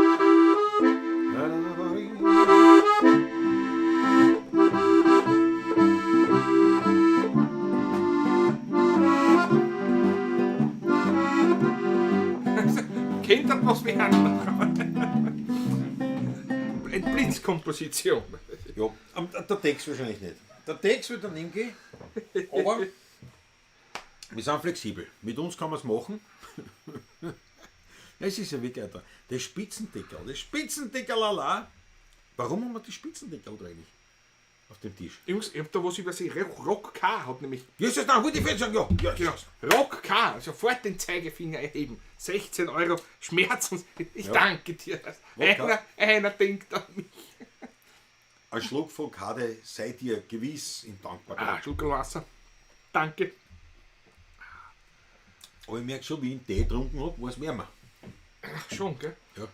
Kennt das was werden? Eine Blitzkomposition. Ja, der Text wahrscheinlich nicht. Der Text wird dann nicht gehen, aber wir sind flexibel. Mit uns kann man es machen. Es ist ja wirklich ein Das Spitzendeckel, das Spitzendeckel allein. Warum haben wir das Spitzendeckel da eigentlich auf dem Tisch? Jungs, ich hab da was übersehen. Rock K hat nämlich. Jesus, nein, wollte ich jetzt sagen, ja. ja. Genau. Rock K, sofort den Zeigefinger erheben. 16 Euro Schmerzens. Ich Ja. danke dir. Rock K. Einer denkt an mich. Ein Schluck von Kade seid ihr gewiss in Dankbarkeit. Ah, Schluck Wasser. Danke. Aber ich merke schon, wie ich einen Tee getrunken habe, war es wärmer. Ach, schon, gell? Ja.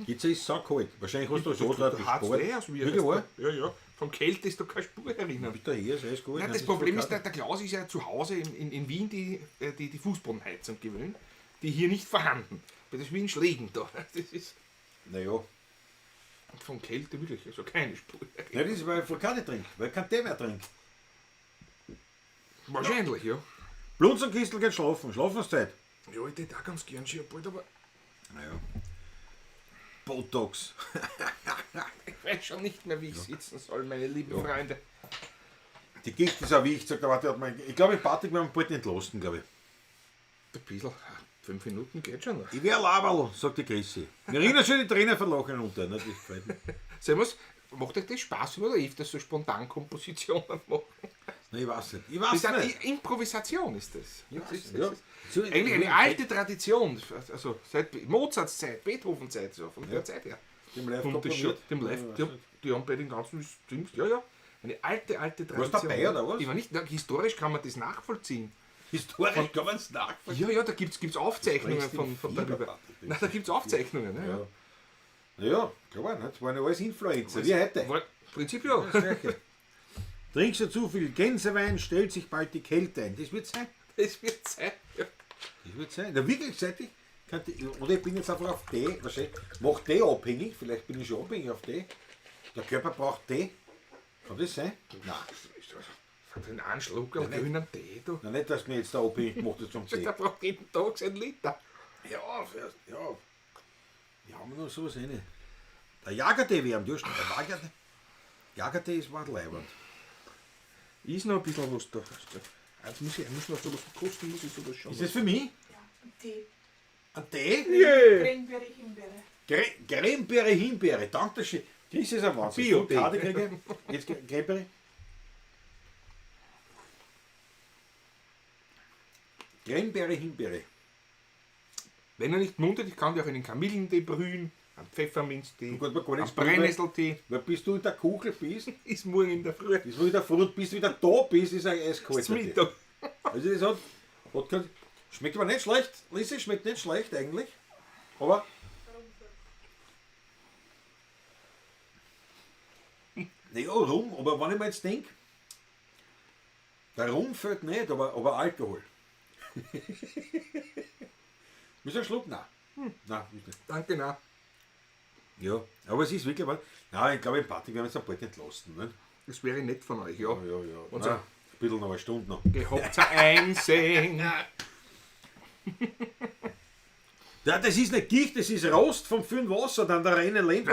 Jetzt ist es saukalt. Wahrscheinlich hast du so da Du harzt eh aus wie Wirklich wahr? Ja, ja. Vom Kälte ist da keine Spur erinnern. Bist du hier, ist alles gut. Nein, das Problem ist, der Klaus ist ja zu Hause in Wien die Fußbodenheizung gewöhnt, die hier nicht vorhanden. Das ist wie ein Schlägen da. Das ist, Naja. Von Kälte wirklich, also keine Spur. Ja, das ist, weil ich voll keine trinke, weil ich keinen Tee mehr trinke. Wahrscheinlich, ja. Blunzenkistel geht schlafen, Schlafenszeit. Ja, ich hätte auch ganz gern schon bald, aber Naja. Botox. ich weiß schon nicht mehr, wie ich sitzen soll, meine lieben Freunde. Die Gicht ist auch wichtig, sagt er, warte, hat man, ich glaube, ich Patrick werden wir bald entlasten, glaube ich. Ein bisschen, 5 Minuten geht schon noch. Ich wär Laberl, sagt die Chrissy. Mir rinnen schon die Tränen vor Lachen runter. Ne? Das gefällt mir. Sag mal, macht euch das Spaß, wenn wir da öfters so Spontankompositionen machen? Nein, ich weiß nicht. Ich Das weiß ist eine nicht. Improvisation, ist das. Das ist, Ja. das ist eigentlich eine alte Tradition, also seit Mozarts Zeit, Beethoven-Zeit, so von der Zeit her. Dem Live Kommt das schon, komponiert. dem Live, Ja, die, die haben bei den ganzen Dings, ja, ja, eine alte, alte Warst Tradition. dabei, oder was? Ich war nicht, na, historisch kann man das nachvollziehen. Historisch kann man es nachvollziehen. Ja, ja, da gibt es Aufzeichnungen Sprichst im von Fieber, darüber. Patrick. Nein, da gibt es Aufzeichnungen. Ne? Ja. Ja, klar, ne? Das waren ja alles Influencer, wie heute. War, Prinzip ja. Das Gleiche. Trinkst du zu viel Gänsewein, stellt sich bald die Kälte ein. Das wird sein. Das wird sein. Ja. Das wird sein. Na, wirklich, seit ich. Oder ich bin jetzt einfach auf Tee, wahrscheinlich. Mach Tee abhängig, vielleicht bin ich schon abhängig auf Tee. Der Körper braucht Tee. Kann das sein? Nein. Von den Anschluck am grünen Tee, du. Na, nicht, dass mir jetzt da abhängig gemacht ist zum Tee. Der braucht jeden Tag seinen Liter. Ja, vielleicht, ja. Die haben noch sowas rein. Der Jagertee wärmt, ja, stimmt. Der Jagertee, Jagertee ist was leibend. Ist noch ein bisschen was da. Also muss ich muss noch sowas kosten, muss ich sowas schon. Ist das für mich? Ja, ein Tee. Ein Tee? Yeah. Cranberry, Himbeere. Crembeere, Himbeere, danke schön. Das ist ein Wahnsinn. Bio-Tee. Karte kriege. Jetzt Crembeere. Crembeere, Himbeere. Wenn er nicht mundet, ich kann dir auch einen Kamillentee brühen, einen Pfefferminztee, Du kannst mir gar einen nichts brühen, Brennnesseltee. Weil bis du in der Kuchel bist, Ist morgen in der Früh. bis du in der Früh und bis du wieder da bist, ist ein eiskalter Ist Tee. Mittag. Also das hat kein, schmeckt aber nicht schlecht. Lisi, schmeckt nicht schlecht eigentlich. Aber naja, Rum, aber wenn ich mir jetzt denke, der Rum fällt nicht, aber Alkohol. Willst du einen Schluck? Nein. Nein, willst nicht. Danke, na. Ja, aber es ist wirklich, nein, ich glaube, im Party werden wir jetzt bald entlasten. Ne? Das wäre nett von euch, ja. Ja, ja, ja. Und Nein, so. ein bisschen noch eine Stunde noch. Gehabt einsehen. Ja, das ist nicht Gicht, das ist Rost vom vielen Wasser, dann der reine Lehm,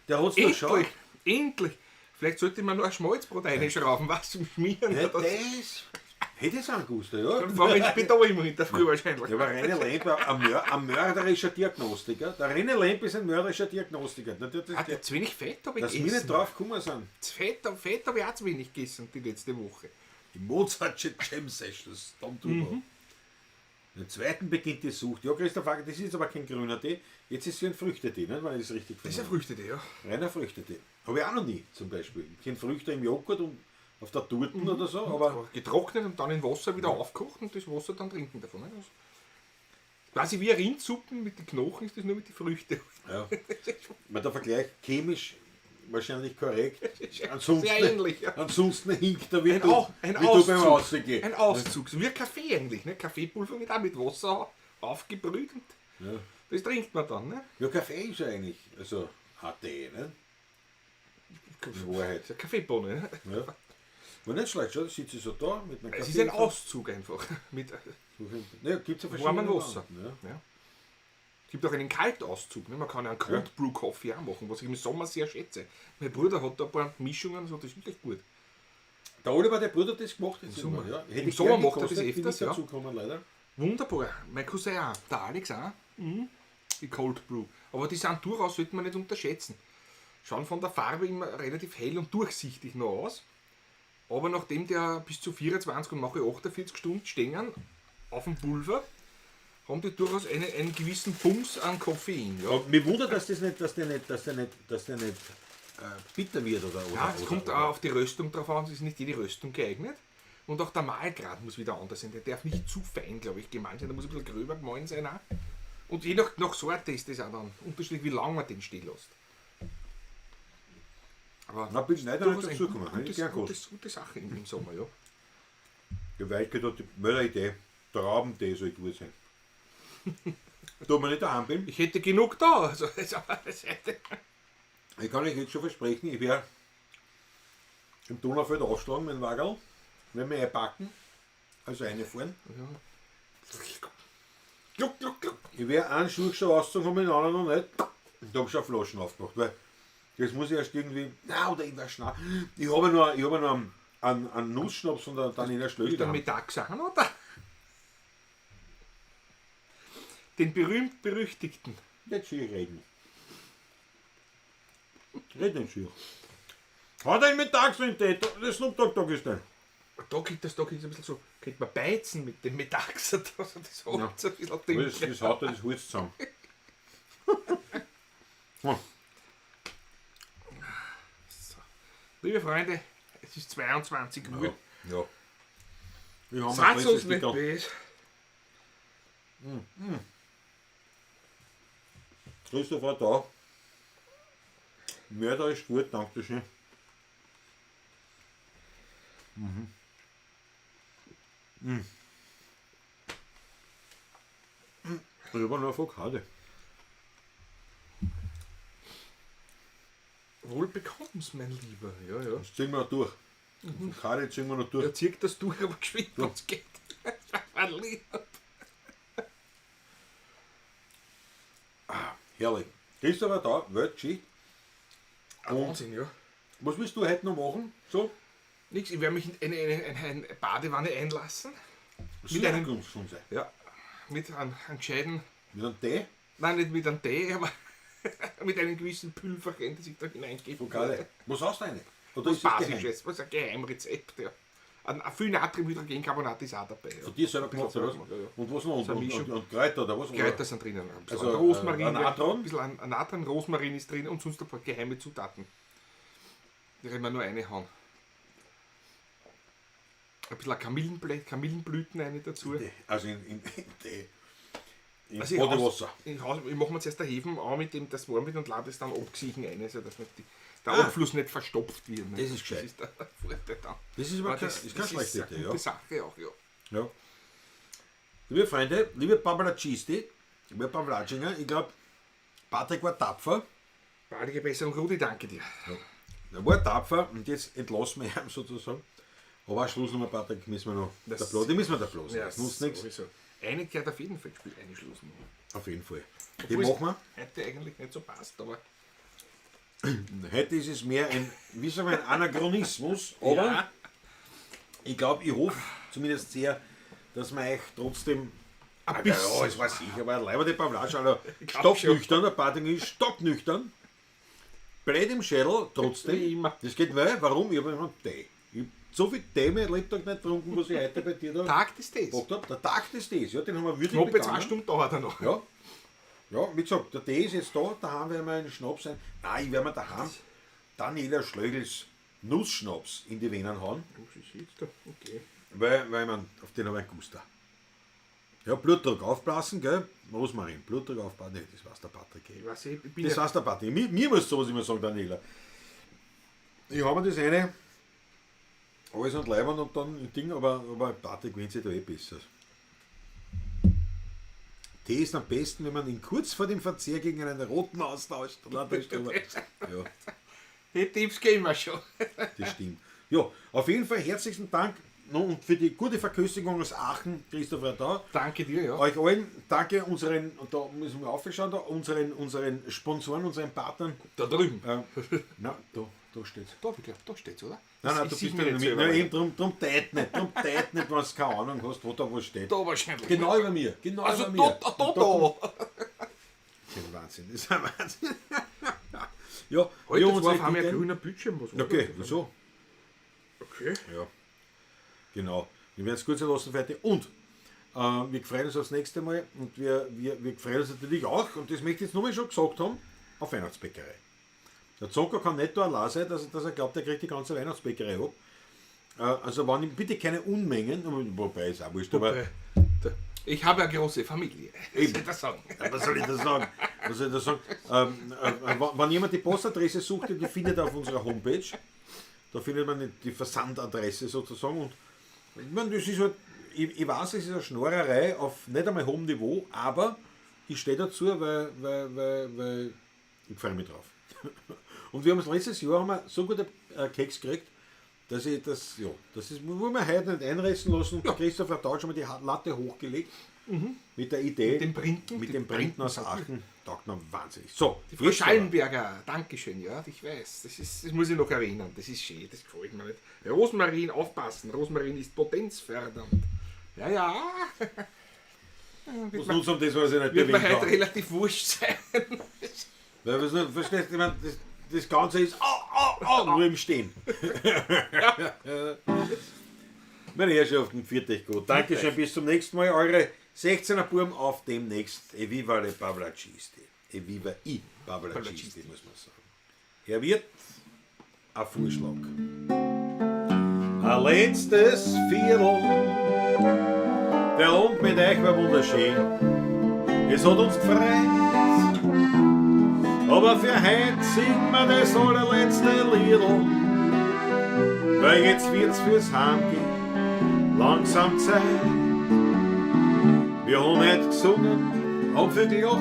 der hat's noch schon. Endlich, endlich. Vielleicht sollte man noch ein Schmalzbrot reinschrauben, was zum Schmieren. Ja, oder so. das hätte ich auch gewusst, ja. Dann war ich später immer in der Früh wahrscheinlich. Ja, aber René Lemp, ein mörderischer Diagnostiker. Der René Lemp ist ein mörderischer Diagnostiker. Na, das, Ah, der zu wenig Fett habe ich dass wir gegessen. nicht drauf gekommen sind. Fett, Fett habe ich auch zu wenig gegessen die letzte Woche. Die Mozartsche Jam Sessions, Tom drüber. Im zweiten beginnt die Sucht. Ja, Christoph, das ist jetzt aber kein grüner Tee. Jetzt ist es ein Früchtetee, ne? Wenn ich das richtig Das ist ein verstehe. Früchtetee, ja. Reiner Früchtetee. Habe ich auch noch nie, zum Beispiel. Ich kenne Früchte im Joghurt und auf der Torten oder so, aber Aber getrocknet und dann in Wasser wieder aufkochen und das Wasser dann trinken davon. Ne? Das quasi wie eine Rindsuppen mit den Knochen ist das nur mit den Früchten. ja. Weil der Vergleich chemisch wahrscheinlich korrekt. Ansonsten, Sehr ähnlich, ja. ansonsten hinkt er wie Ein, du, ein wie du beim Auszug. Rausgehen. Ein Auszug. So wie ein Kaffee eigentlich. Ne? Kaffeepulver wird auch mit Wasser aufgebrüht und Ja. das trinkt man dann. Ne? Ja, Kaffee ist ja eigentlich, also HT, ne? In Wahrheit. Das ist eine Kaffeebohne. Ne? Ja. War nicht schlecht, schon, sitze ich so da mit meinem Es Kaffee. ist ein Auszug einfach. Mit Ja, gibt's ja verschiedene warmem Wasser. Varianten, Ja. Ja. Es gibt auch einen Kaltauszug. Ne? Man kann ja einen Cold Brew Coffee auch machen, was ich im Sommer sehr schätze. Mein Bruder hat da ein paar Mischungen, so, das ist wirklich gut. Der Oliver, der Bruder hat das gemacht. Im Sommer. Ja. Hätte Im ich Sommer gern macht er das gekostet, bin öfters, nicht ja. dazugekommen, leider. Wunderbar. Mein Cousin auch, der Alex auch. Mhm. Die Cold Brew. Aber die sind durchaus, sollte man nicht unterschätzen. Schauen von der Farbe immer relativ hell und durchsichtig noch aus. Aber nachdem der bis zu 24 und mache 48 Stunden stehen auf dem Pulver, haben die durchaus einen gewissen Bums an Koffein. Ja. Aber mich wundert, dass das nicht, dass der nicht, dass der nicht, dass der nicht bitter wird oder, oder Ja, es oder, kommt oder. auch auf die Röstung drauf an, es ist nicht jede Röstung geeignet. Und auch der Mahlgrad muss wieder anders sein. Der darf nicht zu fein, glaube ich, gemahlen sein. Der muss ein bisschen gröber gemahlen sein auch. Und je nach Sorte ist das auch dann unterschiedlich, wie lange man den stehen lässt. Aber Na, bin ich leider durchaus nicht eine dazugekommen. Hätte ich gern gekostet. gute Sache im Sommer, ja. Die Weike hat die Mörder-Idee. Traubentee soll gut sein. Da man nicht daheim bin. Ich hätte genug da. Also, das hätte. Ich kann euch jetzt schon versprechen, ich werde im Donaufeld aufschlagen mit dem Wagerl, wenn wir einpacken, also reinfahren. Gluck, gluck, gluck. Ich werde einen Schuh schon ausgezogen haben, den anderen noch nicht. Und da habe ich schon Flaschen aufgemacht, weil das muss ich erst irgendwie. Na, oder ich weiß schon. Ich habe noch, ich habe noch einen Nussschnaps von der Daniela Schlögl Mit dem daheim. Metaxan, oder? Den berühmt-berüchtigten. Nicht schier reden. Red nicht schier. Hat er mit Tax in Tee? Das Snoop Dogg Dog ist denn. Da geht das, da geht es ein bisschen so, könnte man beizen mit dem Metaxa, also das Holz ein bisschen Aber dünn. das haut er das Holz zusammen. Hm. Liebe Freunde, es ist 22 Uhr. Ja. Wir haben Seid ein uns nicht Stickerl. böse. Christopher da. Mörder ist gut, danke schön. Mhm. Mhm. Ich habe noch Avocado. Wohl bekomm's, mein Lieber. Ja, ja. Das ziehen wir noch durch. Avocado ziehen wir noch durch. Er zieht das durch, aber geschwind, wenn's geht. Mein Lieber. Herrlich. Christopher da, Weltgeschichte. Ah, Wahnsinn, ja. Was willst du heute noch machen? So? Nix, ich werde mich in eine Badewanne einlassen. Mit einem- schon sein. Ja. Mit einem gescheiten, Mit einem Tee? nein, nicht mit einem Tee, aber mit einem gewissen Pülverchen, das ich da hineingebe. Avocado. Was hast du eine? Oder Was ist das geheim? Basisches, was ein Geheimrezept, ja. Ein viel Natriumhydrogencarbonat ist auch dabei. Ja. Von dir selber gemacht, oder was? Ja, ja. Und was noch? Und, So eine und, Mischung. und Kräuter oder was? Kräuter sind drinnen. Ein bisschen Also, Rosmarin, ein Natron? ein bisschen an Natron, Rosmarin ist drin und sonst ein paar geheime Zutaten. Die werden wir nur eine hauen. Ein bisschen Kamillenblüten eine dazu. Also in Tee. In Also ich Badewasser. Ich mache mir zuerst der Hefen an, mit dem das warm wird und lade es dann abgesehen ein, also dass nicht der Abfluss nicht verstopft wird. Ne? Ah. Das ist gescheit. Das ist der Vorteil dann. Das ist aber Aber ist keine schlechte eine Idee, gute ja. Sache auch, ja. Ja. Liebe Freunde, liebe Pavlacisti, liebe Pavlacinger, ich glaube, Patrick war tapfer. Baldige Besserung, Rudi, danke dir. Er war tapfer und jetzt entlassen wir ihn sozusagen. Aber Schlussnummer, Patrick, müssen wir noch. Das- der Blo, die müssen wir da bloß. Das nutzt nichts. sowieso. Eine gehört auf jeden Fall gespielt, eine Schlussnummer. Auf jeden Fall. Die Obwohl es machen Heute eigentlich nicht so passt, aber. wir. Heute ist es mehr ein, wie sagen wir, ein Anachronismus, aber Ja. ich glaube, ich hoffe zumindest sehr, dass wir euch trotzdem. Ein Ja, bisschen. es war sicher, aber leider die Pavlatsch, Alter, glaub stocknüchtern, der Patrick ist stocknüchtern, blöd im Schädel, trotzdem. Wie immer. Das geht weil, warum? Ich habe immer Tee. Ich hab so viel Tee mein Lebtag nicht getrunken, was ich heute bei dir da Tag des Tees. gemacht habe. Der Tag des Tees, ja, den haben wir wirklich Knappe begangen. 2 Stunden dauert er noch. Ja. Ja, wie gesagt, der Tee ist jetzt da, daheim werden wir einen Schnaps ein. Nein, ich werde mir daheim Daniela Schlögls Nussschnaps in die Venen hauen, Was ist jetzt da? Okay. weil man, auf den habe ich einen Guster. Ja, Blutdruck aufblasen, gell? Rosmarin, Blutdruck aufblasen. Nee, das war's der Patrick. Ich weiß nicht, ich bin Das ja, war's der Patrick. Mir muss sowas immer sagen, Daniela. Ich habe mir das eine, alles und Leibern und dann ein Ding, aber Patrick gewinnt sich da eh besser. Tee ist am besten, wenn man ihn kurz vor dem Verzehr gegen einen roten austauscht. Na, das ist aber- Ja, die Tipps geben wir schon. das stimmt. Ja, auf jeden Fall herzlichen Dank und für die gute Verköstigung aus Aachen, Christopher da. Danke dir, ja. Euch allen danke unseren, und da müssen wir aufschauen, da, unseren Sponsoren, unseren Partnern. Da drüben. Na, da steht's. Da, ich glaub, da steht's, oder? Nein, nein, Ich du sehe bist mich ja nicht nicht selber. nein, eben, drum deut nicht, drum deut nicht, wenn du keine Ahnung hast, wo da was steht. Da wahrscheinlich. Genau über mir, genau Also über mir. da, da, Und da, kommt- da. Das ist ein Wahnsinn, das ist ein Wahnsinn. Ja, Heute ja, zwar unsere haben wir guten- grüner Bildschirm. Was war Okay, das? wieso? Okay. Ja, genau. Wir werden es kurz erlassen für heute. Und wir freuen uns aufs nächste Mal und wir freuen uns natürlich auch, und das möchte ich jetzt nochmal schon gesagt haben, auf Weihnachtsbäckerei. Der Zocker kann nicht da allein sein, dass er glaubt, er kriegt die ganze Weihnachtsbäckerei ab. Also wenn ihm bitte keine Unmengen, wobei ist auch wurscht, aber Ich habe eine große Familie. Eben. Soll ich das sagen? was soll ich da sagen? Was soll ich da sagen? Wenn jemand die Postadresse sucht, die findet er auf unserer Homepage. Da findet man die Versandadresse sozusagen. Und ich meine, das ist halt, ich weiß, es ist eine Schnorrerei auf nicht einmal hohem Niveau, aber ich stehe dazu, weil ich freue mich drauf. Und wir haben es letztes Jahr haben wir so gute Keks gekriegt, dass ich das, ja, das ist, wollen wir heute nicht einreißen lassen. Ja. Christopher Tausch haben wir die Latte hochgelegt. Mit der Idee. Mit dem Printen. Mit dem Printen aus Aachen. Taugt mir wahnsinnig. So, Die Frau Schallenberger, Dankeschön, ja, ich weiß. Das muss ich noch erinnern. Das ist schön, das gefällt mir nicht. Rosmarin, aufpassen. Rosmarin ist potenzfördernd. Ja, ja. Was nutzt um das, was ich nicht Wird mir bewegen heute kann. relativ wurscht sein. Weil was nicht, verstehst du, ich meine, das Ganze ist au, nur im Stehen. Meine Herrschaften, viert euch gut. Dankeschön, bis zum nächsten Mal. Eure 16er Burm auf demnächst. Eviva le Pavlacisti. Eviva i Pavlacisti, muss man sagen. Herr Wirt, ein Vorschlag. Ein letztes Viertel. Der Abend mit euch war wunderschön. Es hat uns gefreut. Aber für heute singen wir das allerletzte Liedl. Weil jetzt wird's fürs Heimgehen langsam Zeit. Wir haben heute gesungen, haben viel gelacht,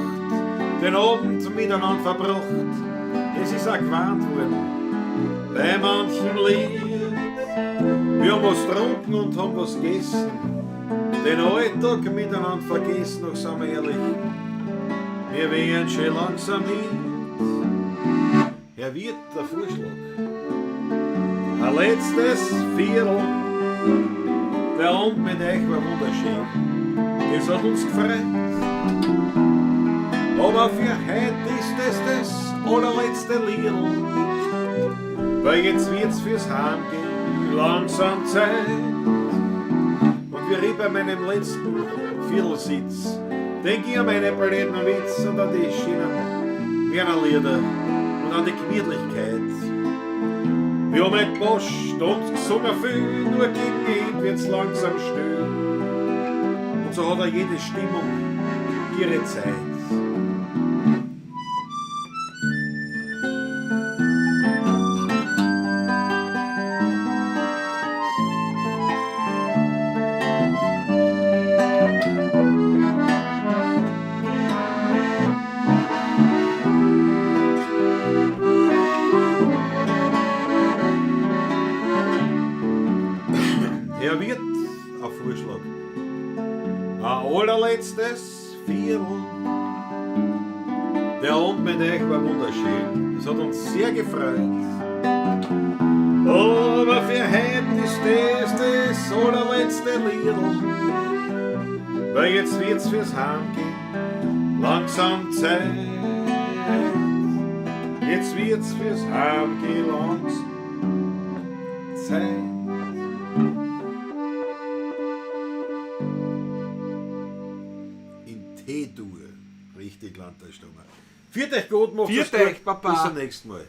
den Abend miteinander verbracht. Es ist auch gewarnt worden bei manchem Lied. Wir haben was getrunken und haben was gegessen, den Alltag miteinander vergessen, doch sind wir ehrlich, wir wären schon langsam nicht. Herr Wirt, der Vorschlag. Ein letztes Viertel. Der Abend mit euch war wunderschön. Es hat uns gefreut. Aber für heute ist es das allerletzte Liedl. Weil jetzt wird's fürs Heimgehen langsam Zeit. Und wie ich bei meinem letzten Viertelsitz, denk ich an meine blöden Witz und an die schönen Wiener Lieder und an die Gemütlichkeit. Wir haben nicht geboscht und gesungen viel, nur gegen Ende wird's langsam still. Und so hat auch jede Stimmung ihre Zeit. Herr Wirt, ein Vorschlag. Ein allerletztes Viertel. Der Abend mit euch war wunderschön. Es hat uns sehr gefreut. Aber für heute ist das das allerletzte Liedl. Weil jetzt wird's fürs Heimgehen langsam Zeit. Jetzt wird's fürs Heimgehen langsam Zeit. In T-Dur. Richtig, Landtagsstürmer. Viert euch gut, macht's Viert gut. euch, Baba. Bis zum nächsten Mal.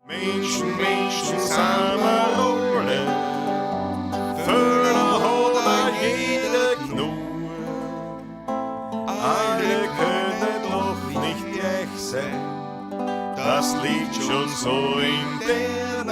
Menschen, Menschen sind wir alle. Fehler hat auch jeder genug. Alle können doch nicht gleich sein. Das liegt schon so in der